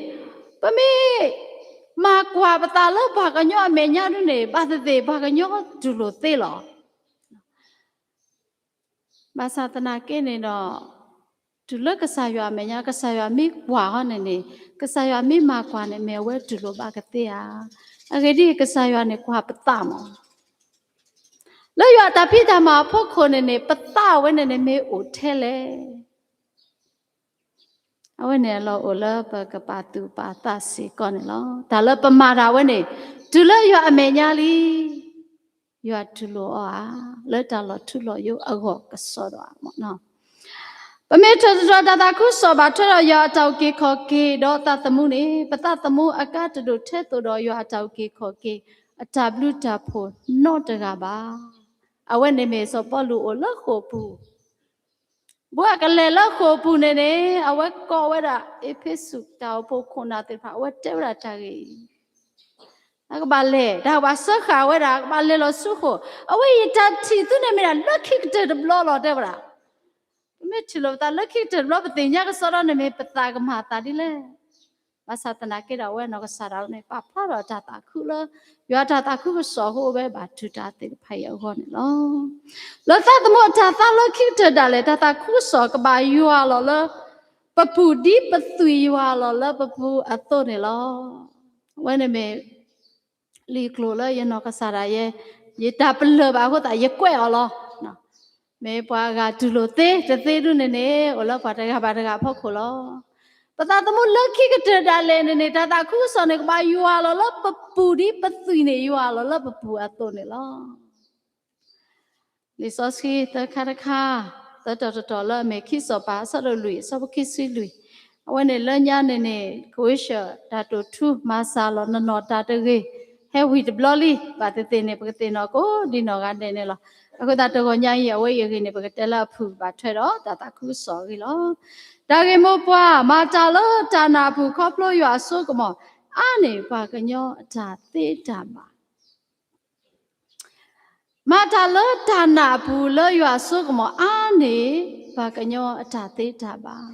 ပမ့ၢ် မၤကွၢ်ပသးလၢပှၤကညီအမဲာ်ညါဒ်န့ၣ် ဘၣ်သ့ၣ်သ့ၣ်ပှၤကညီတူၢ်လိာ်သ့လီၤ. ဘၣ်ဆၣ်သနာ်က့န့ၣ်ဒီး တုၤလၢကစၢ်ယွၤအမဲာ်ညါ ကစၢ်ယွၤမ့ၢ်ကွၢ်အီၤန့ၣ်န့ၣ် ကစၢ်ယွၤမ့ၢ်မၤကွၢ်န့ၣ် မ့ၢ်အဝဲတူၢ်လိာ်ဘၣ်ကသ့ဧါ. အဂ့ၢ်ဒ်အံၤ ကစၢ်ယွၤန့ၣ်ကွၢ်ပသးမး လၢယွၤအတၢ်ဖံးတၢ်မၤအဖီခိၣ်န့ၣ်န့ၣ် ပသးဝဲန့ၣ်န့ၣ်မ့ၢ်အိၣ်ထဲလဲၣ်. အဝဲန့ၣ်အလီၢ်အိၣ်လၢပကပာ်သူၣ်ပာ်သးစ့ၢ်ကီးန့ၣ်လီၤ. တၢ်လၢပမၤတၢ်ဝဲန့ၣ် တုၤလၢယွၤအမဲာ်ညါလံ ယွၤတူၢ်လိာ်အီၤဧါ, လၢတၢ်လီၤထူလီၤယိာ်အဂီၢ်ကစီဒီးဧါ. ပမ့ၢ်ထၢၣ်သတြီၤတၢ်သးခုကစီၣ်ဘၣ်ထွဲဒီးယွၤအတၢ်အုၣ်က့ၤခီၣ်က့ၤဒီးသးသမူန့ၣ် ပသးသမူအကါတဒိၣ်ထဲသိးဒီးယွၤအတၢ်အုၣ်က့ၤခီၣ်က့ၤအတၢ်ဘျုးတၢ်ဖှိၣ်နီတဂၤဘၣ်. အဝဲန့ၣ်မ့ၢ်စီၤပီလူးအိၣ်လၢဃိာ်ပူၤ ဘၣ်အကလဲၤလၢဃိာ်ပူၤန့ၣ်န့ၣ် အဝဲကိးဝဲဒၣ် အ့းဖ့းစူးတၢ်အိၣ်ဖှိၣ်ခိၣ်နၢ်သ့ၣ်တဖၣ် အဝဲတဲဝဲဒၣ်တၢ်ဂ့ၢ်အံၤ, အကဘၣ်လဲၤ တၢ်ကဘၣ်စၢဃာ်ဝဲဒၣ် ကဘၣ်လဲၤလီၤဆူဃိာ်, အဝဲအံၤတၢ်ထံၣ်သုန့ၣ်မ့ၢ်ဒၣ်လၢခံကတၢၢ်တဘျီလီၤ တဲဝဲဒၣ်. ပမ့ၢ်ထံၣ်လိာ်ပသးလၢခံကတၢၢ်တဘျီ ပသ့ၣ်ညါကစီဒီန့ၣ်မ့ၢ်ပသးကမၤအသးဒ်လဲၣ်. ဘၣ်ဆၣ်သနာ်က့ဒီး အဝဲနီၢ်ကစၢ်ဒၣ်ဝဲန့ၣ် ပာ်ဖျါထီၣ်တၢ်သးခုလၢ ယွၤတၢ်သးခုကစီၣ်ကအိၣ်ဝဲဘၣ်တုၤတၢ်သ့ၣ်တဖၣ်အံၤအဂီၢ်န့ၣ်လီၤ. လၢသးသမူအတၢ်သးလၢခံကတၢၢ်ဒၣ်လဲာ် တၢ်သးခုကစီၣ်ကဘၣ်ယွၤလီၤလၢပပူၤ ဒ်ပသွံၣ်ယွၤလီၤလၢပပူၤအသိးန့ၣ်လီၤ. အဝဲန့ၣ်မ့ၢ် လံာ်ကျိာ်လၢယနီၢ်ကစၢ်ဒၣ်ယဲ ယတၢ်ပလၢၢ်ဘၣ်အဃိသတး ယကွဲးအီၤလီၤ. မ့ၢ်ပှၤအဂၤတူၢ်လိာ်သ့တသ့ဒ်န့ၣ်န့ၣ် အိၣ်လၢပှၤတဂၤဘၣ်တဂၤအဖီခိၣ်လီၤ. ပသးသမူလၢခံကတၢၢ်ဒၣ်လဲာ်န့ၣ်န့ၣ် တၢ်သးခုကစီၣ်န့ၣ် ကဘၣ်ယွၤလီၤလၢပပူၤ ဒ်ပသွံၣ်န့ၣ်ယွၤလီၤလၢပပူၤအသိးန့ၣ်လီၤ. လံာ်စီဆှံသၢခါတခါ, သၢတီၤတတီၤလၢအမ့ၢ်ခံစီၤပၤ အဆၢဒိၣ်လွံၢ် အဆၢဖိခံဆံလွံၢ်, အဝဲန့ၣ်လၢညါန့ၣ်န့ၣ် ကဝ့ၤၡၢၣ် တၢ်တိာ်ထူမၤစၢ်လီၤနနီၢ်တၢ်တဂ့ၤ, ဟဲဝံၤတဘျီလံ, ဘၣ်သ့ၣ်သ့ၣ်န့ၣ် ပကသ့ၣ်နီၣ်ကိးဒံနီၢ်ဂၤဒဲးန့ၣ်လီၤ. အဃိသတးတဂီၤညါအံၤ အဝဲအံၤအဂ့ၢ်န့ၣ် ပကတဲလၢအဖုၣ်ဘၣ်ထွဲဒီးတၢ်သးခုကစီၣ်အဂ့ၢ်လီၤ. တၢ်ဂ့ၢ်မိၢ်ပှၢ်, မၤတၢ်လၢတၢ်နာ်အပူၤခီဖျိယွၤအစိကမီၤ, အါန့ၢ်ပှၤကညီအတၢ်သ့တၢ်ဘၣ်. မၤတၢ်လၢတၢ်နာ်အပူၤလၢယွၤအစိကမီၤ အါန့ၢ်ပှၤကညီအတၢ်သ့တၢ်ဘၣ်.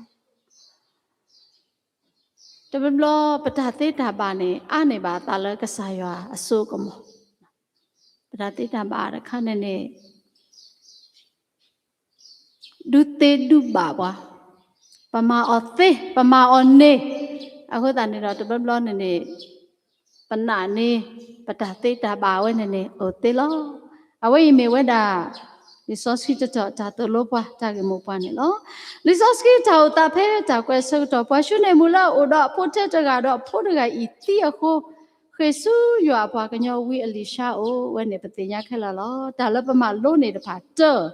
တဘျီဘျီပတၢ်သ့တၢ်ဘၣ်န့ၣ် အါန့ၢ်ဘၣ်အသးလၢကစၢ်ယွၤအစိကမီၤ. ပတၢ်သ့တၢ်ဘၣ်တခါန့ၣ်န့ၣ် ဒုးသ့ဒုးဘၣ်ပှၤ, ပမၤအီၤသ့ ပမၤအီၤန့ၢ်, အဃိသတးန့ၣ်ဒီး တဘျီဘျီန့ၣ်န့ၣ် ပနာ်န့ၢ် ပတၢ်သ့တၢ်ဘၣ်ဝဲန့ၣ်န့ၣ် အိၣ်သ့လီၤ. အဝဲအံၤမ့ၢ်ဝဲဒၣ် လံာ်စီဆှံတတီၤ တၢ်သိၣ်လိပှၤ တၢ်ဂ့ၢ်မိၢ်ပှၢ်န့ၣ်လီၤ. လံာ်စီဆှံတၢ်အိၣ်သးဖဲတၢ်ကွဲးဆၢကတီၢ် ပှၤၡူန့ၢ်မူလၢအအိၣ်ဒီးအဖိထဲတဂၤဒီးအဖိတဂၤအံၤသံအဃိ ဃ့ၢ်ဆူယွၤအပှၤကညီဝံအလံၤၡါအိၣ်ဝဲန့ၣ် ပသ့ၣ်ညါခဲလၢာ်လီၤ. တၢ်လၢပမၤလိန့ၢ်တဖၣ်တၢၢ်,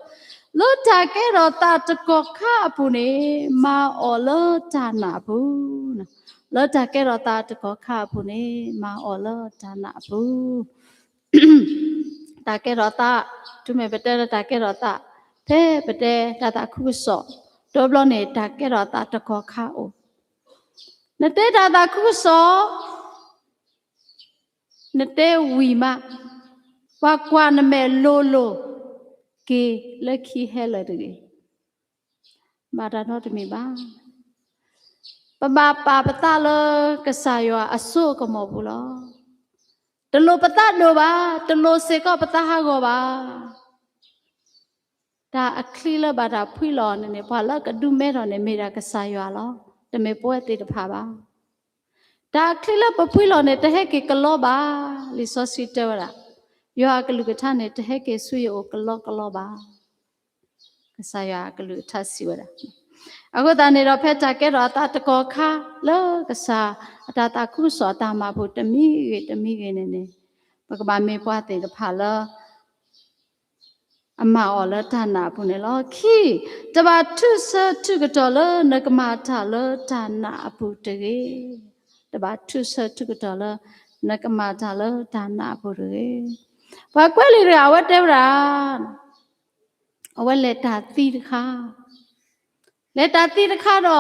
လၢတၢ်ကဲထီၣ်သးတကီၢ်ခါအပူၤန့ၣ် မၤအီၤလၢတၢ်နာ်အပူၤ, လၢတၢ်ကဲထီၣ်သးတကီၢ်ခါအပူၤန့ၣ် မၤအီၤလၢတၢ်နာ်အပူၤ တၢ်ကဲထီၣ်သး, တုၤမ့ၢ်ပတဲလၢတၢ်ကဲထီၣ်သး, ဖဲပတဲတၢ်သးခုကစီၣ်, တဘျီန့ၣ် တၢ်ကဲထီၣ်သးတကီၢ်ခါအိၣ်, နတဲတၢ်သးခုကစီၣ်, နတဲဝံၤမး, ပှၤကွၢ်နမဲာ်လိၤလိၤ, က့ၤလၢခံဟဲလၢာ်တဂ့ၤ. ဘၣ်တၢ်နီတမံၤဘၣ်. ပဘၣ်ပာ်ပသးလၢကစၢ်ယွၤအစိအကမီၤပူၤလီၤ. တလိၣ်ပသးဒိၣ်ဘၣ်, တလိၣ်စ့ၢ်ကီးပသးဟးဂီၤဘၣ်. တၢ်အချံလၢဘၣ်တၢ်ဖှံလီၤန့ၣ်န့ၣ် ပှၤလၢကဒုးမဲထီၣ်န့ၣ် မ့ၢ်ဒၣ်ကစၢ်ယွၤလီၤ. တမ့ၢ်ပဝဲသ့ၣ်တဖၣ်ဘၣ်. တၢ်အချံလၢပဖှံလီၤန့ၣ် တဟဲက့ၤကလီဘၣ်. လံာ်စီဆှံတဲဝဲဒၣ်, ယွၤအကလုၢ်ကထါန့ၣ် တဟဲက့ၤဆူယအိၣ်ကလီကလီဘၣ်. ကစၢ်ယွၤအကလုၢ်ကထါစံးဝဲဒၣ်. အဃိသတးန့ၣ်ဒီး ဖဲတၢ်ကဲထီၣ်အသးတကီၢ်ခါ လၢကစၢ်အတၢ်သးခုကစီၣ်အတၢ်မၤပူၤတမံၤဂ့ၤတမံၤဂ့ၤန့ၣ်န့ၣ်, ပကဘၣ်မ့ၢ်ပှၤသ့ၣ်တဖၣ်လၢ အမၤအီၤလၢတၢ်နာ်အပူၤန့ၣ်လီၤ. ခံ, တဘၣ်ထုးဆၢထုးကတီၤလၢနကမၤတၢ်လၢတၢ်နာ်အပူၤတဂ့ၤ. တဘၣ်ထုးဆၢထုးကတီၤလၢ နကမၤတၢ်လၢတၢ်နာ်အပူၤတဂ့ၤ. ပှၤကွဲးလံာ်တဂၤ အဝဲတဲဝဲဒၣ် အဝဲလဲၤတၢ်သံတခါ, လဲၤတၢ်သံတခါဒီး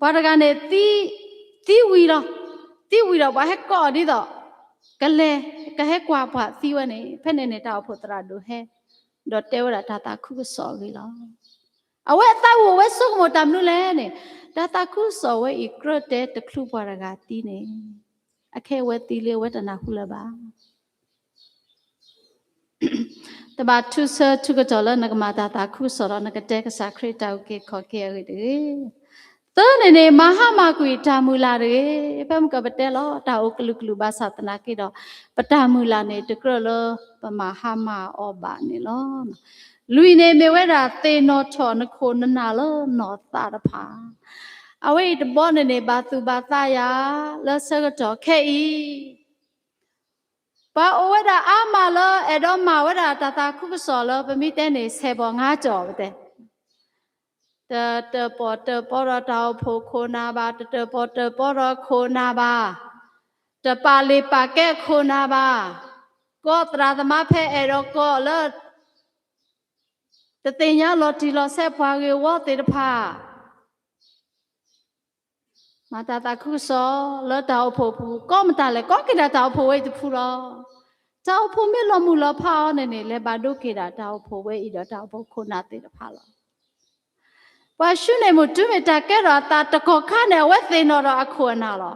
ပှၤတဂၤန့ၣ် သံဝံၤဒီး, သံဝံၤဒီး ပှၤဟဲကိးအီၤဒ်သိး ကလဲၤ ကဟဲကွၢ်ပှၤသံဝဲန့ၣ်, ဖဲန့ၣ်န့ၣ် တၢ်အိၣ်ဖှိၣ်သရၣ်ဒိၣ်ဟဲ ဒီးတဲဝဲဒၣ်တၢ်သးခုကစီၣ်အဂ့ၢ်လီၤ. အဝဲအသးအိၣ်ဝဲဆိကမိၣ်တၢ်မနုၤလဲၣ်န့ၣ်, တၢ်သးခုကစီၣ်ဝဲအံၤ ကြၢးတဲတချုးပှၤတဂၤသံန့ၣ် အခဲအံၤအဝဲသံလံ အဝဲတနၢ်ဟူလၢၤဘၣ်. တဘၣ်ထူးဆၢထူးကတီၢ်လၢနကမၤတၢ်သးခုကစီၣ်ဒီးနကတဲကစၢ်ခရံာ်တၢ်အုၣ်က့ၤခီၣ်က့ၤအဂ့ၢ်တဂ့ၤ. သၢန့ၣ်န့ၣ် မၤဟါမၢ်ကွံာ်တၢ်မုၢ်လၢ်တဂ့ၤ. ဖဲမုၢ်ကပတဲလီၤ တၢ်အိၣ်ကလုာ်ကလုာ်ဘၣ်ဆၣ်သနာ်က့ဒီး ပတၢ်မုၢ်လၢ်န့ၣ်တကြၢးလၢပမၤဟါမၢ်အီၤဘၣ်န့ၣ်လီၤ. လွံၢ်န့ၣ်မ့ၢ်ဝဲဒၣ်သ့ၣ်နီၣ်ထီၣ်နခိၣ်နနၢ်လၢနီၢ်သးတဖၣ် အဝဲအံၤတဘီန့ၣ်န့ၣ် ဘၣ်သူၣ်ဘၣ်သးယၤ လၢဆၢကတီၢ်ခဲအံၤ ပှၤအိၣ်ဝဲဒၣ်အါမးလၢအဲၣ်ဒိးမၤဝဲဒၣ်တၢ်သးခုကစီၣ်လၢပမ့ၢ်တဲန့ၣ် ဆဲးဘီၣ်ငါကၠီၣ်ပတဲ တတၢၣ်ပီၣ်တၢၣ်ပီဒီးတၢ်အိၣ်ဖှိၣ်ခိၣ်နၢ်ဘၣ်, တတၢၣ်ပီၣ်တၢၣ်ပီဒီးခိၣ်နၢ်ဘၣ်, တပာ်လုၢ်ပာ်ကဲခိၣ်နၢ်ဘၣ်, ကီၢ်သရၣ်သမါဖဲအဲၣ်ဒိးကီၢ်လၢ တသ့ၣ်ညါလီၤတံၢ်လီၤဆဲးပှၤဂ့ၢ်ဝီသ့ၣ်တဖၣ် မၤတၢ်သးခုကစီၣ်လၢတၢ်အိၣ်ဖှိၣ်ပူၤ ကီမတၤလဲၣ် ကီက့ၤဒၣ်တၢ်အိၣ်ဖှိၣ်ဝဲအံၤတဖုလီၤ. တၢ်အိၣ်ဖှိၣ်မ့ၢ်လီၤမုၢ်လီၤဖးအီၤန့ၣ်န့ၣ် လဲၤဘၣ်ဒိက့ၤဒၣ်တၢ်အိၣ်ဖှိၣ်ဝဲအံၤဒီးတၢ်အိၣ်ဖှိၣ်ခိၣ်နၢ်သ့ၣ်တဖၣ်လီၤ. ပှၤၡူန့ၣ်မုၣ်တုၤမ့ၢ်တၢ်ကဲထီၣ်အသးတကီၢ်ခါန့ၣ် အဝဲသ့ၣ်နီၣ်ဒီးအခိၣ်အနၢ်လီၤ.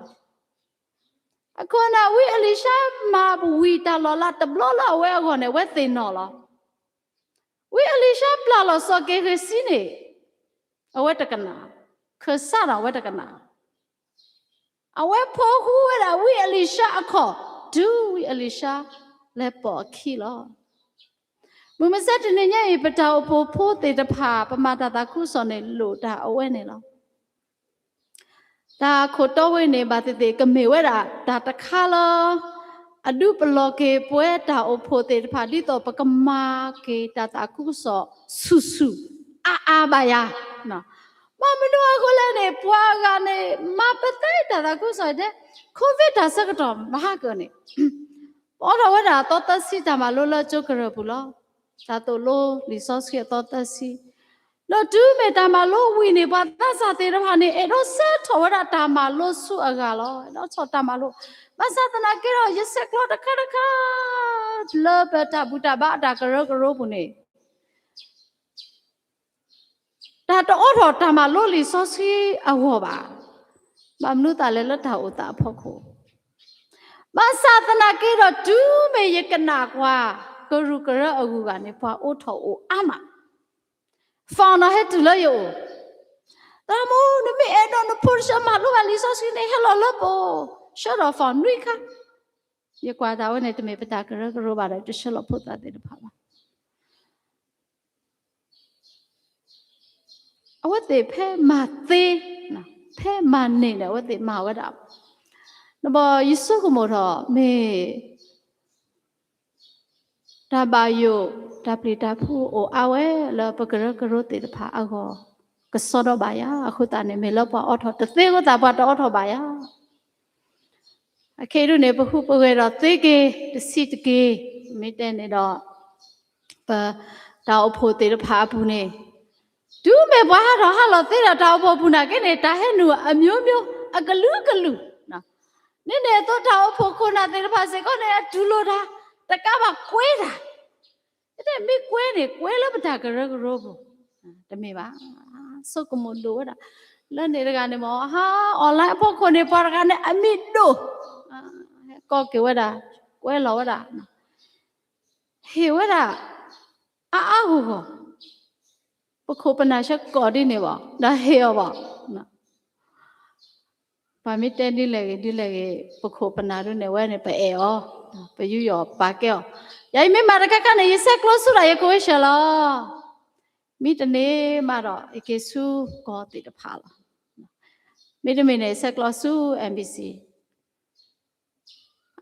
အခိၣ်အနၢ် ဝံအလံၤၡါမၤဝံၤတၢ်လီၤလးတဘျီလၢအဝဲအဂီၢ်န့ၣ် အဝဲသ့ၣ်နီၣ်လီၤ. ဝံအလံၤၡါပျၢ်လီၤစီၤက့ၤဃ့ၤစံန့ၣ် အဝဲတကနၣ်, ခၢၣ်စးဒီးအဝဲတကနၣ်. အဝဲဖိဃူဝဲဒၣ်ဝံအလံၤၡါအခီၣ် တုၤဝံအလံၤၡါလဲၤပိာ်အခံလီၤ. မုၢ်မဆါတနံၤညါအံၤ ပတၢ်အိၣ်ဖှိၣ်ဖိသ့ၣ်တဖၣ် ပမၤတၢ်သးခုကစီၣ်န့ၣ် လိၣ်တၢ်အဝဲန့ၣ်လီၤ. တၢ်ခိၣ်တီဝဲန့ၣ် ဘၣ်သ့ၣ်သ့ၣ်ကမ့ၢ်ဝဲဒၣ်တၢ်တခါလၢ အဒုးပလီၢ်က့ၤပဝဲတၢ်အိၣ်ဖှိၣ်သ့ၣ်တဖၣ် ဒ်သိးပကမၤက့ၤတၢ်သးခုကစီၣ်ဆူၣ်ဆူၣ်အါအါဘၣ်ယၤ. ဘၣ်မနုၤအဃိလဲၣ်န့ၣ် ပှၤအဂၤန့ၣ် မၤပသဲတၢ်သးခုကစီၣ်ဒဲး COVID တၢ်ဆၢကတီၢ်မၤဟါကၢန့ၣ် ပအိးထီၣ်ဝဲဒၣ်အသီသၢဆံတၢ်မၤလိလၢကၠိကရၢၢ်ပူၤလီၤ. တၢ်သိၣ်လိလံာ်စီဆှံအသီသၢဆံ ဒီးတုၤမ့ၢ်တၢ်မၤလိဝံၤန့ၣ် ပှၤသးစၢ်သ့ၣ်တဖၣ်န့ၣ် အဲၣ်ဒိးဆှၢထီၣ်ဝဲဒၣ်တၢ်မၤလိဆူအဂၤလီၤ. အဲၣ်ဒိးထီၣ်တၢ်မၤလိ ဘၣ်ဆၣ်သနာ်က့ဒီး ယဆဲးကျိးတခါတခါ လၢပတၢ်ဘူၣ်တၢ်ဘါအတၢ်ကရၢကရိပူၤန့ၣ် တၢ်တအိးထီၣ်တၢ်မၤလိလံာ်စီဆှံအဂီၢ်ဘၣ်. ဘၣ်မနုၤသးလဲၣ်လၢတၢ်အိၣ်သးအဖီခိၣ် ဘၣ်ဆၣ်သနာ်က့ဒီး တုၤမ့ၢ်ယကနၣ်ကွၢ် ကရူၢ်ကရၢအဂုၤအဂၤန့ၣ် ပှၤအိးထီၣ်အိၣ်အါမး. phone နီၣ်ဟဲတုၤလၢယအိၣ်, သရၣ်မုၣ် နမ့ၢ်အဲၣ်ဒိးနဖိတဆၢမၤလိဘၣ်လံာ်စီဆှံန့ၣ် ဟဲလီၤလၢပအိၣ် ဆှၢဒီး phone နွံခါ. ယကွၢ်တၢ်ဝဲန့ၣ် တမ့ၢ်ပတၢ်ကရၢကရိဘၣ်ဒီး တဆှၢလီၤဖိသၣ်သ့ၣ်တဖၣ်ဘၣ်. အဝဲသ့ၣ်ဖဲမၤသ့, ဖဲမၤန့ၢ်န့ၣ် အဝဲသ့ၣ်မၤဝဲဒၣ်. နဘၣ်ယဆိကမိၣ်ထီၣ် မ့ၢ်တၢ်ဘၣ်ယိၣ် တၢ်ပျံၤတၢ်ဖုးအိၣ်အါဝဲလၢပကရၢကရိသ့ၣ်တဖၣ်အဂီၢ် ကစီဒီဘၣ်ယၤ. အဃိသတးန့ၣ် မ့ၢ်လၢပှၤအိးထီၣ်တသ့အဃိသတး ပှၤတအိးထီၣ်ဘၣ်ယၤ. အခဲအံၤဒုးန့ၣ် ပဟူးပဂဲၤဒီးသ့က့ၤတဆံးတက့ၢ်. မ့ၢ်တဲန့ၣ်ဒီး ပတၢ်အိၣ်ဖှိၣ်သ့ၣ်တဖၣ်အပူၤန့ၣ် တုၤမ့ၢ်ပှၤဟးထီၣ်ဟးလီၤသ့ဒီး တၢ်အိၣ်ဖှိၣ်ပူၤနာ်က့န့ၣ် တၢ်ဟဲနုာ်အမျိုးမျိုး အကလုာ်ကလုာ် န့ၣ်န့ၣ်အသိး တၢ်အိၣ်ဖှိၣ်ခိၣ်နၢ်သ့ၣ်တဖၣ်စ့ၢ်ကီးန့ၣ် အတူၢ်လိာ်တၢ် တကးဘၣ်ကွဲတၢ် တဲမ့ၢ်ကွဲန့ၣ် ကွဲလၢပတၢ်ကရၢကရိပူၤ တမ့ၢ်ဘၣ်. ဆိကမိၣ်ဒိၣ်ဝဲဒၣ် လၢန့ၣ်တဂၤန့ၣ်မ့ၢ် ဟါ online အဖီခိၣ်န့ၣ် ပှၤတဂၤန့ၣ် အမံၤဒိၣ် ဟဲကိးက့ၤဝဲဒၣ် ကွဲလီၤဝဲဒၣ် ဟ့ၣ်ဝဲဒၣ် အါအါဂီၢ်ဂီၢ် ပခိၣ်ပနၢ်ဆၢကိးဒ်န့ၣ်ဘၣ် ဒီးဟ့ၣ်အီၤဘၣ်. ပှၤမ့ၢ်တဲဒ်လဲၣ်ဂ့ၤ ဒ်လဲၣ်ဂ့ၤ ပခိၣ်ပနၢ်ဒ်န့ၣ်ဝဲန့ၣ် ပအဲၣ်အီၤ ပယူးယီၣ်ပာ်ကဲအီၤ. ယၤအံၤမ့ၢ်မၤတခါခါန့ၣ် ယဆဲးကျိးဆူဒၣ်ယကိးဝဲဆှၢလီၤ. မ့ၢ်တန့ၢ်မးဒီး ယက့ၤဆူကီၢ်သ့ၣ်တဖၣ်လီၤ. မ့တမ့ၢ်န့ၣ် ယဆဲးကျိးဆူ embassy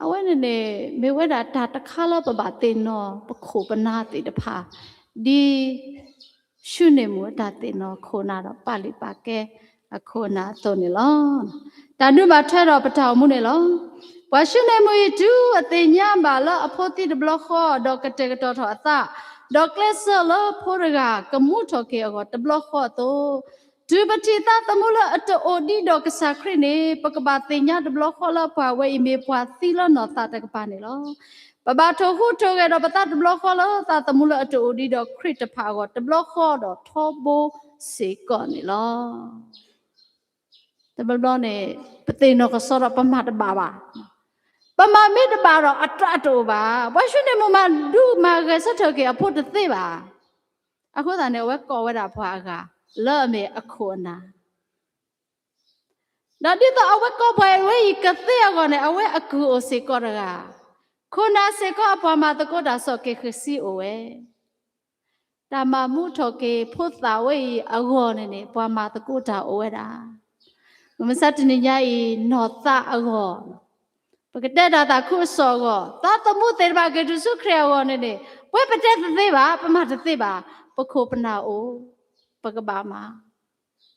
အဝဲန့ၣ်န့ၣ် မ့ၢ်ဝဲဒၣ်တၢ်တခါလၢပဘၣ်သ့ၣ်နီၣ်ပခိၣ်ပနၢ်သ့ၣ်တဖၣ် ဒ် ၡူန့ၣ်မုၣ်အတၢ်သ့ၣ်နီၣ်ခိၣ်နၢ်ဒီးပာ်လုၢ်ပာ်ကဲအခိၣ်အနၢ်အသိးန့ၣ်လီၤ. တၢ်ဒုးဘၣ်ထွဲဒီးပတၢ်အိၣ်မူန့ၣ်လီၤ. ပှၤၡူန့ၣ်မုၣ်အံၤ တုၤအသ့ၣ်ညါဘၣ်လၢအဖိသံတဘျီဃီ ဒီးကတဲာ်ကတီၤထီၣ်အသး, ဒီးကျဲးစၢးလၢဖိတဂၤကမူထီၣ်က့ၤအဂီၢ်တဘျီဃီအသိး, တုၤပထံၣ်သးသမူလၢအတအိၣ်ဒံးဒီးကစၢ်ခရံာ်န့ၣ် ပကဘၣ်သ့ၣ်ညါတဘျီဃီလၢပှၤဝဲအံၤမ့ၢ်ပှၤသံလၢနီၢ်သးတကပၤန့ၣ်လီၤ. ပဘၣ်ထိၣ်ဟူးထိၣ်ဂဲၤဒီးပသးတဘျီဃီလၢသးသမူလၢအတအိၣ်ဒံးဒီးခရံာ်တဖၣ်အဂီၢ် တဘျီဃီဒီးထီဘိစ့ၢ်ကီးန့ၣ်လီၤ. တဘျီဘျီန့ၣ် ပသ့ၣ်နီၣ်ကစီဒီးပမၤတဘၣ်ဘၣ်. ပမၤမ့ၢ်တဘၣ်ဒီးအတၢ်တအိၣ်ဘၣ်. ပှၤၡူနံၣ်မုၣ်မၤဒူမၤဂဲၤဆၢထၢၣ်က့ၤအဖိတသ့ဘၣ်. အဃိသတးန့ၣ် အဝဲကိးဝဲဒၣ်ပှၤအဂၤ လၢအမ့ၢ်အခိၣ်အနၢ် ဒီးဒ်သိးအဝဲကိးပှၤဝဲအံၤကသ့အဂီၢ်န့ၣ် အဝဲအကုၢ်အိၣ်စ့ၢ်ကီးတဂၤ, ခိၣ်နၢ်စ့ၢ်ကီးအပှၤမၤသကိးတၢ်စီၤက့ၤဃစံအိၣ်ဝဲ, တၢ်မၤမူထီၣ်က့ၤဖိသၣ်ဝဲအံၤအဂီၢ်န့ၣ်န့ၣ် ပှၤမၤသကိးတၢ်အိၣ်ဝဲဒၣ်. မုၢ်မဆါတနံၤညါအံၤ နီၢ်သးအဂီၢ် ပကတဲတၢ်သးခုကစီၣ်အဂီၢ်, သးသမူသ့ၣ်တဖၣ်က့ၤတုၤဆူခရံာ်အဂီၢ်န့ၣ်န့ၣ်, ပဝဲပတဲတသ့ဘၣ်, ပမၤတသ့ဘၣ်, ပခိၣ်ပနၢ်အိၣ်, ပကဘၣ်မၤ,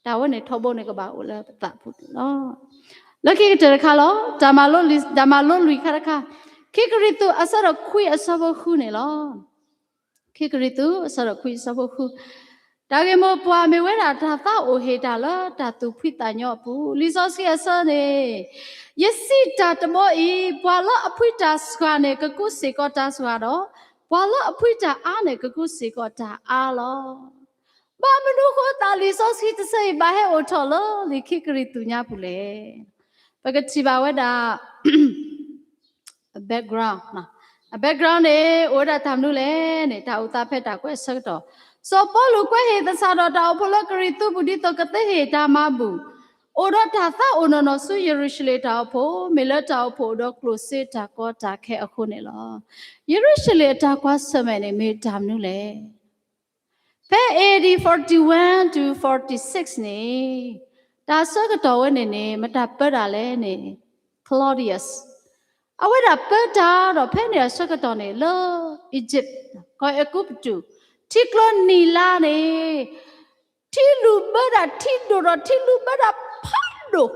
တၢ်ဝဲန့ၣ်ထီဘိန့ၣ်ကဘၣ်အိၣ်လၢပသးပူၤန့ၣ်လီၤ. လၢခံကတၢၢ်တခါလီၤ, တၢ်မၤလိလွံၢ်ခါတခါ, ခံကရံၣ်သူးအဆၢဒိၣ်ခွံအဆၢဖိဃုန့ၣ်လီၤ. ခံကရံၣ်သူးအဆၢဒိၣ်ခွံအဆၢဖိဃု, တၢ်ဂ့ၢ်မိၢ်ပှၢ်မ့ၢ်ဝဲဒၣ်တၢ်သးအိၣ်ဟ့ၣ်တၢ်လၢတၢ်သူၣ်ဖှံသးညီအပူၤ, လံာ်စီဆှံအဆၢန့ၣ်, ယစံးတၢ်တဘီအံၤ, ပှၤလၢအဖှံတၢ်စှၤန့ၣ် ကကူးစ့ၢ်ကီးတၢ်စှၤဒီး, ပှၤလၢအဖှံတၢ်အါန့ၣ် ကကူးစ့ၢ်ကီးတၢ်အါလီၤ. ဘၣ်မနုၤဃိသးလံာ်စီဆှံတဆၢအံၤ ဘၣ်ဟဲအိၣ်ထီၣ်လၢလံာ်ခံကရံၣ်သူးညါပူၤလဲၣ်. ပကထံၣ်ဘၣ်ဝဲဒၣ် အ background, အ background န့ၣ် အိၣ်ဝဲဒၣ်တၢ်မနုၤလဲၣ်န့ၣ် တၢ်အိၣ်သးဖဲတၢ်ကွဲးအဆၢကတီၢ်, စီၤပီလူးကွဲးဟ့ၣ်သဆၣ်ဒီးတၢ်အိၣ်ဖှိၣ်လၢကရံၣ်သူးပူၤ ဒ်သိးကသ့ဟ့ၣ်တၢ်မၤဘူၣ်, အိၣ်ဒီးတၢ်သးအိၣ်နီၢ်နီၢ်ဆူယရူၤၡလ့ၣ်တၢ်အိၣ်ဖှိၣ်, မ့ၢ်လၢတၢ်အိၣ်ဖှိၣ်အိၣ်ဒီးကျိၣ်စ့တၢ်ကီတၢ်ခဲအဃိန့ၣ်လီၤ. ယရူၤၡလ့ၣ်အတၢ်ကွၢ်ဆၢၣ်မဲာ်န့ၣ် မ့ၢ်တၢ်မနုၤလဲၣ်. ဖဲ A D forty-one to forty-six န့ၣ်, တၢ်ဆၢကတီၢ်ဝဲန့ၣ်န့ၣ် မတၤပၢတၢ်လဲၣ်န့ၣ် Claudius, အဝဲဒၣ်ပၢတၢ်ဒီး ဖဲန့ၣ်အဆၢကတီၢ်န့ၣ် လၢ Egypt, ကီၢ်အဲၤကူပတူး, ထံကျိနံၤလါန့ၣ် ထံလူၢ်ဘၢတၢ်ထံဒိၣ်ဒီး ထံလူၢ်ဘၢတၢ်ဖးဒိၣ်,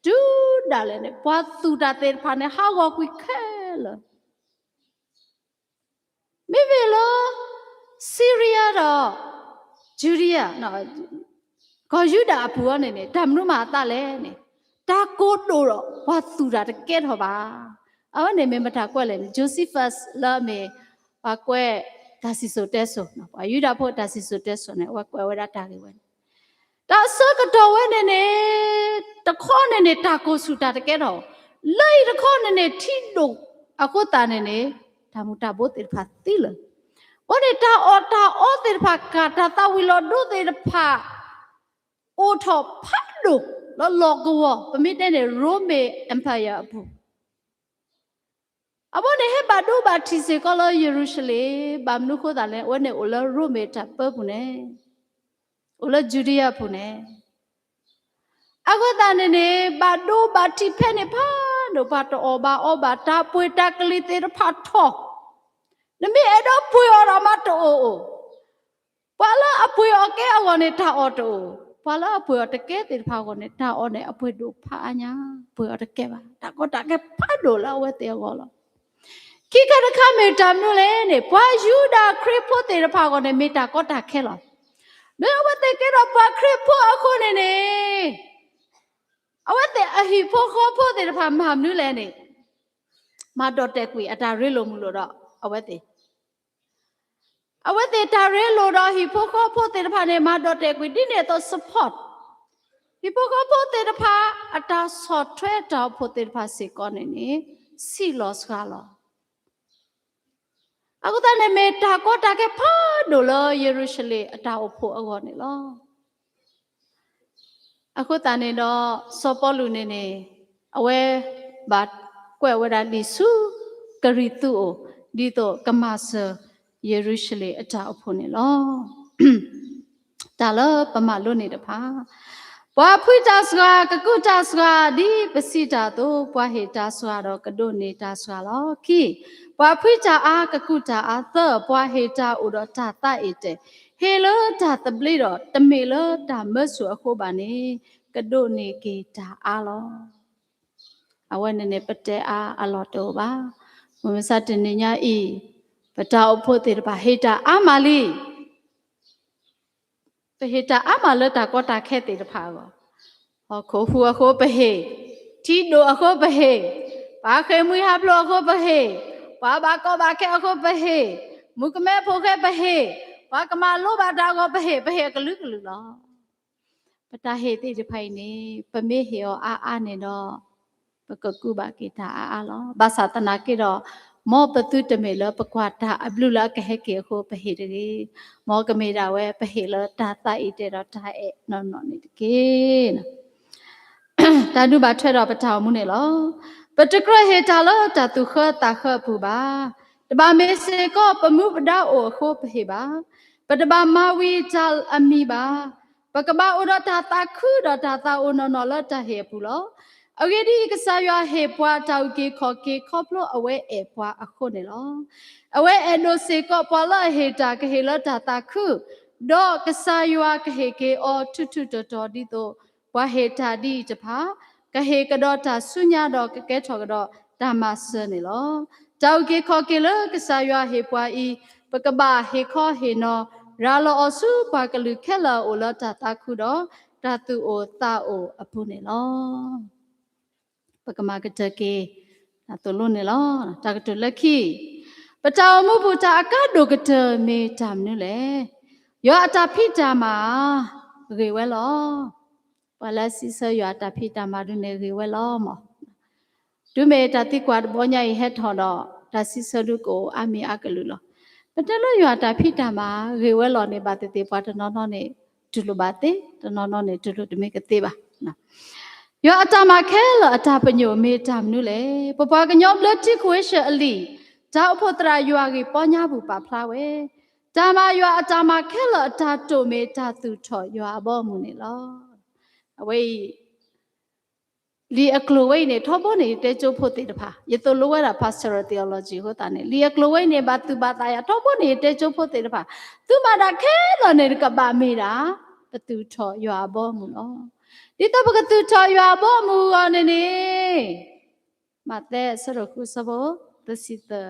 တုၤဒၣ်လဲာ်န့ၣ် ပှၤသူၣ်တၢ်သ့ၣ်တဖၣ်န့ၣ် ဟးဂီၤကွံာ်ခဲလၢာ် မ့မ့ၢ်လၢ Syria ဒီး Judea, ကီၢ်ယူဒၤအပူၤအံၤန့ၣ်န့ၣ် တၢ်မနုၤမၤအသးလဲၣ်န့ၣ်, တၢ်ကိၢ်ဒိၣ်ဒီး ပှၤသူၣ်တၢ်တကဲထီၣ်ဘၣ်. အဝဲန့ၣ်မ့ၢ်မတၤကွဲးလဲၣ်န့ၣ် Josephus လၢအမ့ၢ် ပှၤကွဲး တၢ်စံၣ်စိၤတဲစိၤ, ပှၤယူဒၤဖိတၢ်စံၣ်စိၤတဲစိၤန့ၣ် အဝဲကွဲးဝဲဒၣ်တၢ်ဂ့ၢ်ဝဲန့ၣ် တၢ်ဆၢကတီၢ်ဝဲန့ၣ်န့ၣ်, တခီန့ၣ်န့ၣ် တၢ်ကိၢ်ဆူၣ်တၢ်တကဲထီၣ်, လၢအံၤတခီန့ၣ်န့ၣ် ထံဒိၣ်အဃိသတးန့ၣ်န့ၣ်, တၢ်မူၤတၢ်ဘိသ့ၣ်တဖၣ်သံလၢာ်, အဃိန့ၣ် တၢ်အီၣ်တၢ်အီသ့ၣ်တဖၣ်ကၢ်, တၢ်သၣ်ဝံၤလီၤဒိသ့ၣ်တဖၣ် အိၣ်ထီၣ်ဖးဒိၣ်လၢလီၢ်ကဝီၤ, ပမ့ၢ်တဲန့ၣ် Roman Empire အပူၤ အဝဲန့ၣ်ဟဲဘၣ်ဒိဘၣ်ထံးစ့ၢ်ကီးလၢယရူၤၡလ့ၣ်, ဘၣ်မနုၤဃိသတးလဲၣ်, အဝဲန့ၣ်အိၣ်လၢရိမ့ၤတၢ်ပၢပူၤန့ၣ်, အိၣ်လၢယူဒံယါပူၤန့ၣ်, အဃိသတးန့ၣ်န့ၣ် ဘၣ်ဒိဘၣ်ထံးဖဲန့ၣ်ဖးဒိၣ်, ပှၤတအီၣ်ဘၣ်အီဘၣ်, တၢ်ပှ့ၤတၢ်ကလံၤသ့ၣ်တဖၣ်ထီၣ်, နမ့ၢ်အဲၣ်ဒိးပှ့ၤအီၤဒီးမးတအိၣ်အိၣ် ပှၤလၢအပှ့ၤအီၤကဲအဂီၢ်န့ၣ် တၢ်အီၣ်တအိၣ်, ပှၤလၢအပှ့ၤအီၤတကဲသ့ၣ်တဖၣ်အဂီၢ်န့ၣ် တၢ်အီၣ်န့ၣ် အပှ့ၤဒိၣ်ဖးအါညါ, ပှ့ၤအီၤတကဲဘၣ်, တၢ်ကီတၢ်ခဲဖးဒိၣ်လၢအဝဲသ့ၣ်အဂီၢ်လီၤ. ခံခါတခါမ့ၢ်တၢ်မနုၤလဲၣ်န့ၣ်, ပှၤယူဒၤခရံာ်ဖိသ့ၣ်တဖၣ်အဂီၢ်န့ၣ် မ့ၢ်တၢ်ကီတၢ်ခဲလီၤ. လၢအဝဲသ့ၣ်ကဲထီၣ်ပှၤခရံာ်ဖိအဃိန့ၣ်န့ၣ်, အဝဲသ့ၣ်အဟံၣ်ဖိဃီဖိသ့ၣ်တဖၣ်မၤမနုၤလဲၣ်န့ၣ်, မၤဒိးတဲာ်ကွံာ်အတၢ်ရ့လိာ်မုာ်လိာ်ဒီးအဝဲသ့ၣ် အဝဲသ့ၣ်တၢ်ရ့လိာ်ဒီးဟံၣ်ဖိဃီဖိသ့ၣ်တဖၣ်န့ၣ် မၤဒိးတဲာ်ကွံာ်ဒ်န့ၣ်အသိး support, ဟံၣ်ဖိဃီဖိသ့ၣ်တဖၣ် အတၢ်ဆီၣ်ထွဲတၢ်အိၣ်ဖှိၣ်သ့ၣ်တဖၣ်စ့ၢ်ကီးန့ၣ်န့ၣ် ဆံးလီၤစှၤလီၤ. အဃိသတးန့ၣ် မ့ၢ်တၢ်ကီတၢ်ခဲဖးဒိၣ်လၢယရူၤၡလ့ၣ်အတၢ်အိၣ်ဖှိၣ်အဂီၢ်န့ၣ်လီၤ. အဃိသတးန့ၣ်ဒီး စီၤပီလူးန့ၣ်န့ၣ် အဝဲဘၣ်ကွဲးဝဲဒၣ်လံာ်ဆူကရံၣ်သူးအအိၣ် ဒ်သိးကမၤစၢၤယရူၤၡလ့ၣ်အတၢ်အိၣ်ဖှိၣ်န့ၣ်လီၤ. တၢ်လၢပမၤလိန့ၣ်တဖၣ်, ပှၤဖှံတၢ်စှၤ ကကူးတၢ်စှၤ, ဒ်ပစံးတၢ်အသိး ပှၤဟ့ၣ်တၢ်စှၤဒီးကဒိးန့ၢ်တၢ်စှၤလီၤ. ခံ, ပှၤဖှံတၢ်အါ ကကူးတၢ်အါ. သၢ, ပှၤဟ့ၣ်တၢ်အိၣ်ဒီးတၢ်သးအ့ၣ်တဲာ်, ဟ့ၣ်လၢတၢ်သဘျ့ဒီး တမ့ၢ်လၢတၢ်မၢဆူၣ်အဃိဘၣ်န့ၣ် ကဒိးန့ၢ်က့ၤတၢ်အါလီၤ. အဝဲန့ၣ်န့ၣ် ပတဲအါအလီၢ်တအိၣ်ဘၣ်. မုၢ်မဆါတနံၤညါအံၤ ပတၢ်အိၣ်ဖှိၣ်သ့ၣ်တဖၣ် ဟ့ၣ်တၢ်အါမးလံ. ပဟ့ၣ်တၢ်အါမးလၢတၢ်ကီတၢ်ခဲသ့ၣ်တဖၣ်အဂီၢ်, ဟီၣ်ခိၣ်ဟူးအဃိပဟ့ၣ်, ထံဒိၣ်အဃိပဟ့ၣ်, ပှၤဃ့ၢ်မှံဟးဖျိးအဃိပဟ့ၣ်, ပှၤဘၣ်ကီဘၣ်ခဲအဃိပဟ့ၣ်, မူကမဲဖိဃဲပဟ့ၣ်, ပှၤကမၤလိဘၣ်တၢ်အဂီၢ်ပဟ့ၣ်, ပဟ့ၣ်အကလုာ်ကလုာ်လီၤ. ပတၢ်ဟ့ၣ်သ့ၣ်တဖၣ်အံၤန့ၣ် ပမ့ၢ်ဟ့ၣ်အီၤအါအါန့ၣ်ဒီး ပကကူးဘၣ်က့ၤတၢ်အါအါလီၤ. ဘၣ်ဆၣ်သနာ်က့ဒီး, မ်ပသုတမ့ၢ်လၢပကွၢ်တၢ်အဘျုးလၢအကဟဲက့ၤအဃိပဟ့ၣ်တဂ့ၤ, မ်ကမ့ၢ်ဒၣ်ဝဲပဟ့ၣ်လၢတၢ်သးအံၤတဲဒီးတၢ်အဲၣ်နီၢ်နီၢ်န့ၣ်တက့ၢ်. တၢ်ဒုးဘၣ်ထွဲဒီးပတၢ်အိၣ်မူန့ၣ်လီၤ. ပတကြၢးဟ့ၣ်တၢ်လၢတၢ်သူၣ်ဃၢသးဃၢအပူၤဘၣ်. တဘၣ်မ့ၢ်စ့ၢ်ကီးပမူပဒါအိၣ်အဃိပဟ့ၣ်ဘၣ်. ပတဘၣ်မၤဝံၤတၢ်အမံၤဘၣ်. ပကဘၣ်အိၣ်ဒီးတၢ်သးခုဒီးတၢ်သးအိၣ်နီၢ်နီၢ်လၢတၢ်ဟ့ၣ်အပူၤလီၤ. အဂ့ၢ်ဒ်အံၤ, ကစၢ်ယွၤဟ့ၣ်ပှၤတၢ်အုၣ်က့ၤခီၣ်က့ၤခီဖျိအဝဲအဲၣ်ပှၤအဃိန့ၣ်လီၤ. အဝဲအဲၣ်ဒိၣ်စ့ၢ်ကီးပှၤလၢအဟ့ၣ်တၢ်ကဟ့ၣ်လၢတၢ်သးခု, ဒီးကစၢ်ယွၤကဟ့ၣ်က့ၤအီၤထူးထူးတီၤတီၤဒ်သိး ပှၤဟ့ၣ်တၢ်ဒ်အံၤတဖၣ် ကဟ့ၣ်ကဒီးတၢ်ဆူညါဒီးကကဲထီၣ်ကဒီးတၢ်မၤစၢၤန့ၣ်လီၤ. တၢ်အုၣ်က့ၤခီၣ်က့ၤလၢကစၢ်ယွၤဟ့ၣ်ပှၤအံၤ, ပကဘၣ်ဟ့ၣ်ခီဟ့ၣ်နီၤ ရၤလီၤအီၤဆူပှၤကလုာ်ခဲလၢာ်အအိၣ်လၢတၢ်သးခုဒီးတၢ်သူၣ်အိၣ်သးအိၣ်အပူၤန့ၣ်လီၤ. ပကမၤကတၢၢ်က့ၤ တၢ်သိၣ်လိန့ၣ်လီၤ. တၢ်ကတိၤလၢခံ, ပတၢ်အိၣ်မူပူၤတၢ်အကါဒိၣ်ကတၢၢ်မ့ၢ်တၢ်မနုၤလဲၣ်. ယွၤအတၢ်ဖံးတၢ်မၤ ဂ့ၤဝဲလီၤ. ပှၤလၢအစံးဆၢယွၤအတၢ်ဖံးတၢ်မၤဒုန့ၣ်ဂ့ၤဝဲလီၤမး. တုၤမ့ၢ်တၢ်သံကွၢ်တဘီညါအံၤဟဲထီၣ်ဒီး တၢ်စံးဆၢဒုကအိၣ်အါမံၤအါကလုာ်လီၤ. ပတဲလၢယွၤအတၢ်ဖံးတၢ်မၤဂ့ၤဝဲလီၤန့ၣ် ဘၣ်သ့ၣ်သ့ၣ်ပှၤတနီၤနီၤန့ၣ် တူၢ်လိာ်ဘၣ်သ့, တနီၤနီၤန့ၣ် တူၢ်လိာ်တမ့ၢ်ကသ့ဘၣ်. ယွၤအတၢ်မၤခဲလၢာ်အတၢ်ပညိၣ်မ့ၢ်တၢ်မနုၤလဲၣ်. ပပှၤကညီဘျၢထံခဝ့ၡၢၣ်အလံာ် တၢ်အိၣ်ဖှိၣ်သရၣ်ယွၤဂ့ၢ်ပီညါပူၤပာ်ဖျါဝဲ, တၢ်မၤယွၤအတၢ်မၤခဲလၢာ်အတၢ်တိာ်မ့ၢ်တၢ်သူၣ်ထီၣ်ယွၤအဘီအမုၢ်န့ၣ်လီၤ. အဝဲအံၤ လံာ်အကျိၤဝဲအံၤန့ၣ် ထီဘိန့ၣ် ယတဲကၠိဖိသ့ၣ်တဖၣ်, ယသိၣ်လိဝဲဒၣ် pastoral theology အဃိသတးန့ၣ် လံာ်အကျိၤဝဲအံၤန့ၣ် ဘၣ်သူၣ်ဘၣ်သးယၤ ထီဘိန့ၣ် ယတဲကၠိဖိသ့ၣ်တဖၣ်, သုမၤတၢ်ခဲလၢာ်န့ၣ် ကဘၣ်မ့ၢ်ဒၣ် ပသူၣ်ထီၣ်ယွၤအဘီအမုၢ်လီၤ. ဒ်သိးပကသူၣ်ထီၣ်ယွၤအဘီအမုၢ်အဂီၢ်န့ၣ်န့ၣ် မးသဲအဆၢဒိၣ်ဃုဆၢဖိ သၢဆံသၢ,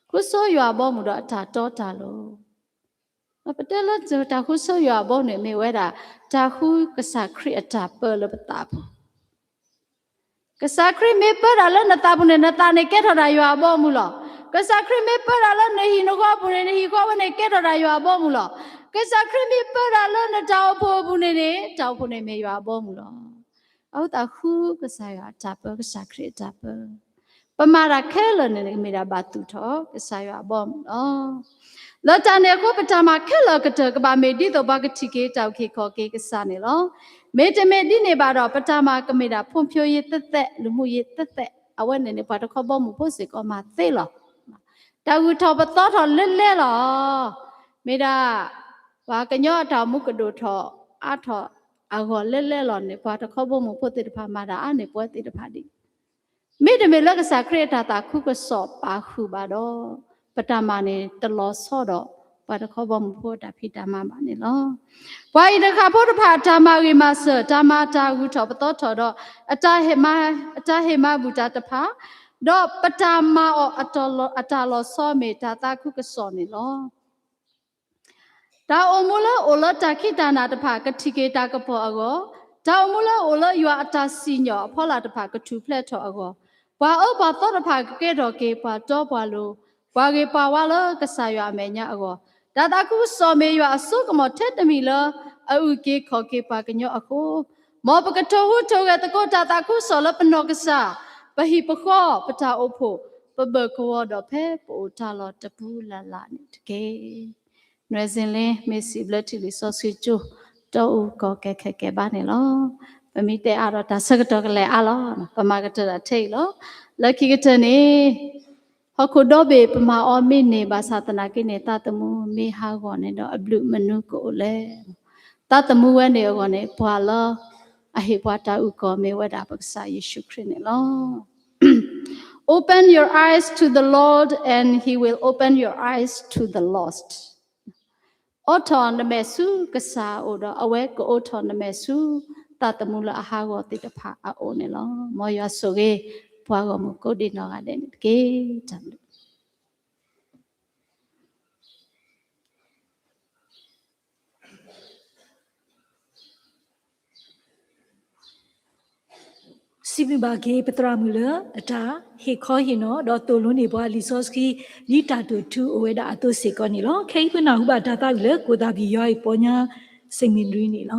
ဃုဆိယွၤအဘီအမုၢ်ဒီးအတၢ်တီတၢ်လိၤ ပတဲလၢတၢ်ဃုဆိယွၤအဘီအမုၢ်န့ၣ် မ့ၢ်ဝဲဒၣ် တၢ်ဃုကစၢ်ခရံာ်အတၢ်ပၢလၢပသးပူၤ, ကစၢ်ခရံာ်မ့ၢ်ပၢတၢ်လၢနသးပူၤန့ၣ် နသးန့ၣ်ကဲထီၣ်ဒၣ်ယွၤအဘီအမုၢ်လီၤ. ကစၢ်ခရံာ်မ့ၢ်ပၢတၢ်လၢနဟံၣ်နဃီအပူၤန့ၣ် နဟံၣ်ဃီဝဲန့ၣ်ကဲထီၣ်ဒၣ်ယွၤအဘီအမုၢ်လီၤ. ကစၢ်ခရံာ်မ့ၢ်ပၢတၢ်လၢနတၢ်အိၣ်ဖှိၣ်အပူၤန့ၣ်န့ၣ် တၢ်အိၣ်ဖှိၣ်န့ၣ်မ့ၢ်ယွၤအဘီအမုၢ်လီၤ. အဃိသတးဃုကစၢ်ယွၤအတၢ်ပၢ ကစၢ်ခရံာ်အတၢ်ပၢ ပမၤတၢ်ခဲလၢာ်န့ၣ် ကမ့ၢ်ဒၣ်ဘၣ်သူၣ်ထီၣ်ကစၢ်ယွၤအဘီအမုၢ်လီၤ. လၢတၢ်န့ၣ်အဃိ ပတၢ်မၤခဲလၢာ်အကတၢၢ်ကဘၣ်မ့ၢ်ဒ်သိးပှၤကထံၣ်က့ၤတၢ်အုၣ်က့ၤခီၣ်က့ၤကစၢ်န့ၣ်လီၤ. မ့တမ့ၢ်ဒ်န့ၣ်ဘၣ်ဒီး ပတၢ်မၤကမ့ၢ်ဒၣ် ဖံဖုယ့သ့သ့, လူၤမူယ့သ့သ့, အဝဲန့ၣ်န့ၣ် ပှၤတခီဘီမုၢ်ဖိစ့ၢ်ကီးမၤသ့လီၤ. တၢ်ဂုၢ်ထီၣ်ပသီထီၣ်လဲလဲလီၤ. မ့ၢ်ဒၣ် ပှၤကညီအတၢ်အိၣ်မူကဒိၣ်ထီၣ်အါထီၣ်အဂီၢ်လဲလဲလီၤန့ၣ် ပှၤတခီဘီမုၢ်ဖိသ့ၣ်တဖၣ်မၤတၢ်အါန့ၢ်ပှၤသ့ၣ်တဖၣ်ဒံး မ့တမ့ၢ်လၢကစၢ်ခရံာ်အတၢ်သးခုကစီၣ်ပာ်ဃုာ်ဘၣ်ဒီး ပတၢ်မၤန့ၣ်တလီၤဆီဒီး ပှၤတခီဘီမုၢ်ဖိအတၢ်ဖံးတၢ်မၤဘၣ်န့ၣ်လီၤ. ပှၤအံၤတဃၣ်ဖိတဖၣ်အတၢ်မၤဂ့ၤမၤစၢၤ တၢ်မၤတၢ်ဂုၢ်ထီၣ်ပသီထီၣ်ဒီး အတၢ်ဟ့ၣ်မၤဘူၣ်တၢ်တဖၣ်, ဒီးပတၢ်မၤအီၤအတၢ်လီၤဆီမ့ၢ်တၢ်သးခုကစီၣ်န့ၣ်လီၤ. တၢ်အိၣ်မူလၢအိၣ်လၢတၢ်ခံးတၢ်နၤတဖၣ် ကထံၣ်က့ၤတၢ်ကပီၤအဂီၢ်, တၢ်အိၣ်မူလၢအိၣ်လၢယွၤအတၢ်စံၣ်ညီၣ်အဖီလာ်တဖၣ် ကထူၣ်ဖျဲးထီၣ်အဂီၢ်, ပှၤအၢပှၤသီတဖၣ်ကကဲထီၣ်က့ၤပှၤတီပှၤလိၤ, ပှၤဂ့ၤပှၤဝါလၢကစၢ်ယွၤအမဲာ်ညါအဂီၢ်, တၢ်သးခုကစီၣ်မ့ၢ်ယွၤအစိကမီၤထဲတမံၤလၢအအုၣ်က့ၤခီၣ်က့ၤပှၤကညီအဃိ, မ်ပကထိၣ်ဟူးထိၣ်ဂဲၤသကိးတၢ်သးခုကစီၣ်လၢပနီၢ်ကစၢ်, ပဟံၣ်ပဃီ, ပတၢ်အိၣ်ဖှိၣ်, ပဘၢၣ်ကဝီၤဒီးဖဲပအိၣ်တၢ်လီၢ်တပူၤလၢ်လၢ်န့ၣ်တက့ၢ်. နွဲၣ်စ့လ့ မ့ၢ်စံးဘျၢထံလံာ်စီဆှံကၠိ တီအူကီၢ်ကဲခဲကဲဘၣ်န့ၣ်လီၤ. ပမ့ၢ်တဲအါဒီးတၢ်ဆၢကတီၢ်ကလဲၤအါလီၤ. ပမၤကတၢၢ်တၢ်ထဲအံၤလီၤ. လၢခံကတၢၢ်န့ၣ် ဟီၣ်ခိၣ်ဒီဘ့ၣ်ပမၤအီၤမ့ၢ်န့ၢ်ဘၣ်ဆၣ်သနာ်က့န့ၣ် သးသမူမ့ၢ်ဟးဂီၤန့ၣ်ဒီးအဘျုးမနုၤကအိၣ်လဲၣ်. သးသမူဝဲန့ၣ်အဂီၢ်န့ၣ် ပှၤလၢအဟ့ၣ်ပှၤတၢ်အုၣ်ကီၤမ့ၢ်ဝဲဒၣ်ပကစၢ်ယ့ၣ်ၡူးခရံာ်န့ၣ်လီၤ. Open your eyes to the Lord and He will open your eyes to the lost. အိးထီၣ်နမဲာ်ဆူကစၢ်အအိၣ်ဒီး အဝဲကအိးထီၣ်နမဲာ်ဆူ သးသမူလၢအဟးဂီၤသ့ၣ်တဖၣ်အအိၣ်န့ၣ်လီၤ. မ်ယွၤဆိၣ်ဂ့ၤ ပှၤဂီၢ်မုၢ်ကိးဒံးနီၢ်ဂၤဒဲးန့ၣ်တက့ၢ်. တၢ်ဘျုး စံးဘျုးဘၣ်က့ၤ ပသရၣ်မုၣ်လၢ အတၢ်ဟ့ၣ်ခီဟ့ၣ်နီၤ ဒီးသိၣ်လိန့ၢ်ပှၤလံာ်စီဆှံ ဒ်တၢ်တိာ်ထူအိၣ်ဝဲဒၣ်အသိးစ့ၢ်ကီးန့ၣ်လီၤ. ခဲအံၤပနၢ်ဟူဘၣ်တၢ်သးဝံၣ်လၢ ကိၣ်သၣ်ဘံၣ်ယွၤအံၤပီညါ စ့ၣ်မံၤနရံန့ၣ်လီၤ.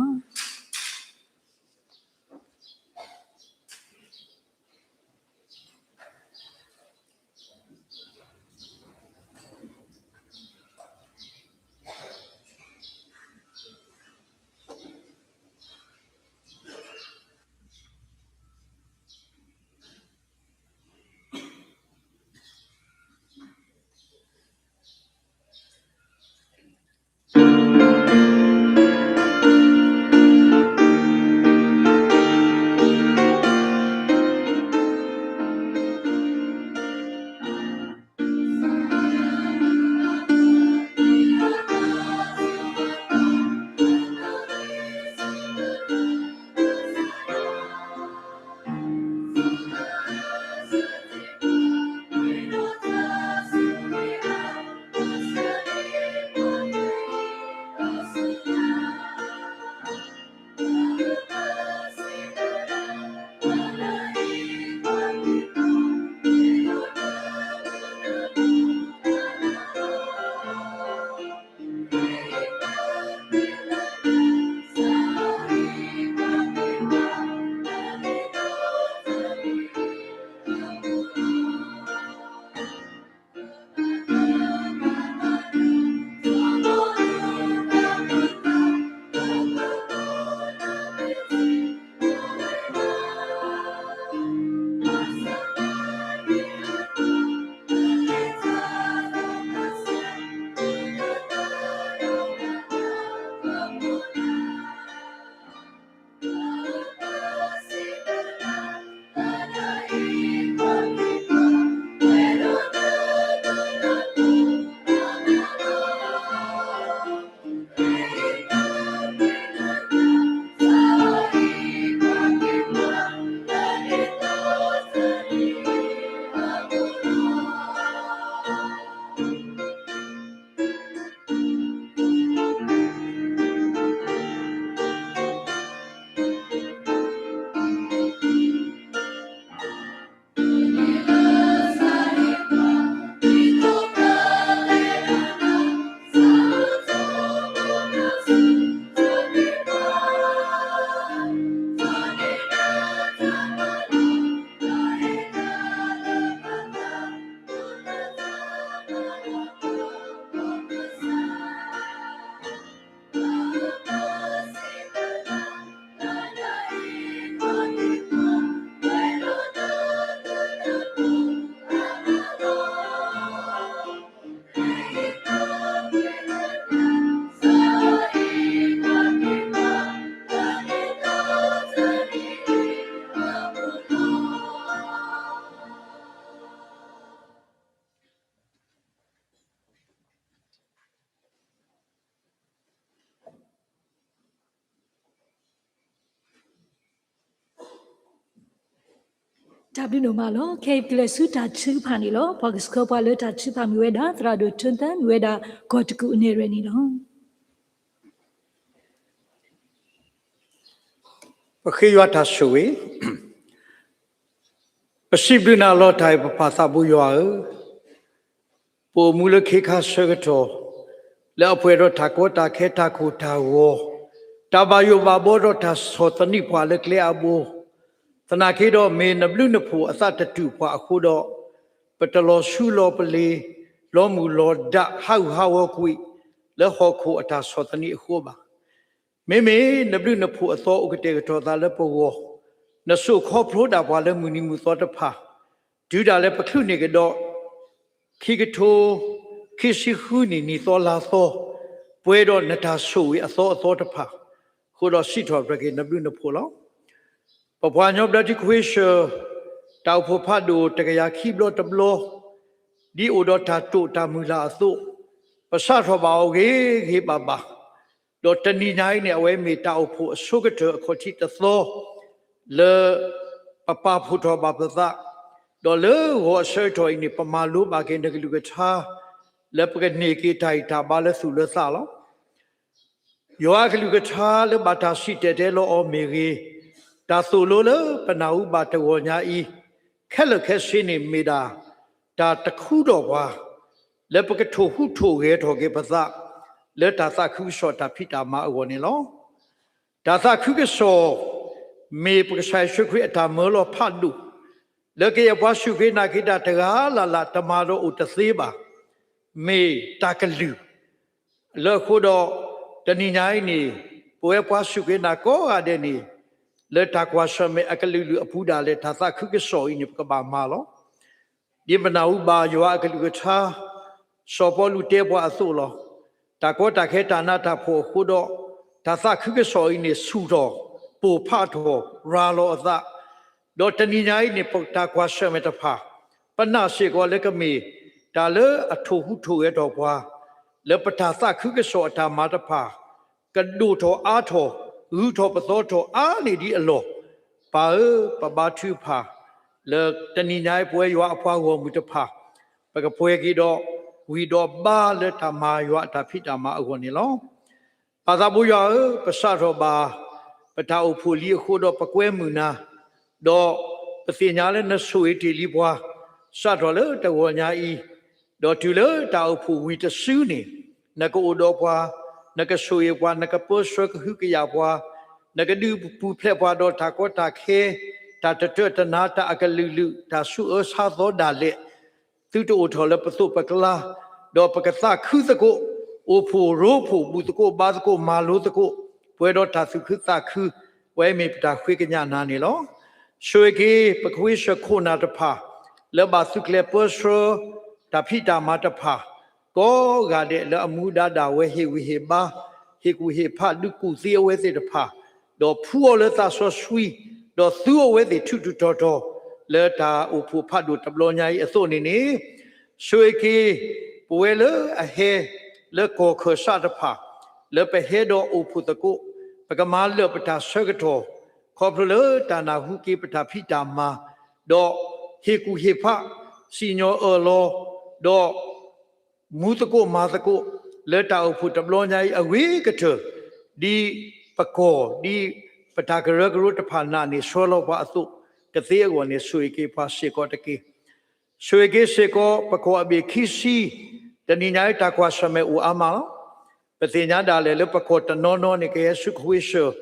တၢ်ဘျုးဒိၣ်မးလီၤ. ခဲအံၤပကလဲၤဆူတၢ်ထုကဖၣ်န့ၣ်လီၤ. ပှၤကဆှၢပှၤလၢတၢ်ထုကဖၣ်မ့ၢ်ဝဲဒၣ် သရၣ်ဒိၣ်ထၢသၢ မ့ၢ်ဝဲဒၣ်ကီၢ်တကူၣ်အနဲၣ်ရွဲၣ်န့ၣ်လီၤ. ပဃ့ယွၤတၢ်ဆိၣ်ဂ့ၤ, ပစံးဘျုးနၤလီၤတၢ်အံၤ ပပၢ်သးဘိယွၤဧၢ, ပအိၣ်မူလၢခ့ခါဆၢကတီၢ်, လၢအပှဲၤဒီးတၢ်ကီတၢ်ခဲ တၢ်ကိၢ်တၢ်ဂီၤ, တၢ်ဘၣ်ယိၣ်ဘၣ်ဘီဒီးတၢ်ဆီၣ်သနံးပှၤလၢကျဲအဘိ, သနာ်က့ဒီးမ့ၢ်နဘျုးနဖှိၣ်အသးတတူာ်ပှၤအဃိဒီး, ပတလီၤဆူလီၤပလ့ၤ, လီၤမုၢ်လီၤဒါ ဟးဂူာ်ဟးဂီၤကွံာ် လၢဟီၣ်ခိၣ်အတၢ်ဆီၣ်သနံးအဃိဘၣ်. မ့မ့ၢ်နဘျုးနဖှိၣ်အသီအိၣ်ကတဲာ်ကတီၤသးလၢပဂီၢ်, နစိာ်ခီဖျိဒၣ်ပှၤလၢမုၢ်နံၤမုၢ်သီတဖၣ်, တုၤဒၣ်လဲာ်ပချုးန့ၢ်ကဒီး ခံကထိခံဆံဃုနံၣ် နံၣ်သီလါသီ, ပှဲၤဒီးနတၢ်ဆိၣ်ဂ့ၤအသီအသီတဖၣ်, အဃိဒီးစံးထီၣ်ပတြၢၤက့ၤနဘျုးနဖှိၣ်လီၤ. ပပှၤကညီဘျၢထံခဝ့ၡၢၣ် တၢ်အိၣ်ဖှိၣ်ဖးဒိၣ်တကယၤခံဘျီတဘျီ, ဒ်အိၣ်ဒီးတၢ်တိာ်တၢ်မုၢ်လၢ်အသိး, ပစးထီၣ်ဘၣ်အီၤဂ့ၤဂ့ၤဘၣ်ဘၣ်, ဒီးတနံၤညါအံၤန့ၣ် အဝဲမ့ၢ်တၢ်အိၣ်ဖှိၣ်အဆိကတၢၢ်အခီၣ်ထံးတသီ လၢပပာ်ဖှိၣ်ထီၣ်ဘၣ်ပသး, ဒီးလၢဂီၤအဆၢကတီၢ်အံၤန့ၣ် ပမၤလိဘၣ်က့ၤနကလုၢ်ကထါ လၢပကန့ၢ်က့ၤတၢ်ဂံၢ်တၢ်ဘါလၢသူၣ်လၢသးလီၤ. ယွၤအကလုၢ်ကထါလၢဘၣ်တၢ်စံၣ်တဲၤတဲလီၤအီၤမ့ၢ်ဂ့ၤ, တၢ်သိၣ်လိလၢပနၢ်ဟူဘၣ်တဂီၤညါအံၤ, ခဲလၢာ်ခဲဆ့န့ၣ်မ့ၢ်ဒၣ် တၢ်တခူထီၣ်ပှၤ လၢပကထိၣ်ဟူးထိၣ်ဂဲၤထီၣ်က့ၤပသး လၢတၢ်သးခုကစီၣ်တၢ်ဖံးတၢ်မၤအဂီၢ်န့ၣ်လီၤ. တၢ်သးခုကစီၣ် မ့ၢ်ပကစၢ်ယ့ၣ်ၡူးခရံာ်အတၢ်မၢလီၤဖးဒိၣ်, လၢကယဲၢ်ပှၤစူၢ်က့ၤနာ်က့ၤတၢ်တဂၤလၢ်လၢ် တမၤဒီးအိၣ်တသ့ဘၣ်, မ့ၢ်တၢ်ကလုၢ် လၢအဃိဒီး တနံၤညါအံၤန့ၣ် ပဝဲပှၤစူၢ်က့ၤနာ်ကိးဂၤဒဲးန့ၣ် လၢတၢ်ကွၢ်ဆၢၣ်မဲာ်အကလုာ်လုာ်အပူၤဒၣ်လဲာ် တၢ်သးခုကစီၣ်အံၤန့ၣ် ပကဘၣ်မၤလီၤ. ဒ်ပနၢ်ဟူဘၣ်ယွၤအကလုၢ်ကထါ စီၤပီလူးတဲပှၤအသိးလီၤ. တၢ်ကီတၢ်ခဲတၢ်နးတၢ်ဖှီၣ်အဃိဒီး တၢ်သးခုကစီၣ်အံၤန့ၣ် ဆူၣ်ထီၣ်ပိၢ်ဖးထီၣ်ရၤလီၤအသး, ဒီးတနံၤညါအံၤန့ၣ် ပတၢ်ကွၢ်ဆၢၣ်မဲာ်တဖၣ် ပနာ်စ့ၢ်ကီးလၢကမ့ၢ် တၢ်လၢအထိၣ်ဟူးထိၣ်ဂဲၤထီၣ်ပှၤ လၢပတၢ်သးခုကစီၣ်အတၢ်မၤတဖၣ် ကဒိၣ်ထီၣ်အါထီၣ် ဂုၤထီၣ်ပသီထီၣ်အါန့ၢ်ဒံးအလီၢ်, ပၢ်ဧၢ, ပဘါထုကဖၣ် လၢတနံၤညါအံၤ ပဝဲယွၤအပှၤဂီၢ်မုၢ်တဖၣ် ပကပှဲၤက့ၤဒီး ဝံၤဒီးဘါလၢတၢ်မၤယွၤအတၢ်ဖံးတၢ်မၤအဂီၢ်န့ၣ်လီၤ. ပၢ်သးဘိယွၤဧၢ, ပစးထီၣ်ဘၣ် ပတၢ်အိၣ်ဖှိၣ်လံအဃိဒီး ပကွဲမုာ်နၤ, ဒီးပသ့ၣ်ညါလၢနဆိၣ်ဂ့ၤတ့ၢ်လံပှၤ စးထီၣ်လၢတဂီၤညါအံၤ, ဒီးတုၤလၢတၢ်အိၣ်ဖှိၣ်ဝံၤတစုန့ၣ်, နကအိၣ်ဒီးပှၤ, နကဆိၣ်ဂ့ၤပှၤ, နကပၢဆှၢကဟုကယာ်ပှၤ, နကဒုးပူၤဖျဲးပှၤဒီးတၢ်ကီတၢ်ခဲ, တၢ်တတၢၢ်တနါ တၢ်အကလုာ်လုာ် တၢ်ဆူးအၢဆါသီဒၣ်လဲာ် သုတအိၣ်ထီၣ်လၢပသိးပကျါ, ဒီးပကသးခုသကိး, အိၣ်ဖှိၣ်ရိဖှိၣ် ဘူၣ်သကိးဘါသကိး မၤလိသကိး, ပှဲၤဒီးတၢ်သူၣ်ခုသးခု, ပဝဲမ့ၢ်ပတၢ်ဃ့ကညးနၤန့ၣ်လီၤ. ဆိၣ်ဂ့ၤက့ၤ ပကဝ့ၢ်စၢၢ်ခိၣ်နၢ်တဖၣ် လၢဘၣ်သုးကျဲၤပၢဆှၢ တၢ်ဖံးတၢ်မၤတဖၣ် ကိးဂၤဒဲးလၢအမူဒါဒၣ်ဝဲ ဟ့ၣ်ဂံၢ်ဟ့ၣ်ဘါ, ဟ့ၣ်ကူၣ်ဟ့ၣ်ဖး ဒုးကူၣ်သ့အဝဲသ့ၣ်တဖၣ်, ဒီးဖှူအီၤလၢသးစီဆှံ, ဒီးသူအဝဲသ့ၣ်ထူၣ်ထူၣ်တီၤတီၤ လၢတၢ်အိၣ်ဖှိၣ်ဖးဒိၣ်တဘျီညါအံၤအသိးန့ၣ်န့ၣ်, ဆိၣ်ဂ့ၤက့ၤ ပဝဲလၢအဟဲ လၢကီၢ်ခၢၣ်စးတဖၣ် လၢပဟဲဒီးအိၣ်ဖှိၣ်သကိး, ပကမၤလၢာ်ပတၢ်ဆၢကတီၢ် ခီဖျိလၢတၢ်နၢ်ဟူက့ၤပတၢ်ဖံးတၢ်မၤ, ဒီးဟ့ၣ်ကူၣ်ဟ့ၣ်ဖး, စံၣ်ညီၣ်အၢၣ်လီၤ, ဒီး မူသကိးမၤသကိး လၢတၢ်အိၣ်ဖှိၣ်တဘျီညါအံၤအဂ့ၤကတၢၢ်, ဒ်ပကီၢ် ဒ်ပတၢ်ကရၢကရိတဖၣ်နာ်န့ၣ် ဆှၢလီၤပှၤအသိး ကသ့အဂီၢ်န့ၣ် ဆိၣ်ဂ့ၤက့ၤပှၤစ့ၢ်ကီးတက့ၢ်. ဆိၣ်ဂ့ၤက့ၤစ့ၢ်ကီး ပကီၢ်အဘ့ၣ်ခံဆံ, တနံၤညါအံၤတၢ်ကွၢ်ဆၢၣ်မဲာ်အိၣ်အါမးလီၤ. ပသ့ၣ်ညါဒၣ်လဲာ်လၢပကီၢ်တနီၤနီၤန့ၣ် ကဟဲဆူကဝ့ၢ်စၢၢ်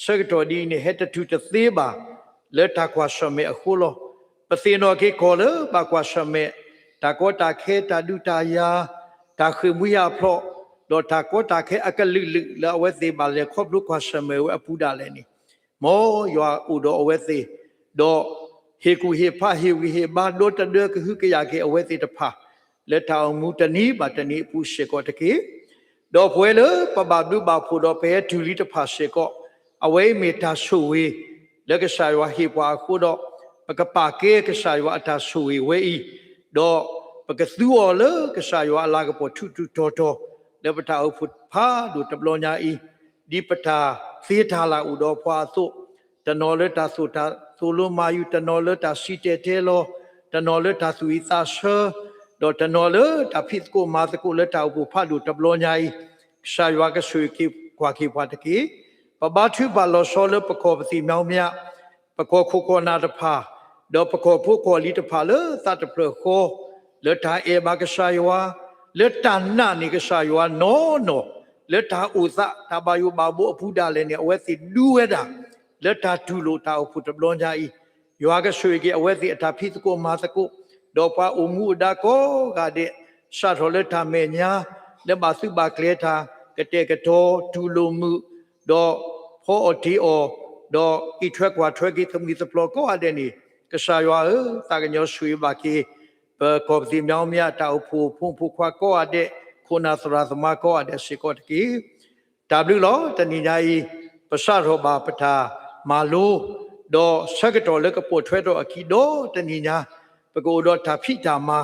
ဆၢကတီၢ်ဒ်အံၤန့ၣ် ဟဲတတုၤတသ့ဘၣ် လၢတၢ်ကွၢ်ဆၢၣ်မဲာ်အဃိလီၤ. ပသ့ၣ်နီၣ်က့ၤကီၢ်လၢဘၣ်ကွၢ်ဆၢၣ်မဲာ် တၢ်ကီတၢ်ခဲ တၢ်ဒုးတၢ်ယၤ တၢ်ဃ့ၢ်မှံဟးဖျိး ဒီးတၢ်ကီတၢ်ခဲအကလုာ်လုာ် လၢအဝဲသ့ၣ်ဘၣ်လဲၤခီဖျိကွၢ်ဆၢၣ်မဲာ်ဝဲအပူၤဒၣ်လဲာ်န့ၣ်, မ်ယွၤအိၣ်ဒီးအဝဲသ့ၣ်, ဒီးဟ့ၣ်ကူၣ်ဟ့ၣ်ဖး ဟ့ၣ်ဂံၢ်ဟ့ၣ်ဘါ ဒီတဒၢကဟုကယာ်က့ၤအဝဲသ့ၣ်တဖၣ် လၢတၢ်အိၣ်မူတနံၤဘၣ်တနံၤအပူၤစ့ၢ်ကီးတက့ၢ်. ဒီးပဝဲလၢပဘၣ်ဘျုးဘၣ်ဖှိၣ်ဒီးပဟဲတုၤလံတဖၣ်စ့ၢ်ကီး, အဝဲအံၤမ့ၢ်တၢ်ဆိၣ်ဂ့ၤ လၢကစၢ်ယွၤဟ့ၣ်ပှၤအဃိဒီး, ပကပာ်ကဲကစၢ်ယွၤအတၢ်ဆိၣ်ဂ့ၤဝဲအံၤ, ဒီးပကသူအီၤလၢကစၢ်ယွၤအလၤကပီၤထူးထူးတီၤတီၤ လၢပတၢ်အိၣ်ဖှိၣ်ဖးဒိၣ်တဘျီညါအံၤ, ဒ်ပတၢ်သ့တၢ်လၢ်အိၣ်ဒီးပှၤအသိး, တနီၤလၢတၢ်သိၣ်တၢ်သိၣ်လိမၤယူၤ, တနီၤလၢတၢ်စံၣ်တဲၤတဲလီၤ, တနီၤလၢတၢ်သူၣ်ဝံၣ်သးဆၢ, ဒီးတနီၤလၢတၢ်ဖံးသကိးမၤသကိးလၢတၢ်အိၣ်ဖှိၣ်ဖးဒိၣ်တဘျီညါအံၤ, ကစၢ်ယွၤကဆိၣ်ဂ့ၤက့ၤကွၢ်က့ၤပှၤတက့ၢ်. ပဘါထုကဖၣ်လီၤဆီလၢပကီၢ်ပသံၣ်မညီမညီ, ပကီၢ်ခိၣ်ကီၢ်နၢ်တဖၣ်, ဒီးပကီၢ်ဖိကီၢ်လံၤတဖၣ်လၢသးတဖျၢၣ်ဃီ, လၢတၢ်အဲၣ်ဘၣ်ကစၢ်ယွၤ, လၢတၢ်နာ်န့ၢ်ကစၢ်ယွၤနီၢ်နီၢ်, လၢတၢ်အိၣ်သးတၢ်ဘၣ်ယိၣ်ဘၣ်ဘီအပူၤဒၣ်လဲာ်န့ၣ် အဝဲသ့ၣ်ဒူဝဲဒၣ် လၢတၢ်တူၢ်လိာ်တၢ်အိၣ်ဖှိၣ်တဘျီညါအံၤ, ယွၤကဆိၣ်ဂ့ၤက့ၤအဝဲသ့ၣ်အတၢ်ဖံးသကိးမၤသကိး, ဒီးပှၤအိၣ်မူအဒါကိးဂၤဒဲး, စးထီၣ်လၢတၢ်မဲာ်ညါ, လၢဘၣ်သုးဘၣ်ကျဲၤတၢ်, ကတဲာ်ကတီၤတူၢ်လိာ်မုာ်, ဒီးဖီအီၣ်တ့ၢ်အီၣ်, ဒီးအံးထွဲကွၢ်ထွဲက့ၤသမှံသပျီၤကိးဂၤဒဲးန့ၣ်, ကစၢ်ယွၤဧၢ, သးကညီၤဆိၣ်ဂ့ၤဘၣ်က့ၤ ပကီၢ်ပသံၣ်မညီမညီ တၢ်အိၣ်ဖှိၣ်ဖိမုၣ်ဖိခွါကိးဂၤဒဲး, ခိၣ်နၢ်သရၣ်သမါကိးဂၤဒဲးစ့ၢ်ကီးတက့ၢ်. တၢ်ဘျုးလီၤ. တနံၤညါအံၤ ပစးထီၣ်ဘၣ်ပတၢ်မၤလိ, ဒီးဆၢကတီၢ်လၢကပိာ်ထွဲထီၣ်အခံဒီတနံၤညါ, ပကအိၣ်ဒီးတၢ်ဖံးတၢ်မၤ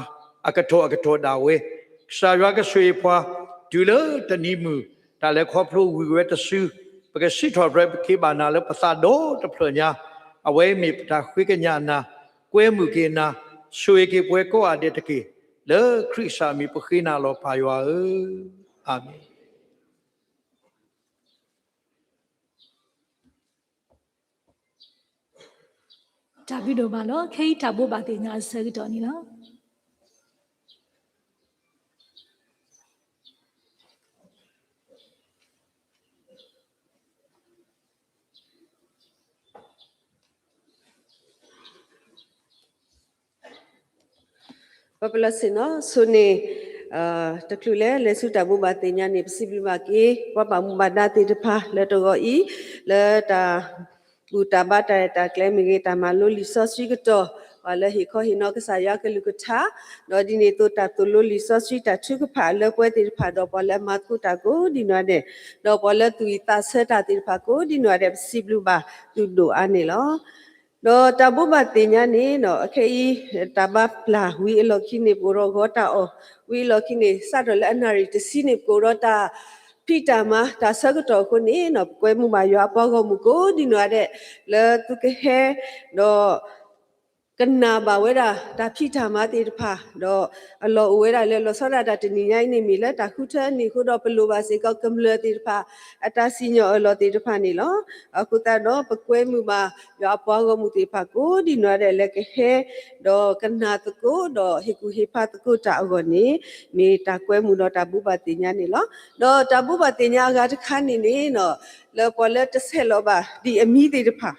အကတီၢ်အကတီၢ်ဒၣ်ဝဲ, ကစၢ်ယွၤကဆိၣ်ဂ့ၤပှၤ, တုၤလၢတနံၤမုၢ်, တၢ်လဲၤခီဖျိဝံၤဝဲတစု, ပကစံးထီၣ်ပတြၢၤက့ၤဘၣ်နၤလၢပသးဒီတဖျၢၣ်ညါ, အဝဲအံၤမ့ၢ်ပတၢ်ဃ့ကညးနၤ, ကွဲမုာ်က့ၤနၤ, ဆိၣ်ဂ့ၤက့ၤပှၤကိးဂၤဒဲးတက့ၢ်. လၢခရံာ်ကစၢ်မံၤပဃ့နၤလီၤ ပၢ်ယွၤဧၢ, အၤမ့ၣ်. တၢ်ဘျုးဒိၣ်မးလီၤ. ခဲအံၤတၢ်ဘိးဘၣ်သ့ၣ်ညါအဆၢကတီၢ်န့ၣ်လီၤ. ပပလီၢ်ဆ့ၣ်နီၤ ဆိန့ၣ် တချုးလၢလဲၤဆူတၢ်ဘိးဘၣ်သ့ၣ်ညါန့ၣ် ပစံးဘျုးဘၣ်က့ၤ ပှၤဘၣ်မူဘၣ်ဒါသ့ၣ်တဖၣ်လၢတဂီၤအံၤ, လၢတၢ်ဘူၣ်တၢ်ဘါတၢ်ရဲၣ်တၢ်ကျဲၤမ့ၢ်ဂ့ၤ, တၢ်မၤလိလံာ်စီဆှံကတီၢ်, ပှၤလၢဟ့ၣ်ခီဟ့ၣ်နီၤကစၢ်ယွၤကလုၢ်ကထါ, ဒီးဒ်န့ၣ်အသိးတၢ်သိၣ်လိလံာ်စီဆှံတၢ်ထုကဖၣ်လၢပှဲၤသ့ၣ်တဖၣ်ဒီး ပှၤလၢအမၤသကိးတၢ်ကိးဒံနီၢ်ဒဲး, ဒီးပှၤလၢသူၣ်ဝံၣ်သးဆၢတၢ်သ့ၣ်တဖၣ်ကိးဒံနီၢ်ဒဲး ပစံးဘျုးဘၣ်သုဒိၣ်အါန့ၣ်လီၤ. ဒီးတၢ်ဘိးဘၣ်သ့ၣ်ညါန့ၣ် ခဲအံၤ တၢ်ဘါပျၢ်ဝံၤအလီၢ်ခံန့ၣ် ပအိၣ်ဒီးဂီၤတၢ်အီၣ်, ဝံၤအလီၢ်ခံန့ၣ် စးထီၣ်လၢအနၣ်ရံၣ်တဆံန့ၣ် ပကအိၣ်ဒီးတၢ်ဖံးတၢ်မၤတၢ်ဆၢကတီၢ်အဃိန့ၣ် ပကွဲမုာ်ဘၣ်ယွၤအပှၤဂီၢ်မုၢ်ကိးဒံနီၢ်ဒဲး လၢသုကဟဲ ဒီး ကနၣ်ဘၣ်ဝဲဒၣ်တၢ်ဖံးတၢ်မၤသ့ၣ်တဖၣ်, ဒီးအလီၢ်အိၣ်ဝဲဒၣ်လၢလီၤဆီဒၣ်တၢ်တနံၤညါအံၤန့ၣ် မ့ၢ်လၢတၢ်ဃုထၢန့ၣ်အဃိဒီး ပလိၣ်ဘၣ်စ့ၢ်ကီးကမျၢၢ်သ့ၣ်တဖၣ် အတၢ်စံၣ်ညီၣ်အၢၣ်လီၤသ့ၣ်တဖၣ်န့ၣ်လီၤ. အဃိသတးဒီး ပကွဲမုာ်ဘၣ်ယွၤအပှၤဂီၢ်မုၢ်သ့ၣ်တဖၣ်ကိးဒံနီၢ်ဒဲးလၢကဟဲ ဒီးကနၣ်သကိး ဒီးဟ့ၣ်ကူၣ်ဟ့ၣ်ဖးသကိးတၢ်အဂီၢ်န့ၣ် မ့ၢ်တၢ်ကွဲမုာ်ဒီးတၢ်ဘိးဘၣ်သ့ၣ်ညါန့ၣ်လီၤ. ဒီးတၢ်ဘိးဘၣ်သ့ၣ်ညါအဂၤတခါန့ၣ်န့ၣ် လၢပှၤလၢတဆဲးလီၤဘၣ်ဒ်အမံၤသ့ၣ်တဖၣ်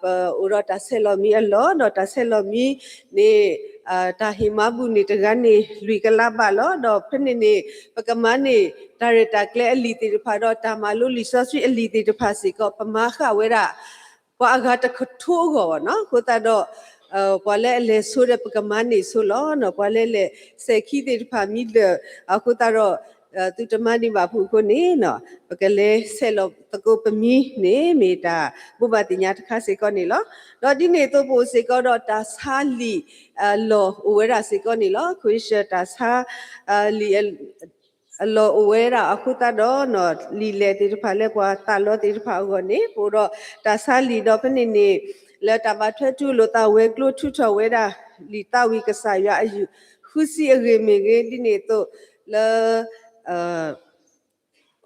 ပအိၣ်ဒီးတၢ်ဆဲးလီၤမံၤအလီၢ် ဒီးတၢ်ဆဲးလီၤမံၤန့ၣ် တၢ်ဟ့ၣ်မၤဘူၣ်န့ၣ်တဂၤန့ၣ် လွံၢ်ကလးဘးလီၤ. ဒီးဖဲန့ၣ်န့ၣ် ပကမၤန့ၢ်တၢ်ရဲၣ်တၢ်ကျဲၤအလံာ်သ့ၣ်တဖၣ် ဒီးတၢ်မၤလိလံာ်စီဆှံအလံာ်သ့ၣ်တဖၣ်စ့ၢ်ကီး ပမၤဃာ်ဝဲဒၣ် ပှၤအဂၤတကထိအဂီၢ်ဘၣ်နီၤ. အဃိသတးဒီး ပှၤလၢအလဲၤဆိဒီးပကမၤန့ၢ်ဆိလီၤ. ပှၤလၢလဲၤစဲၤခံသ့ၣ်တဖၣ်မံလၢာ် အဃိသတးဒီး သုတမၤန့ၢ်ဘၣ်ဖုးအဃိန့ၣ် ပကလဲၤဆဲးလီၤသကိးပမံန့ၣ် မ့ၢ်တၢ်ဘိးဘၣ်သ့ၣ်ညါတခါစ့ၢ်ကီးန့ၣ်လီၤ. ဒီးဒ်န့ၣ်အသိးပအိၣ်စ့ၢ်ကီးဒီးတၢ်ဆါလံာ်အလီၢ်အိၣ်ဝဲဒၣ်စ့ၢ်ကီးန့ၣ်လီၤ. ခရံာ်စၢၣ်တၢ်ဆါလံာ် အလီၢ်အိၣ်ဝဲဒၣ်အဃိသတးဒီး လံာ်လဲၢ်သ့ၣ်တဖၣ်လၢပှၤသးလီသ့ၣ်တဖၣ်အဂီၢ်န့ၣ် ပအိၣ်ဒီးတၢ်ဆါလံာ်ဒီးဖဲန့ၣ်န့ၣ် လၢတၢ်ဘၣ်ထွဲတူၢ်လိာ်သးဝဲၤကျိၤထုးထီၣ်ဝဲဒၣ် လံာ်သးဝံၣ်ကစၢ်ယွၤအယုၢ်ဃုဆံအဂ့ၢ်မ့ၢ်ဂ့ၤ ဒ်န့ၣ်အသိးလၢ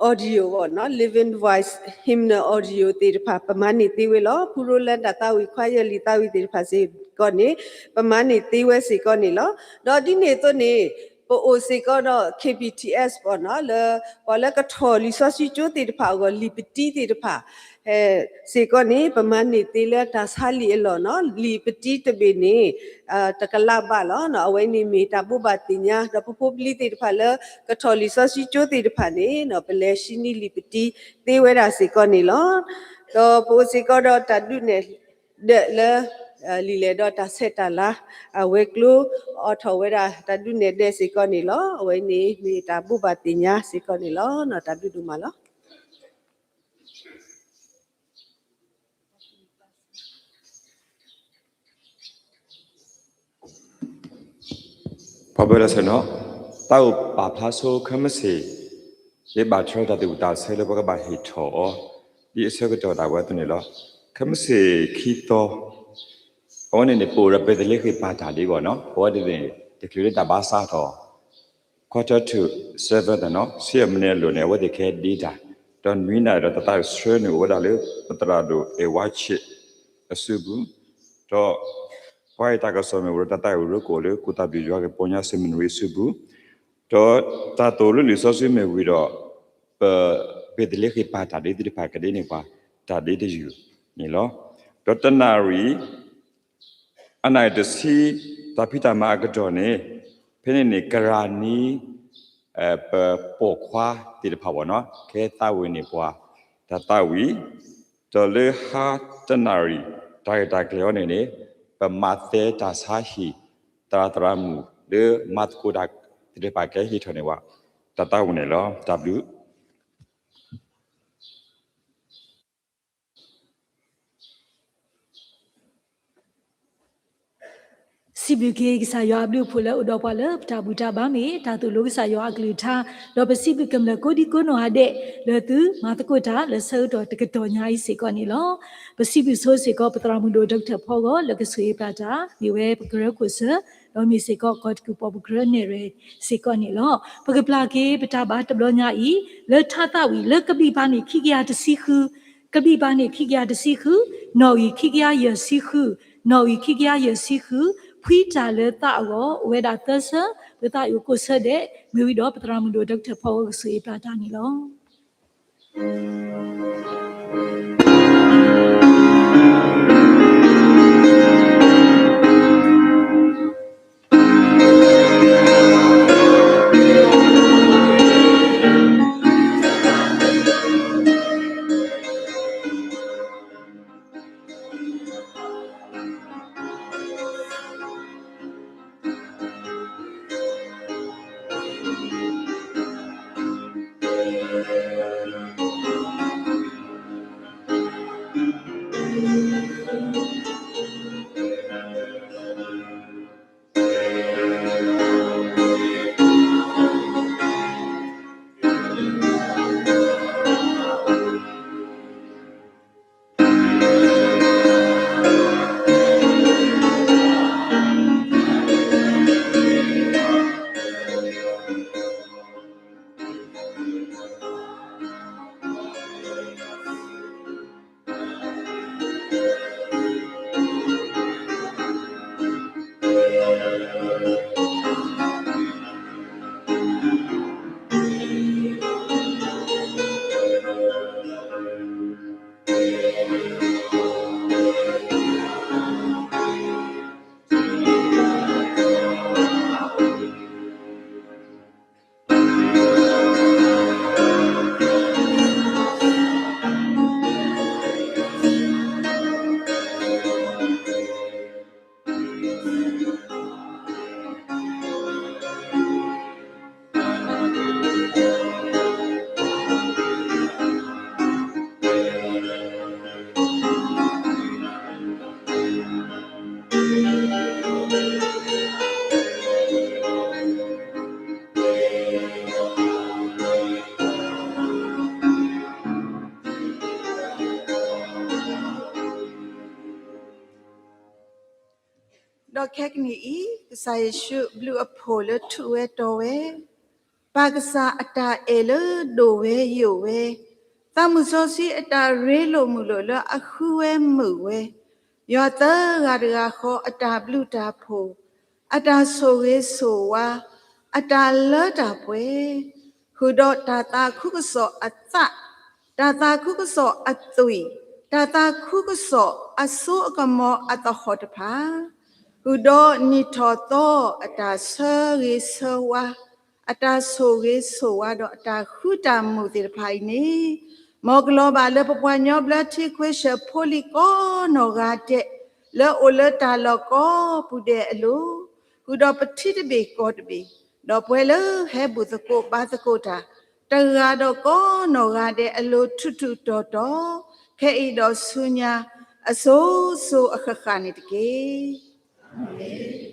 audio ဘၣ်နီၤ Living Voice Hymnal Audio သ့ၣ်တဖၣ် ပမၤန့ၢ်သ့ဝဲလီၤ. ဖုရိလၢတၢ်သးဝံၣ်ခွါယဲၢ်လံာ်သးဝံၣ်သ့ၣ်တဖၣ်စ့ၢ်ကီးန့ၣ် ပမၤန့ၢ်သ့ဝဲစ့ၢ်ကီးန့ၣ်လီၤ. ဒီးဒ်န့ၣ်အသိးန့ၣ် ပအိၣ်စ့ၢ်ကီးဒီး K B T S ဘၣ်နီၤ လၢပှၤလၢကထီၣ်လံာ်စီဆှံကၠိသ့ၣ်တဖၣ်အဂီၢ် လံာ်ပတံသ့ၣ်တဖၣ် စ့ၢ်ကီးန့ၣ် ပမၤန့ၢ်သ့လၢတၢ်ဆါလံာ်အလီၢ်နီၤ လံာ်ပတံတဘ့ၣ်န့ၣ် တကလးဘးလီၤ. အဝဲန့ၣ်မ့ၢ်တၢ်ဘိးဘၣ်သ့ၣ်ညါ ဒီးပဖိပလံၤသ့ၣ်တဖၣ်လၢကထီၣ်လံာ်စီဆှံကၠိသ့ၣ်တဖၣ်န့ၣ် ပလဲၤဆံနံၤလံာ်ပတံသ့ဝဲဒၣ်စ့ၢ်ကီးန့ၣ်လီၤ. ဒီးပအိၣ်စ့ၢ်ကီးဒီးတၢ်ဒုးနဲၣ်ဒၢးလၢ လံာ်လဲၢ်ဒီးတၢ်ဆဲးတၢ်လၤ အဝဲၤကျိၤအိးထီၣ်ဝဲဒၣ်တၢ်ဒုးနဲၣ်ဒၢးစ့ၢ်ကီးန့ၣ်လီၤ. အဝဲန့ၣ်မ့ၢ်တၢ်ဘိးဘၣ်သ့ၣ်ညါစ့ၢ်ကီးန့ၣ်လီၤ. တၢ်ဘျုးဒိၣ်မးလီၤ. ဖီဘၢလၢဆၢနီၤ တၢ်အိၣ်ပာ်ဖျါဆိခဲမုၢ်ဆ့ၣ် ယဘၣ်ထွဲတၢ်သူၣ်ဝံၣ်သးဆၢလၢပှၤကဘၣ်ဟ့ၣ်ထီၣ်အီၤ ဒ်အဆၢကတီၢ်ဒၣ်ဝဲအသိးန့ၣ်လီၤ. ခဲမုၢ်ဆ့ၣ်ခံသီ, အဝဲန့ၣ်န့ၣ် ပအိၣ်ဒီး ပ့းသလ့ဃ့ၣ်ပၢ်တၢ်ဒ့ဘၣ်နီၤ, အဝဲန့ၣ်န့ၣ် တချုးလၢတၢ်ဘါစးထီၣ် quarter to seven နီၤ, ဆံယဲၢ်မံးနံးအလိၤန့ၣ် အဝဲသ့ၣ်ကဟဲဒ့တၢ်, ဒီးနွံနၣ်ရံၣ်ဒီးတၢ်သးဝံၣ်ဆှၢန့ၣ်အိၣ်ဝဲဒၣ်လၢ ပသရၣ်ဒိၣ်အဲၣ်ဝါဆံးအစုပူၤ, ဒီး ပှၤအံၤတၢ်ကစီၣ်မ့ၢ်ဝဲဒီး တၢ်သးဝံၣ်ရၢကိးလၢ ကိၣ်သးဘျုးယွၤကပီညါ seminary အစုပူၤ, ဒီးတၢ်သိၣ်လိလံာ်စီဆှံမ့ၢ်ဝံၤဒီး ပ ပ့းသလ့ဃ့ၣ်ပၢ်တၢ်ဒ့သ့ၣ်တဖၣ်ကဒ့န့ၢ်ပှၤ တၢ်ဒ့တယုၢ်န့ၣ်လီၤ. ဒီးတနၣ်ရံၣ် အနၣ်ရံၣ်တဆံ တၢ်ဖံးတၢ်မၤအကတီၢ်န့ၣ် ဖဲန့ၣ်န့ၣ် ကရၢနံ ပပိာ်ခွါသ့ၣ်တဖၣ်ဘၣ်နီၤ ကဟဲသးဝံၣ်န့ၢ်ပှၤ တၢ်သးဝံၣ်, ဒီးလၢဟါတနၣ်ရံၣ် တၢ်ရဲၣ်တၢ်ကျဲၤအီၤန့ၣ်န့ၣ် ပမၤသဲတၢ်ဆါဟံၣ် သရၣ်သရၣ်မုၣ်လၢမၤသကိးတၢ်သ့ၣ်တဖၣ်ကဟဲဟ့ၣ်ထီၣ်န့ၢ်ပှၤ တၢ်သးဝံၣ်န့ၣ်လီၤ. တၢ်ဘျုး စံးဘျုးက့ၤကစၢ်ယွၤအဘျုးအဖှိၣ်လၢအိၣ်ဒီးပှၤလၢပတၢ်ဘူၣ်တၢ်ဘါမ့ၢ် တၢ်သိၣ်လိကစၢ်ယွၤအကလုၢ်ကထါ, ဒီးပစံးဘျုးကမျၢၢ်ကိးဒံကိးနီၢ်ဂၤဒဲး လၢသုမၤသကိးတၢ်လၢဆၢကတီၢ်တကတီၢ်ညါအံၤစ့ၢ်ကီးန့ၣ်လီၤ. ပစံးဘျုးဆိစ့ၢ်ကီး ပသရၣ်မုၣ်ဒိၣ် Doctor ဖီဂီၤ လၢကဆိၣ်ဂ့ၤပျၢ်တၢ် မ့ၢ်ဝဲပကရၢခိၣ်စၢၤ ဒီးမ့ၢ်စ့ၢ်ကီးကီၢ်တကုၢ်ပှၤပကရၢနဲၣ်ရွဲၣ်စ့ၢ်ကီးန့ၣ်လီၤ. ပကပျၢ်က့ၤပတၢ်ဘါတဘျီညါအံၤ လၢထါသးဝံၣ်လၢကဘံၣ်ပၤန့ၣ်ခံကယၤတဆံဃု, ကဘံၣ်ပၤန့ၣ်ခံကယၤတဆံဃု, နီၣ်ဂံၢ်ခံကယၤယဲၢ်ဆံဃု, နီၣ်ဂံၢ်ခံကယၤယဲၢ်ဆံဃု, ဖှံတၢ်လၢသးအဂီၢ် အိၣ်ဝဲဒၣ်သၢဆၢ, ပသးအိၣ်ကိးဆၢဒဲး, မ့ၢ်ဝံၤဒီးပသရၣ်မုၣ်ဒိၣ် Doctor ဖီဂီၤကဆိၣ်ဂ့ၤပျၢ်တၢ်န့ၣ်လီၤ. ဒီးခဲကနံၣ်အံၤ ကစၢ်ယ့ၣ်ၡူးဘျုးအဖှိၣ်လၢထူးဝဲတီၤဝဲ, ပၢ်ကစၢ်အတၢ်အဲၣ်လၢဒိၣ်ဝဲယိာ်ဝဲ, သးမုၣ်စီဆှံအတၢ်ရ့လိာ်မုာ်လိာ်လၢအဃုဝဲမုာ်ဝဲ, ယွၤသၢဂၤတဂၤဃီအတၢ်ဘျုးတၢ်ဖှိၣ်, အတၢ်ဆိၣ်ဂ့ၤဆိၣ်ဝါ, အတၢ်လၢတၢ်ပှဲၤ, ဃုာ်ဒီးတၢ်သးခုကစီၣ်အသး, တၢ်သးခုကစီၣ်အသွံၣ်, တၢ်သးခုကစီၣ်အစိအကမီၤအသဟီၣ်တဖၣ်, ဃုာ်ဒီးနံၣ်ထီၣ်သီအတၢ်ဆၢဂ့ၤဆၢဝါ, အတၢ်ဆိၣ်ဂ့ၤဆိၣ်ဝါဒီးအတၢ်ဃုတၢ်မုာ်သ့ၣ်တဖၣ်အံၤန့ၣ်, မ်ကလီၤဘၣ်လၢပပှၤကညီဘျၢထံခဝ့ၡၢၣ်ဖိလံၤကိးနီၢ်ဂၤဒဲး, လၢအိၣ်လၢတၢ်လီၢ်ကိးပူၤဒဲးအလိၤ, ဃုာ်ဒီးပထံတဘ့ၣ်ကီၢ်တဘ့ၣ်, ဒီးပှၤလၢဟဲဘူၣ်သကိးဘါသကိးတၢ် တဂၤဒီးကိးနီၢ်ဂၤဒဲးအလိၤထူးထူးတီၤတီၤ, ခဲအံၤဒီးဆူညါ အစိၤစိၤအဃၣ်ဃၣ်န့ၣ်တက့ၢ်.